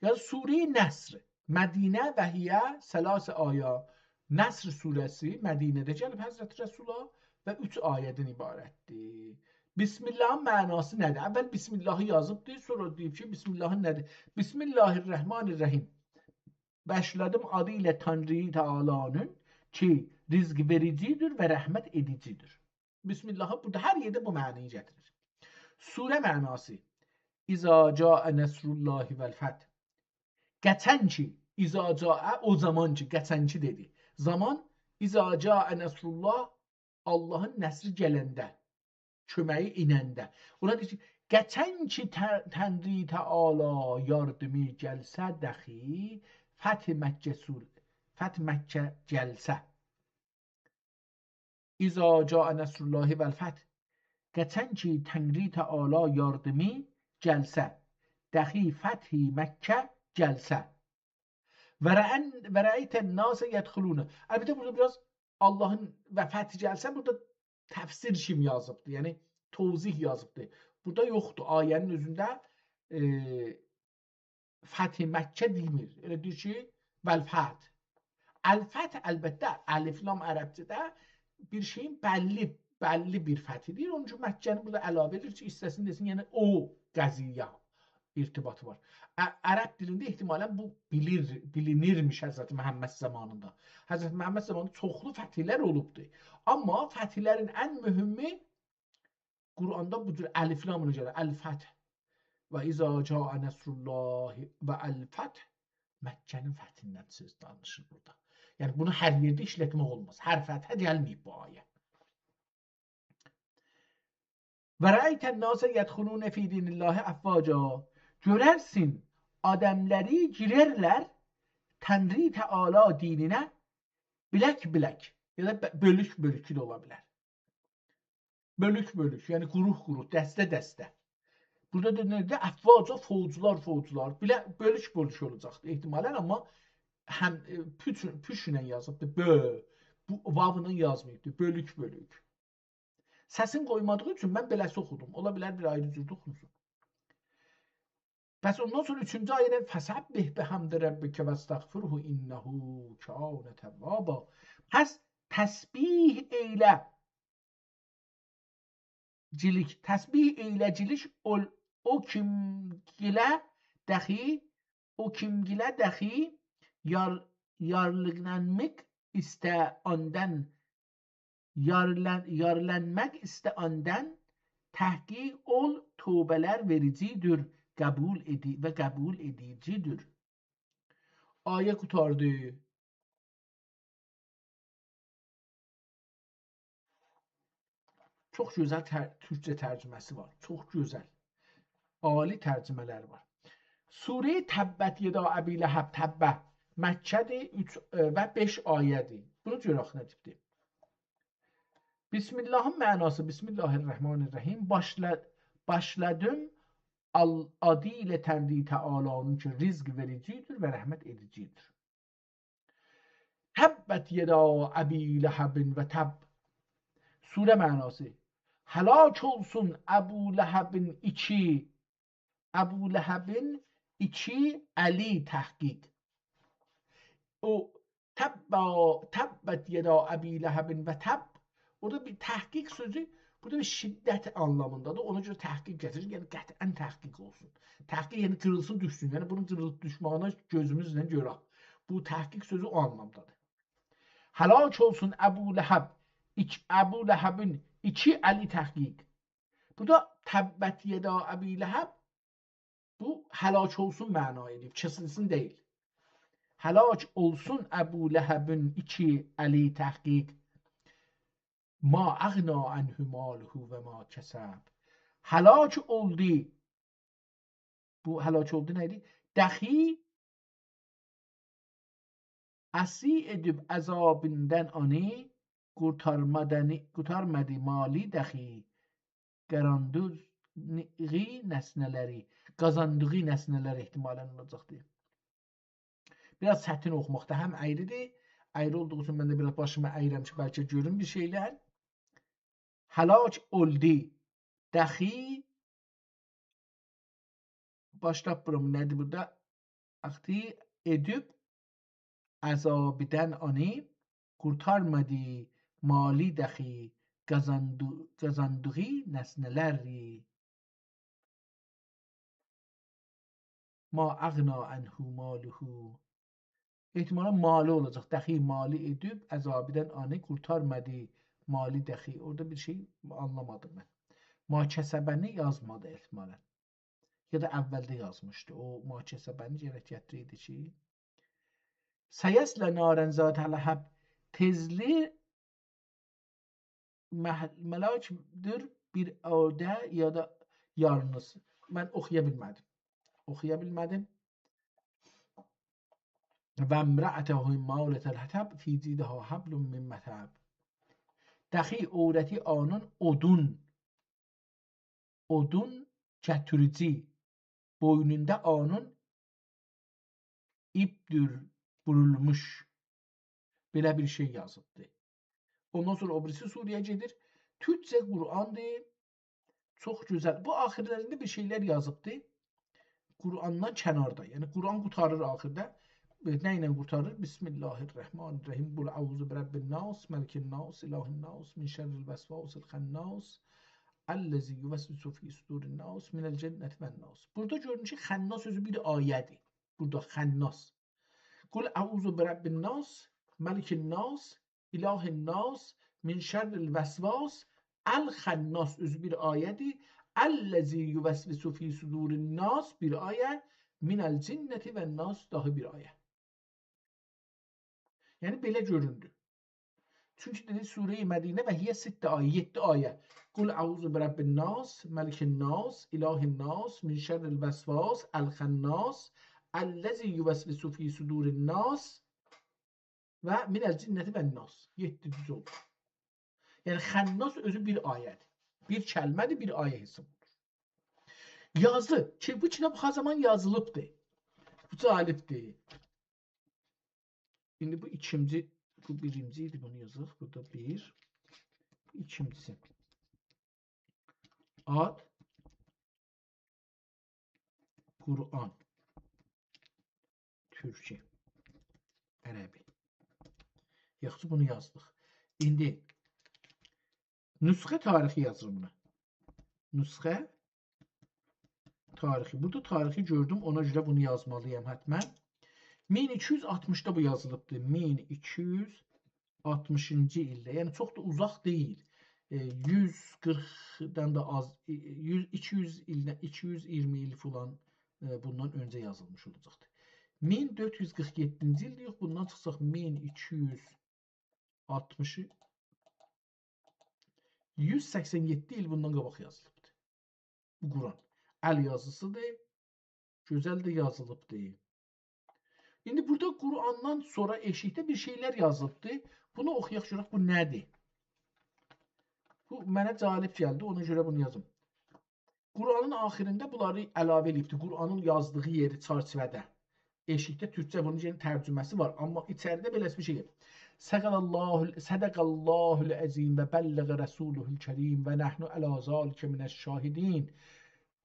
یا سوره‌ی نصر. مدینه و هیه ثلاث آیه. نصر سوره‌سی مدینه‌ده گلیب حضرت رسولا و اوچ آیه‌دن عبارتدیر. بسم اللهین معناسی نه‌دیر؟ اول بسم اللهی یازیبدیر، سونرا دئییب کی، بسم اللهین نه‌دیر؟ «بسم الله الرحمن الرحیم.» باشلادیم آدی ایله تانری تعالانین کی، رزق وئریجی‌دیر و رحمت ائدیجی‌دیر. بسم اللهی بورادا هر یئرده بو معنانی گتیریر. سوره معناسی. «إذا جاء نصر الله والفتح.» قئچن کی، «إذا جاء»، او زامان کی، قئچن کی دئدی. زامان، «إذا جاء نصر الله»، آللاهین نصری گلنده، کؤمگی ائننده. بونا دئییر کی، قئچن کی، ته-، تانری تعالی یاردیمی گلسه دخی، فتح مکه سور-، فتح مکه گلسه. «إذا جاء نصر الله والفتح.» قئچن کی، تانری تعالی یاردیمی گلسه، دخی فتح مکه گلسه. «و رأن-، و رأیت الناس یدخلون.» البته، بورادا بیر آز آللاهین «و فتح» گلسه، بورادا تفسیر کیمی یازیبدی، یعنی توضیح یازیبدی. بورادا یوخدور، آیه‌نین اؤزونده، ائ، فتح مکه دئمیر. ائله دئییر کی، «والفتح.» الفتح، البته، الف لام عربجه‌ده بیر شئیین بللی، بللی بیر فتحی‌دیر. اونون اوچون مکه‌نی بورادا علاوه ائدیر کی، ایسته‌سین دئسین، یعنی او قضیه ارتباطی وار. ع-، عرب دیلینده احتمالاً بو بیلیر، بیلینیرمیش حضرت محمد زامانیندا. حضرت محمد زامانیندا چوخلو فتحلر اولوبدور. آمما فتحلرین ان مهمی قرآندا بو جور الف لاملا گلیر. الفتح. «و إذا جاء نصر الله و الفتح.» مکه‌نین فتحیندن سؤز دانیشیر بورادا. یعنی بونو هر یئرده ایشلتمک اولماز. هر فتحه گلمه‌ییب بو آیه. «و رأیت الناس یدخلون فی دین الله افواجا.» گؤررسن، آدملری گیررلر تانری تعالی دینینه بیلک-بیلک، یا دا بؤ-، بؤلوک-بؤلوک ده اولا بیلر. بؤلوک-بؤلوک، یعنی گروه-گروه، دسته-دسته. بورادا دا نئجه؟ افواجا، فوجلار، فوجلار. بیله-، بؤلوک-بؤلوک اولاجاقدی احتمالاً، آمما هم، ائ، پوچ-، پوچ ایله یازیبدی، بؤ. بو واولا یازماییبدی، بؤلوک-بؤلوک. سسین قویمادیغی اوچون من بئله‌سی اوخودوم. اولا بیلر بیر آیری جور ده اوخونسون. پس اوندان سونرا اوچونجو آیه‌ده «فسبح بحمد ربک و استغفره انه کان توابا.» پس تسبیح ائیله، گیلیک، تسبیح ائیله گیلیک اول، او کیمگیله دخی، او کیمگیله دخی یار-، یارلیغلانماق ایسته آندان، یارلان-، یارلانماق ایسته آندان، تحقیق اول توبه‌لر وئریجی‌دیر، قبول ائدی-، و قبول ائدیجی‌دیر. آیه قوتاردی. چوخ گؤزل تر-، تورکجه ترجمه‌سی وار. چوخ گؤزل. عالی ترجمه‌لری وار. سوره‌ی تبت یدا ابی لهب، تبه. مکه‌دیر، اوچ، ائ، و بئش آیه‌دیر. بونو گؤرک نه دئییبدیر. بسم اللهین معناسی، بسم الله الرحمن الرحیم. باشلا-، باشلادیم آل-، آدی ایله تنری تعالانین کی، رزق وئریجی‌دیر و رحمت ائدیجی‌دیر. تبت یدا ابی لهب و تب. سوره معناسی. هلاک اولسون ابولهبین ایکی، ابولهبین ایکی الی، تحقیق. او تب-، تبت یدا ابی لهب و تب. اورادا بیر تحقیق سؤزو، بورادا بیر شدت آنلامیندادیر. اونا گؤره تحقیق گتیریر. یعنی قطعاً تحقیق اولسون. تحقیق، یعنی قیریلسین، دوشسون. یعنی بونون قیریلیب دوشمه‌یینه گؤزوموزله گؤرک. بو تحقیق سؤزو او آنلامدادیر. هلاک اولسون ابولهب. ایکی، ابولهبین ایکی الی تحقیق. بورادا تبت یدا ابی لهب، بو هلاک اولسون معنا ائله‌ییب، کسیلسین دئییل. هلاک اولسون ابولهبین ایکی الی تحقیق. ما اغنی عنه ماله و ما کسب. هلاک اولدو. بو هلاک اولدو نه ایدی؟ دخی اسیر ائدیب عذابیندان آنی، قورتارمادانی، قورتارمادی مالی دخی، قاراندوغی نسنه‌لری، قازاندیغی نسنه‌لر احتمالاً اولاجاقدیر. بیر آز چتین اوخوماقدا، هم اَیری‌دیر، اَیری اولدوغو اوچون من ده بیر آز باشیمی اَییرم کی، بلکه گؤروم بیر شئیلر. هلاک اولدو. دخی، باشلاب بورام، نه‌دیر بورادا؟ اختی ائدیب عذابیندان آنی، قورتارمادی مالی دخی، قازاندی-، قازاندیغی نسنه‌لری. ما اغنی عنه ماله. احتمالاً مالی اولاجاق. دخی مالی ائدیب عذابیندان آنی، قورتارمادی مالی دخی. اورادا بیر شئی آنلامادیم من. ما کسبنی یازمادی احتمالاً. یا دا اولده یازمیشدی. او ما کسبنی گرک گتیره‌یدی کی. سیصلی ناراً ذات لهب. تئزلی مح-، ملاکدیر بیر اوده یا دا یالنیز. من اوخویا بیلمه‌دیم. اوخویا بیلمه‌دیم. و امرأته حمالة الحطب فی جیدها حبل من مسد. دخی عورتی آنین اودون، اودون گتیریجی، بوینوندا آنین ایپدیر بورولموش. بئله بیر شئی یازیبدی. اوندان سونرا او بیریسی سوره‌یه گئدیر. تورکجه قرآندیر. چوخ گؤزل. بو آخیرلرینده بیر شئیلر یازیبدی. قرآندان کناردا. یعنی قرآن قورتاریر آخیردا. ائ، نه ایله قورتاریر؟ بسم الله الرحمن الرحیم. قل اعوذ برب الناس، ملک الناس، اله الناس، من شر الوسواس الخناس، الذی یوسوس فی صدور الناس، من الجنة والناس. بورادا گؤرون کی، خناس سؤزو بیر آیه‌دیر. بورادا خناس. قل اعوذ برب الناس، ملک الناس، اله الناس، من شر الوسواس الخناس اؤزو بیر آیه‌دیر. الذی یوسوس فی صدور الناس بیر آیه، من الجنة والناس داها بیر آیه. یعنی بئله گؤروندو. چونکی دئدی سوره‌ی مدینه و هیه ست آیه، یئددی آیه. قل اعوذ برب الناس، ملک الناس، اله الناس، من شر الوسواس الخناس، الذی یوسوس فی صدور الناس و من الجنة والناس. یئددی دوز اولدو. یعنی خناس اؤزو بیر آیه‌دیر. بیر کلمه‌دیر، بیر آیه حساب اولونور. یازی کی، بو کیتاب ها زامان یازیلیبدیر. بو جالبدیر. ایندی بو ایکینجی، بو بیرینجی ایدی، بونو یازاق. بورادا بیر. بو ایکینجیسی. آد، قرآن. تورکی. عربی. یاخشی، بونو یازدیق. ایندی نسخه تاریخی یازیرام بونا. نسخه تاریخی. بورادا تاریخی گؤردوم، اونا گؤره بونو یازمالییام حتماً. مین ایکی یوز آلتمیشدا بو یازیلیبدیر. مین ایکی یوز آلتمیشینجی ایلده. یعنی چوخ دا اوزاق دئییل. ائ، یوز قیرخدان دا آز، ائ، یوز، ایکی یوز ایلدن، ایکی یوز ایگیرمی ایل فلان، ائ، بوندان اؤنجه یازیلمیش اولاجاقدیر. مین دؤرد یوز قیرخ یئددینجی ایلدیر، یوخ، بوندان چیخساق مین ایکی یوز آلتمیشی، یوز سکسن یئددی ایل بوندان قاباق یازیلیبدیر. بو قرآن. ال یازیسیدیر، گؤزل ده یازیلیبدیر. ایندی بورادا قرآندان سونرا ائشیکده بیر شئیلر یازیلیبدیر. بونو اوخویاق، گؤرک بو نه‌دیر؟ بو منه جالب گلدی، اونا گؤره بونو یازیم. قرآنین آخیرینده بونلاری علاوه ائله‌ییبدیر. قرآنین یازدیغی یئری چرچیوه‌ده. ائشیکده تورکجه بونون یئنی ترجمه‌سی وار، آمما ایچریده بئله‌سی بیر شئی. صدق الله، صدق الله العظیم و بلغ رسوله الکریم و نحن علی ذلک من الشاهدین.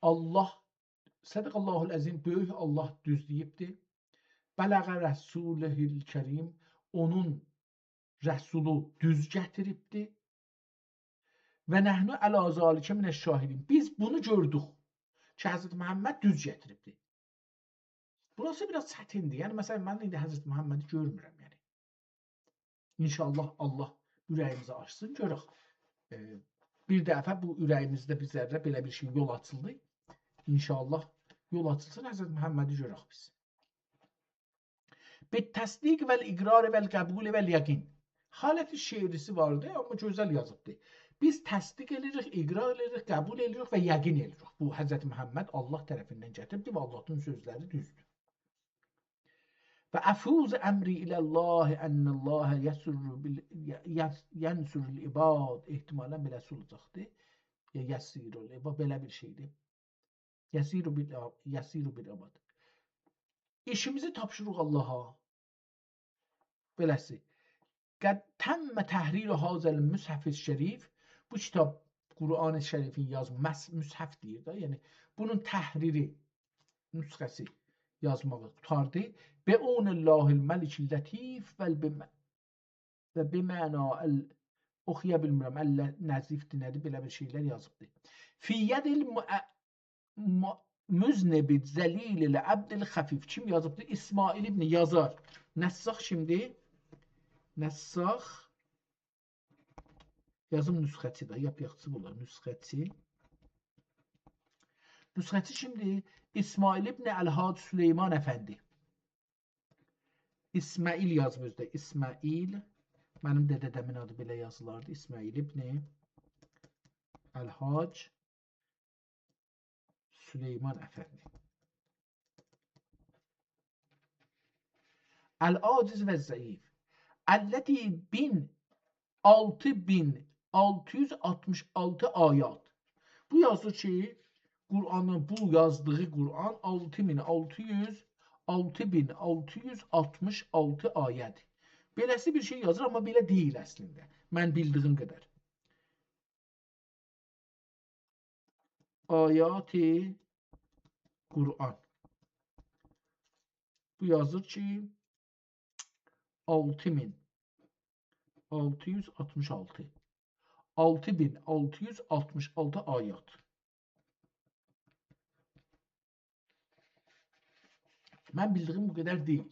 الله، صدق الله العظیم، بؤیوک الله دوز دئییبدیر. بلغ رسوله الکریم، اونون رسولو دوز گتیریبدیر. «و نحن علی ذلک من الشاهدین.» بیز بونو گؤردوک کی، حضرت محمد دوز گتیریبدیر. بوراسی بیر آز چتیندیر. یعنی، مثلا، من ایندی حضرت محمدی گؤرمورم، یعنی. ان‌شاءالله، الله اوره‌ییمیزی آچسین، گؤرک. ائ، بیر دفعه بو اوره‌ییمیزده بیر ذره بئله بیر شئی یول آچیلدی. ان‌شاءالله یول آچیلسین، حضرت محمدی گؤرک بیز. «بالتصدیق والاقرار والقبول والیقین.» حالت شعری‌سی واردی، آمما گؤزل یازیبدی. بیز تصدیق ائدیریک، اقرار ائدیریک، قبول ائدیریک و یقین ائدیریک. بو حضرت محمد الله طرفیندن گتیریبدی و اللهین سؤزلری دوزدور. «و افوض امری الی الله ان الله یسر بال-، یس-، ینصر العباد.» احتمالا بئله‌سی اولاجاقدی. یا یسیر العباد، بئله بیر شئیدیر. یسیر بال-، یسر بالعباد. ایشیمیزی تاپشیریریق اللها. بئله‌سی. «قد تم تحریر هذا المصحف الشریف.» بو کیتاب، قرآن شریفین یاز-، مص-، مصحف دئییر ده، یعنی بونون تحریری، نسخه‌سی یازماغی قوتاردی. «بعون الله الملک اللطیف و بم-، و بمعنی ال-»، اوخویا بیلمیرم، ال-، نظیفدیر، نه‌دیر، بئله بیر شئیلر یازیبدی. «فی ید الم-، م-، مذنب الذلیل العبد الخفیف.» کیم یازیبدی؟ اسماعیل ابن یسار. نساخ کیمدیر؟ نساخ. یازیم نسخه‌چی ده، یاپ یاخشی بولار، نسخه‌چی. نسخه‌چی کیمدیر؟ اسماعیل ابن الحاج سلیمان افندی. اسماعیل یازیب اؤزو ده، اسماعیل. منیم ده دده‌مین آدی بئله یازیلاردی. اسماعیل ابن الحاج سلیمان افندی. «العاجز و الضعیف». «الذی بین، آلتی مین آلتی یوز آلتمیش آلتی آیات.» بو یازیر کی، قرآنین، بو یازدیغی قرآن آلتی مین آلتی یوز، آلتی مین آلتی یوز آلتمیش آلتی آیه‌دیر. بئله‌سی بیر شئی یازیر، آمما بئله دئییل اصلینده. من بیلدیگیم قدر. آیات قرآن. بو یازیر کی، آلتی مین آلتی یوز آلتمیش آلتی. آلتی مین آلتی یوز آلتمیش آلتی آیات. من بیلدیگیم بو قدر دئییل.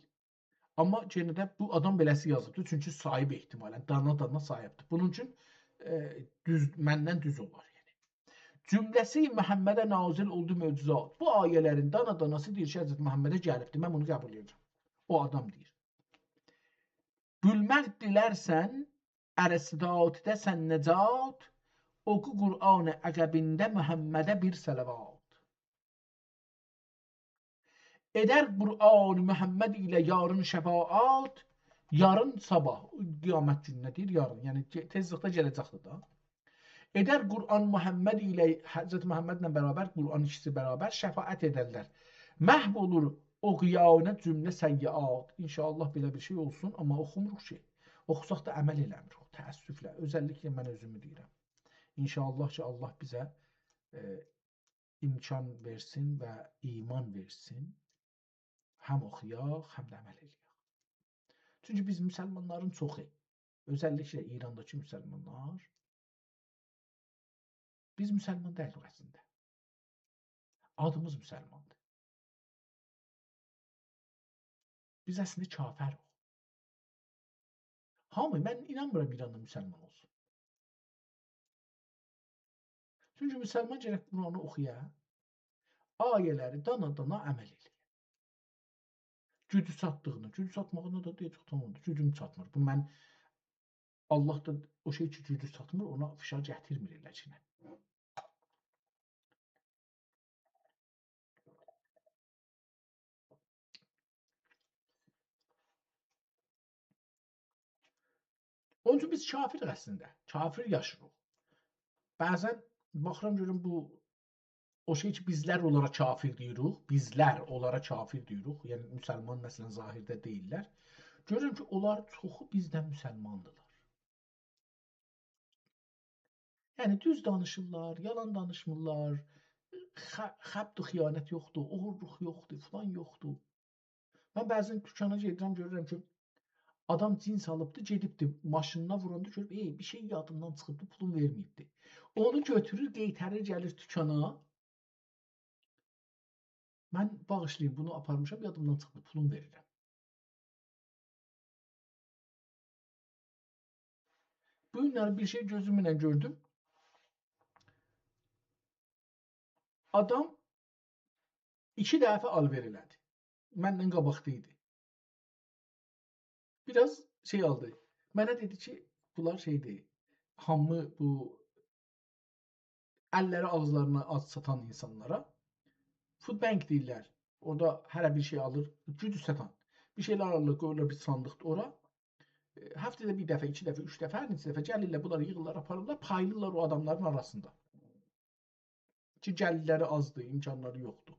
آمما یئنه ده بو آدام بئله‌سی یازیبدی. چونکی ساییب احتمالا، دانا-دانا ساییبدی. بونون اوچون، ائ، دوز، مندن دوز اولار، یعنی. «جمله‌سی محمده نازل اولدو معجزات.» بو آیه‌لرین دانا-داناسی دئییر کی، حضرت محمده گلیبدی. من بونو قبول ائدیرم. او آدام دئییر. «بیلمک دیلرسن، ار استطاعتده‌سن نجات، اوخو قرآن عقبینده محمده بیر صلوات. ائدر قرآن محمد ایله یارین شفاعت، یارین صاباح، قیامت گونونه دئییر، یارین، یعنی ته-، تئزلیکده گله‌جکدیر دا. ائدر قرآن محمد ایله، حضرت محمدله برابر، قرآن ایکیسی برابر شفاعت ائدرلر. محو اولور او قیانه جمله سیئات. ان‌شاءالله بئله بیر شئی اولسون، آمما اوخوموروق کی. اوخوساق دا عمل ائله‌میریک، تأسفله. اؤزللیکله من اؤزومو دئییرم. ان‌شاءالله کی، الله بیزه، ائ، امکان وئرسین و ایمان وئرسین. هم اوخویاق، هم ده عمل ائله‌یک. چونکی بیز مسلمانلارین چوخو، اؤزللیکله ایرانداکی مسلمانلار، بیز مسلمان دئییلیک اصلینده. آدیمیز مسلماندیر. بیز اصلینده کافریک. هامی، من اینانمیرام ایراندا مسلمان اولسون. چونکی مسلمان گرک قرآنی اوخویا، آیه‌لری دانا-دانا عمل ائله‌یه. گوجو چاتدیغینی، گوجو چاتماغیندا دا دئیه‌جک، تامامدیر، گوجوم چاتمیر. بو من، الله دا او شئی کی، گوجو چاتمیر، اونا فشار گتیرمیر ائله کی. اونون اوچون بیز کافریک اصلینده. کافر یاشاییریق. بعضا باخیرام، گؤرورم بو، او شئی کی، بیزلر اونلارا کافر دئییریک، بیزلر اونلارا کافر دئییریک، یعنی مسلمان، مثلا، ظاهرده دئییللر. گؤرورم کی، اونلار چوخو بیزدن مسلماندیلار. یعنی، دوز دانیشیرلار، یالان دانیشمیرلار، خ-، خبث و خیانت یوخدور، اوغورلوق یوخدور، فلان یوخدور. من بعضا دوکانا گئدیرم، گؤرورم کی، آدام جنس آلیبدی، گئدیبدی، ماشینینا ووراندا گؤروب، ای، بیر شئی یادیندان چیخیبدی، پولون وئرمه‌ییبدی. اونو گؤتورور، قئیتریر، گلیر دوکانا. من، باغیشلایین، بونو آپارمیشام، یادیمدان چیخدی، پولون وئریرم. بو گونلری بیر شئی گؤزومله گؤردوم. آدام ایکی دفعه آلوئر ائله‌دی. منن قاباقدا ایدی. بیر آز شئی آلدی. منه دئدی کی، بونلار شئیدیر، هامی بو اللری آغیزلارینا آج ساتان اینسانلارا فود بانک دئییرلر. اورادا هره بیر شئی آلیر، گوجو ساتان. بیر شئیلر آلیرلار، قویورلار بیر صاندیقدا اورا. ائ، هفته‌ده بیر دفعه، ایکی دفعه، اوچ دفعه، هر نئچه دفعه گلیرلر، بونلاری ییغیرلار، آپاریرلار، پایلاییرلار او آداملارین آراسیندا. کی، گلیرلری آزدیر، امکانلاری یوخدور.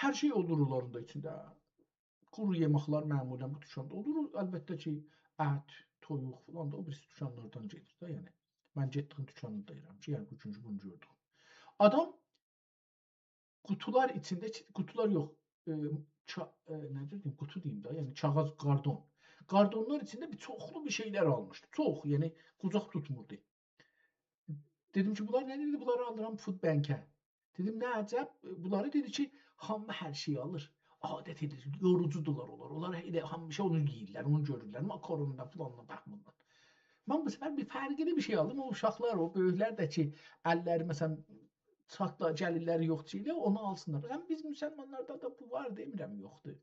هر شئی اولور اونلارین دا ایچینده. قورو یئمکلر معمولاً بو دوکاندا اولور. البته کی، ات، تویوق فلان دا او بیریسی دوکانلاردان گئدیر ده، یعنی. من گئتدیگیم دوکانی دئییرم کی، یعنی، بو گونکو بونو گؤردوم. آدام قوتولار ایچینده، قوتولار یوخ، ائ، کا-، ائ، نه دئییم، قوتو دئییم ده، یعنی کاغیذ، کاردون. کاردونلار ایچینده بیر چوخلو بیر شئیلر آلمیشدی. چوخ، یعنی قوجاق توتموردو. دئدیم کی، بونلار نه‌دیر؟ دئدی، بونلاری آلیرام فود بانکه. دئدیم، نه عجب؟ بونلاری دئدی کی، هامی هر شئی آلیر. عادت ائدیر، یوروجودولار اونلار. اونلار ائله همیشه اونو یئییرلر، اونو گؤرورلر. ماکارونلا، فلانلا، بهمانلا. من بو سفر بیر فرقلی بیر شئی آلدیم. او اوشاقلار، او بؤیوکلر ده کی، اللری، مثلاً، چاتلا، گلیرلری یوخدور کی، ائله اونو آلسینلار. مثلاً، بیز مسلمانلاردا دا بو وار، دئمیرم یوخدور.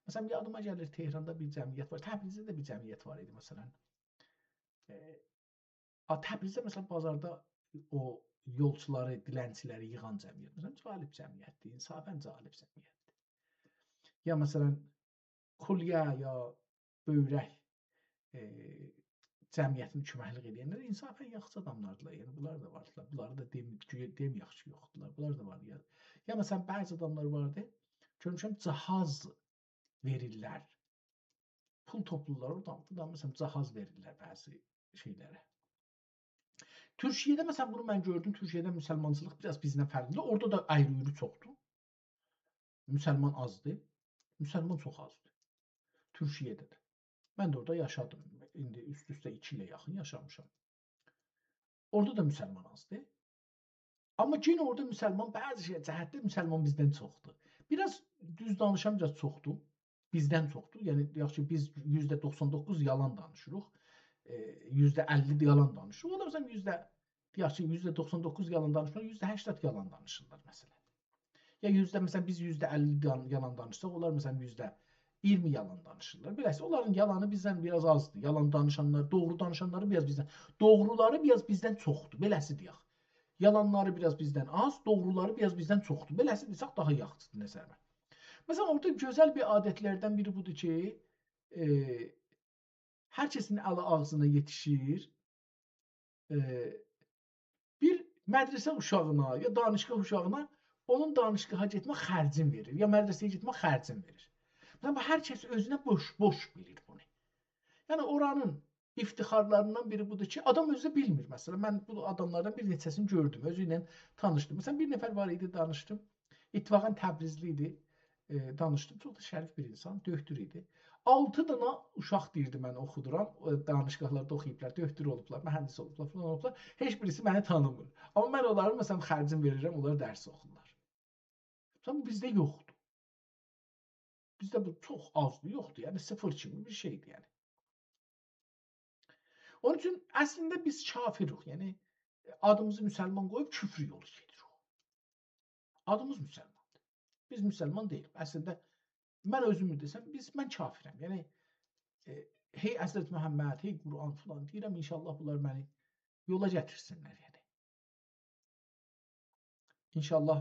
مثلاً، یادیما گلیر، تهراندا بیر جمعیت وار، تبریزده ده بیر جمعیت وار ایدی، مثلاً. ائ، آ، تبریزده، مثلاً، بازاردا او یولچولاری، دیلنچیلری ییغان جمعیت، مثلاً، جالب جمعیتدیر، انصافاً جالب جمعیتدیر. یا، مثلاً، کلیه یا بؤیرک، ائ، جمعیتینه کؤمکلیک ائدنلر انصافاً یاخشی آداملاردیلار. یعنی، بونلار دا واردیلار. بونلاری دا دئم-، گویا دئمه‌یک کی، یوخدولار. بونلار دا وار. یا، یا، مثلاً، بعضی آداملار واردی، گؤرموشم، جهاز وئریرلر. پول توپلورلار اورادان، بورادان، مثلاً، جهاز وئریرلر بعضی شئیلره. تورکیه‌ده، مثلاً، بونو من گؤردوم، تورکیه‌ده مسلمانچیلیق بیر آز بیزدن فرقلیدیر. اورادا دا آیری-اویرو چوخدور. مسلمان آزدیر، مسلمان چوخ آزدیر. تورکیه‌ده ده. من ده اورادا یاشادیم. ایندی اوست-اوسته ایکی ایله یاخین یاشامیشام. اورادا دا مسلمان آزدیر. آمما یئنه اورادا مسلمان، بعضی شئی جهتده مسلمان بیزدن چوخدور. بیر آز، دوز دانیشام، بیر آز چوخدور. بیزدن چوخدور. یعنی، دئیک کی، بیز یوزده دوخسان دوققوز یالان دانیشیریق. ائ، یوزده اللی ده یالان دانیشیریق. اونلار، مثلاً، یوزده، دئیک کی، یوزده دوخسان دوققوز یالان دانیشمیرلار، یوزده هشتاد یالان دانیشیرلار، مثلاً. یا یوزده، مثلاً، بیز یوزده اللی دان-، یالان دانیشساق، اونلار، مثلاً، یوزده ایگیرمی یالان دانیشیرلار. بئله‌سی، اونلارین یالانی بیزدن بیر آز آزدیر. یالان دانیشانلار، دوغرو دانیشانلاری بیر آز بیزدن، دوغرولاری بیر آز بیزدن چوخدور. بئله‌سی دئیک. یالانلاری بیر آز بیزدن آز، دوغرولاری بیر آز بیزدن چوخدور. بئله‌سی دئسک داها یاخشیدیر نظریمه. مثلاً، اورادا گؤزل بیر عادتلردن بیری بودور کی، ائ، هر کسین الی آغزینا یئتیشیر. ائ، بیر مدرسه اوشاغینا یا دانشگاه اوشاغینا اونون دانشگاها گئتمه خرجین وئریر، یا مدرسه‌یه گئتمه خرجین وئریر. مثلاً، بو هر کس اؤزونه بوش، بوش بیلیر بونو. یعنی، اورانین افتخارلاریندان بیری بودور کی، آدام اؤزو ده بیلمیر. مثلاً، من بو آداملاردان بیر نئچه‌سینی گؤردوم، اؤزو ایله تانیشدیم. مثلاً، بیر نفر وار ایدی، دانیشدیم. اتفاقاً تبریزلی ایدی. ائ، دانیشدیم. چوخ دا شریف بیر اینسان، دؤکتور ایدی. آلتی دانا اوشاق دئییردی، من اوخودورام، ائ، دانشگاهلاردا اوخویوبلار، دؤکتور اولوبلار، مهندس اولوبلار، فلان اولوبلار. هئچ بیریسی منی تانیمیر. آمما من اونلارین، مثلاً، خرجین وئریرم، اونلار درس اوخورلار. مثلاً، بو بیزده یوخدور. بیزده بو چوخ آزدیر، یوخدور. یعنی، صفر کیمی بیر شئیدیر، یعنی. اونون اوچون اصلینده بیز کافریک، یعنی آدیمیزی مسلمان قویوب کفر یولو گئدیریک. آدیمیز مسلماندیر. بیز مسلمان دئییلیک. اصلینده من اؤزومو دئسم، بیز، من کافرم. یعنی، ائ، هئی حضرت محمد، هئی قرآن فلان دئییرم، انشاءالله بونلار منی یولا گتیرسینلر، یعنی. انشاءالله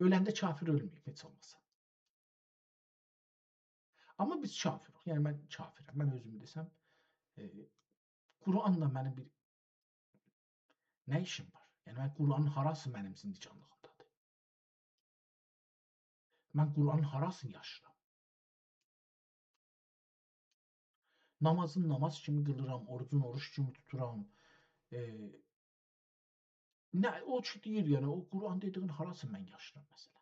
اؤلنده کافر اؤلمه‌ییم هئچ اولماسا. آمما بیز کافریک. یعنی من کافرم. من اؤزومو دئسم، ائ، قرآنلا منیم بیر نه ایشیم وار؟ یعنی من قرآنین هاراسی منیم زندگانلیغیمدادیر؟ من قرآنین هاراسینی یاشیرام؟ نامازین ناماز کیمی قیلیرام، اوروجون اوروج کیمی توتورام. ائ، نه، او کی دئییر، یعنی، او قرآن دئدیگین هاراسی من یاشیرام، مثلاً؟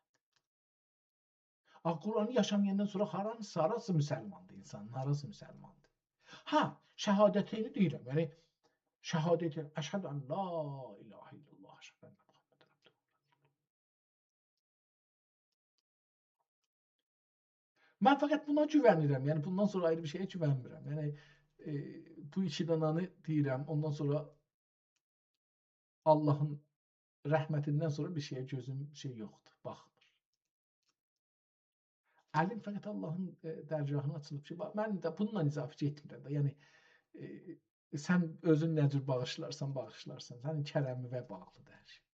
آخی قرآنی یاشامایاندان سونرا هارانسی، هاراسی مسلماندیر اینسانین، هاراسی مسلماندیر؟ ها، شهادتینی دئییرم، یعنی شهادت، أشهد أن لا إله إلا الله، أشهد أن محمدا عبده. من فقط بونا گوونیرم، یعنی بوندان سونرا آیری بیر شئیه گوونمیرم. یعنی، ائ، بو ایکی دانانی دئییرم، اوندان سونرا آللاهین رحمتیندن سونرا بیر شئیه گؤزوم شئی یوخدور، باخمیر. الیم فقط آللاهین، ائ، درگاهینا آچیلیب کی، باخ، من ده بونونلا اضافه گئتمیرم ده. یعنی، ائ، سن اؤزون نه جور باغیشلارسان، باغیشلارسان. سنین کرمینه باغلیدیر هر شئی.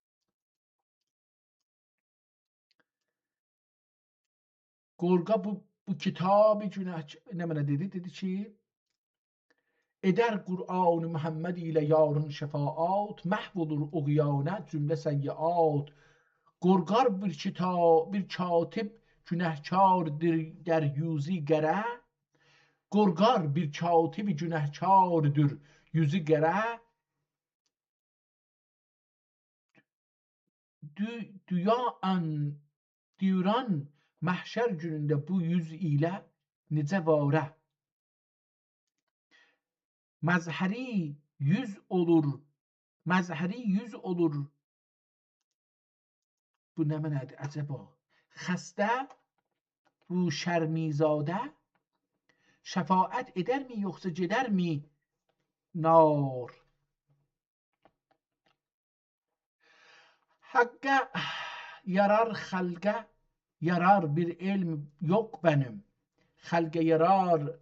قورقا بو، بو کیتابی گوناه، نمنه دئدی؟ دئدی کی، ائدر قرآن محمد ایله یارین شفاعت، محو اولور او قیانت جمله سیئات. قورقار بیر کیتا-، بیر کاتب گوناهکاردیر در یوزی قره، قورقار بیر کاتب گوناهکاردیر یوزو قره، دو-، دویان، دوران محشر گونونده بو یوز ایله نئجه واره؟ مظهری یوز اولور، مظهری یوز اولور. بو نمنه‌دیر عجبا؟ خسته بو شرمیزاده، شفاعت ائدرمی یوخسا گئدرمی نار؟ حقه یارار، خلقه یارار بیر علم یوخ منیم. خلقه یارار،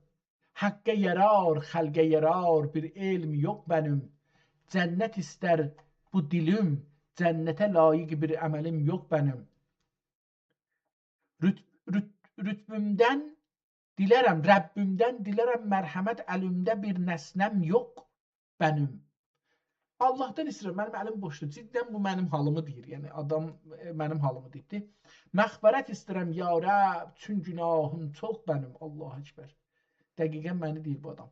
حقه یارار، خلقه یارار بیر علم یوخ منیم. جنت ایستر بو دیلیم، جنته لایق بیر عملیم یوخ منیم. رت-، رت-، رتبه‌مدن دیلرم، ربّیمدن دیلرم مرحمت، الیمده بیر نسنه‌م یوخ منیم. آللاهدان ایسته‌ییرم، منیم الیم بوشدور. جداً بو منیم حالیمی دئییر. یعنی آدام، ائ، منیم حالیمی دئییبدی. مغفرت ایسته‌ییرم یا رب، چون گوناهیم چوخ منیم. الله اکبر. دقیقاً منی دئییر بو آدام.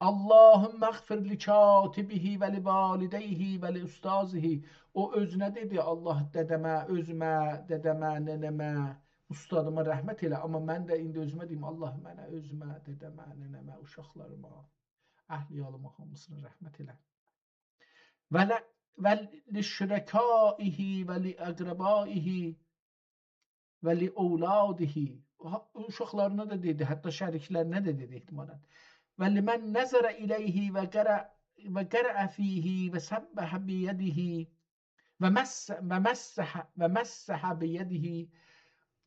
اللهم اغفر لکاتبه و لوالدیه و لاستاذه. او اؤزونه دئدی، آللاه، دده‌مه، اؤزومه، دده‌مه، ننه‌مه، اوستادیما رحمت ائله. آمما من ده ایندی اؤزومه دئییم، آللاه، منه، اؤزومه، دده‌مه، ننه‌مه، اوشاقلاریما، اهل عیالیما، هامیسینا رحمت ائله. و ل-، و لشرکائه و لاقربائه و لاولاده. ها، اوشاقلارینا دا دئدی، حتی شریکلرینه ده دئدی احتمالاً. و لمن نظر الیه و قرأ، و قرأ فیه و سبح بیده و مسح، و مسح، و مسح بیده.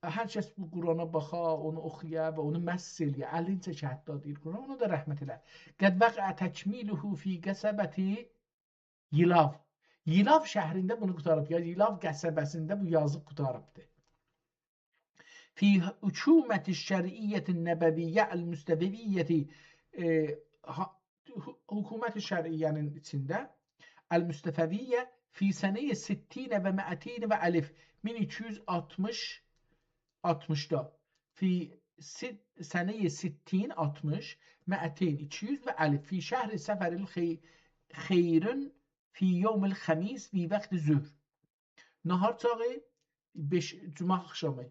هر کس بو قرآنا باخا، اونو اوخویا و اونو مسح ائله‌یه، الینی چکه حتی دئییر قرآن، اونا دا رحمت ائله. قد وقع تکمیله فی قصبة یلاو. یلاو شهرینده بونو قوتاریب، یا یلاو قصبه‌سینده بو یازیب قوتاریبدی. فی حکومة الشرعیة النبویة المصطفویة، ائ، ها-، حو-، حکومت شرعیه‌نین ایچینده، المصطفویة، فی سنة ستین و مائتین و الف، مین ایکی یوز آلتمیش، آلتمیشدا، فی س-، سنة ستین، آلتمیش، مائتین، ایکی یوز و الف، فی شهر صفر الخی-، خیرون، فی یوم الخمیس، فی وقت ظهر. ناهار چاغی، بئش، جمعه آخشامی.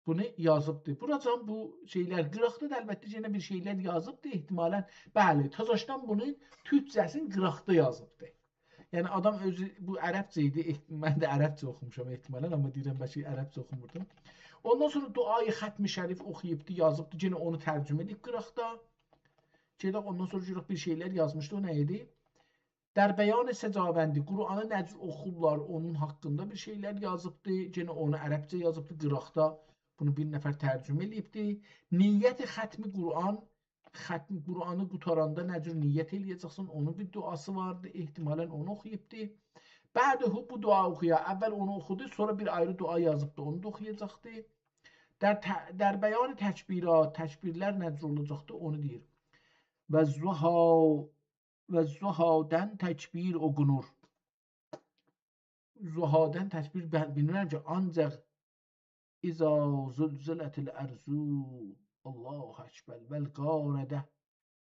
بونو یازیبدی. بوراجان بو شئیلر، قیراقدا دا البته یئنه بیر شئیلر یازیبدی. احتمالاً، بلی، تازاشدان بونون تورکجه‌سینی قیراقدا یازیبدی. یعنی آدام اؤزو، بو عربجه ایدی. اح-، من ده عربجه اوخوموشام احتمالاً، آمما دئییرم بلکه عربجه اوخوموردوم. اوندان سونرا دعای ختم شریف اوخویوبدو، یازیبدی. یئنه اونو ترجمه ائدیب قیراقدا. گئدک اوندان سونرا گؤرک بیر شئیلر یازمیشدی. او نه ایدی؟ در بیان سجاوندی، قرآنی نه جور اوخورلار، اونون حاقیندا بیر شئیلر یازیبدی. یئنه اونو عربجه یازیبدی، قیراقدا بونو بیر نفر ترجمه ائله‌ییبدی. نیت ختم قرآن، ختم قرآنی قوتاراندا نه جور نیت ائله‌یه‌جکسن، اونون بیر دعاسی واردی. احتمالاً اونو اوخویوبدی. بعده بو دعا اوخویا، اول اونو اوخودو، سونرا بیر آیری دعا یازیبدی، اونو دا اوخویاجاقدی. در ت-، در بیان تکبیرات، تکبیرلر نه جور اولاجاقدی، اونو دئییر. و ضحی و ضحی‌دن تکبیر اوخونور. ضحی‌دن تکبیر، من بیلمیرم کی، آنجاق اذا زلزلت الارض، الله اکبر، والقارعة،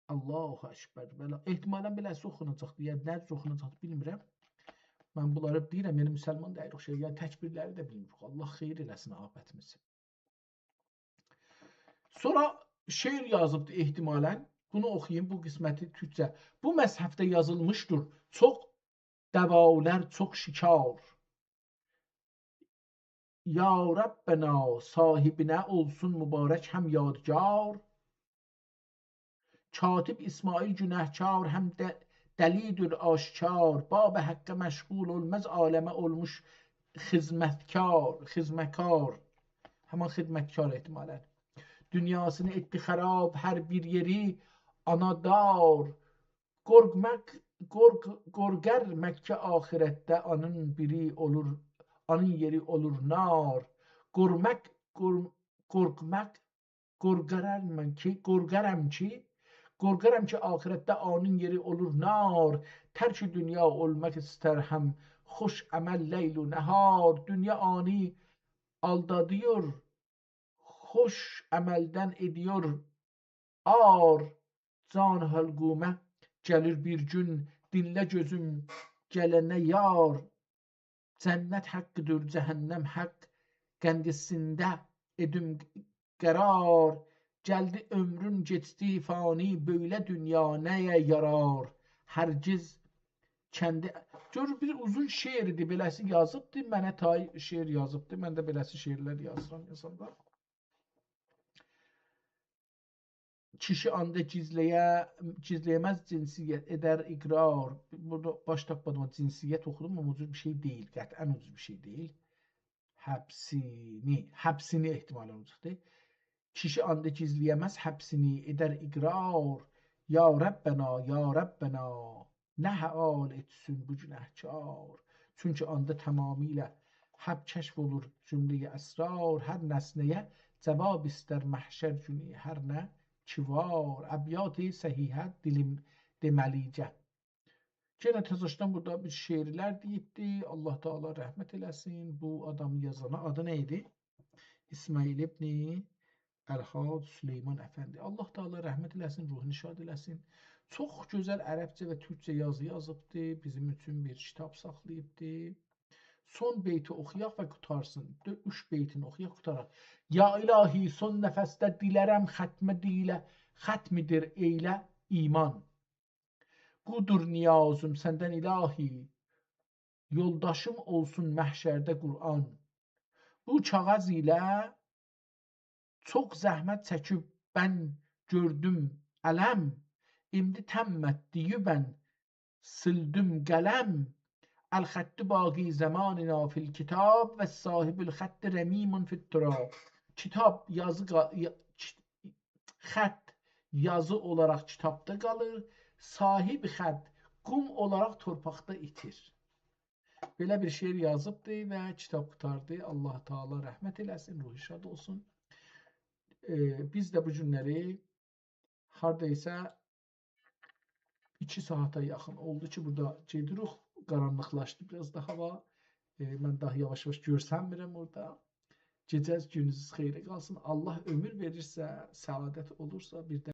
الله اکبر، ولا-، احتمالاً بئله‌سی اوخوناجاقدی، یا نه جور اوخوناجاقدی، بیلمیرم. من بونلاری دئییرم، یعنی مسلمان دئییل او شئی، یعنی تکبیرلری ده بیلمیریک. الله خیر ائله‌سین عاقبتیمیزی. سونرا شعر یازیبدی احتمالاً. بونو اوخویوم، بو قسمتی تورکجه. بو مصحفده یازیلمیشدیر چوخ دوالر، چوخ شکار. یا ربنا، صاحبینه اولسون مبارک هم یادگار. کاتب اسماعیل گنهکار هم ده-، دلی‌دیر آشکار. باب حقه مشغول اولماز، عالمه اولموش خدمتکار، خدمتکار. همان خدمتکار احتمالاً. دونیاسینی ائتدی خراب، هر بیر یئری آنا دار. قورقماق، قورق-، قورقار مکه آخرتده آنین بیری اولور، آنین یئری اولور نار. قورماق، قور-، قورقماق، قورقارام کی، قورقارام کی، قورقارام کی، آخرتده آنین یئری اولور نار. ترک دنیا اولماق ایستر هم، خوش عمل لیل و نهار. دونیا آنی آلدادیور، خوش عملدن ائدیور عار. جان حلقومه گلیر بیر گون، دینله گؤزوم گلنه یار. جنت حقدیر، جهنم حق، قندیسینده ائدیم قرار. گلدی عؤمرون کئچدی فانی، بؤیله دونیا نه‌یه یارار؟ هرگز کندی، گؤر، بیر اوزون شعر ایدی، بئله‌سی یازیبدی، منه تای شعر یازیبدی. من ده بئله‌سی شعرلر یازیرام، یازاندا. کیشی آندا گیزله‌یه-، گیزله‌یه‌مز جنسیت، ائدر اقرار. بورادا باش تاپمادیم، او جنسیت اوخودوم، آمما او جور بیر شئی دئییل، قطعاً او جور بیر شئی دئییل. حبسینی، حبسینی احتمالاً او جوردور. کیشی آندا گیزله‌یه‌مز حبسینی، ائدر اقرار. یا ربنا، یا ربنا، نه حال ائتسین بو گنهکار؟ چونکی آندا تمامیله حب کشف اولور، جمله‌ی اسرار. هر نسنه‌یه جواب ایستر محشر گونو، هر نه کی وار. ابیات صحیحه دیلیم دئمه‌لیجه. یئنه تزه‌شدن بورادا بیر شعرلر دئییبدی. الله تعالی رحمت ائله‌سین. بو آدام یازانا آدی نه ایدی؟ اسماعیل ابن الحاج سلیمان افندی. الله تعالی رحمت ائله‌سین، روحونو شاد ائله‌سین. چوخ گؤزل عربجه و تورکجه یازی یازیبدی. بیزیم اوچون بیر کیتاب ساخلاییبدی. سون بیتی اوخویاق و قوتارسین. دؤ-، اوچ بیتینی اوخویاق، قوتاراق. یا الهی، سون نفسده دیلرم ختمه دیله، ختمدیر ائیله ایمان. بودور نیازیم سندن الهی، یولداشیم اولسون محشرده قرآن. بو کاغذ ایله چوخ زحمت چکیب بن گؤردوم الم، ایندی تمت دئییبن سیلدیم قلم. الخط باقی زماننا فی الکتاب و صاحب الخط رمیم فی التراب. کیتاب، یازی قا-، یا-، کی-، خط یازی اولاراق کیتابدا قالیر، صاحب خط قوم اولاراق تورپاقدا ایتیر. بئله بیر شعر یازیبدی و کیتاب قوتاردی. الله تعالی رحمت ائله‌سین، روحو شاد اولسون. ائ، بیز ده بو گونلری هاردایسا ایکی ساعاتا یاخین اولدو کی، بورادا گئدیریک، قارانلیقلاشدی بیر آز دا هاوا. ائ، من داها یاواش-یاواش گؤرسنمیرم اورادا. گئجه‌ز گونوزوز خئیره قالسین. الله عؤمور وئریرسه، سعادت اولورسا، بیر ده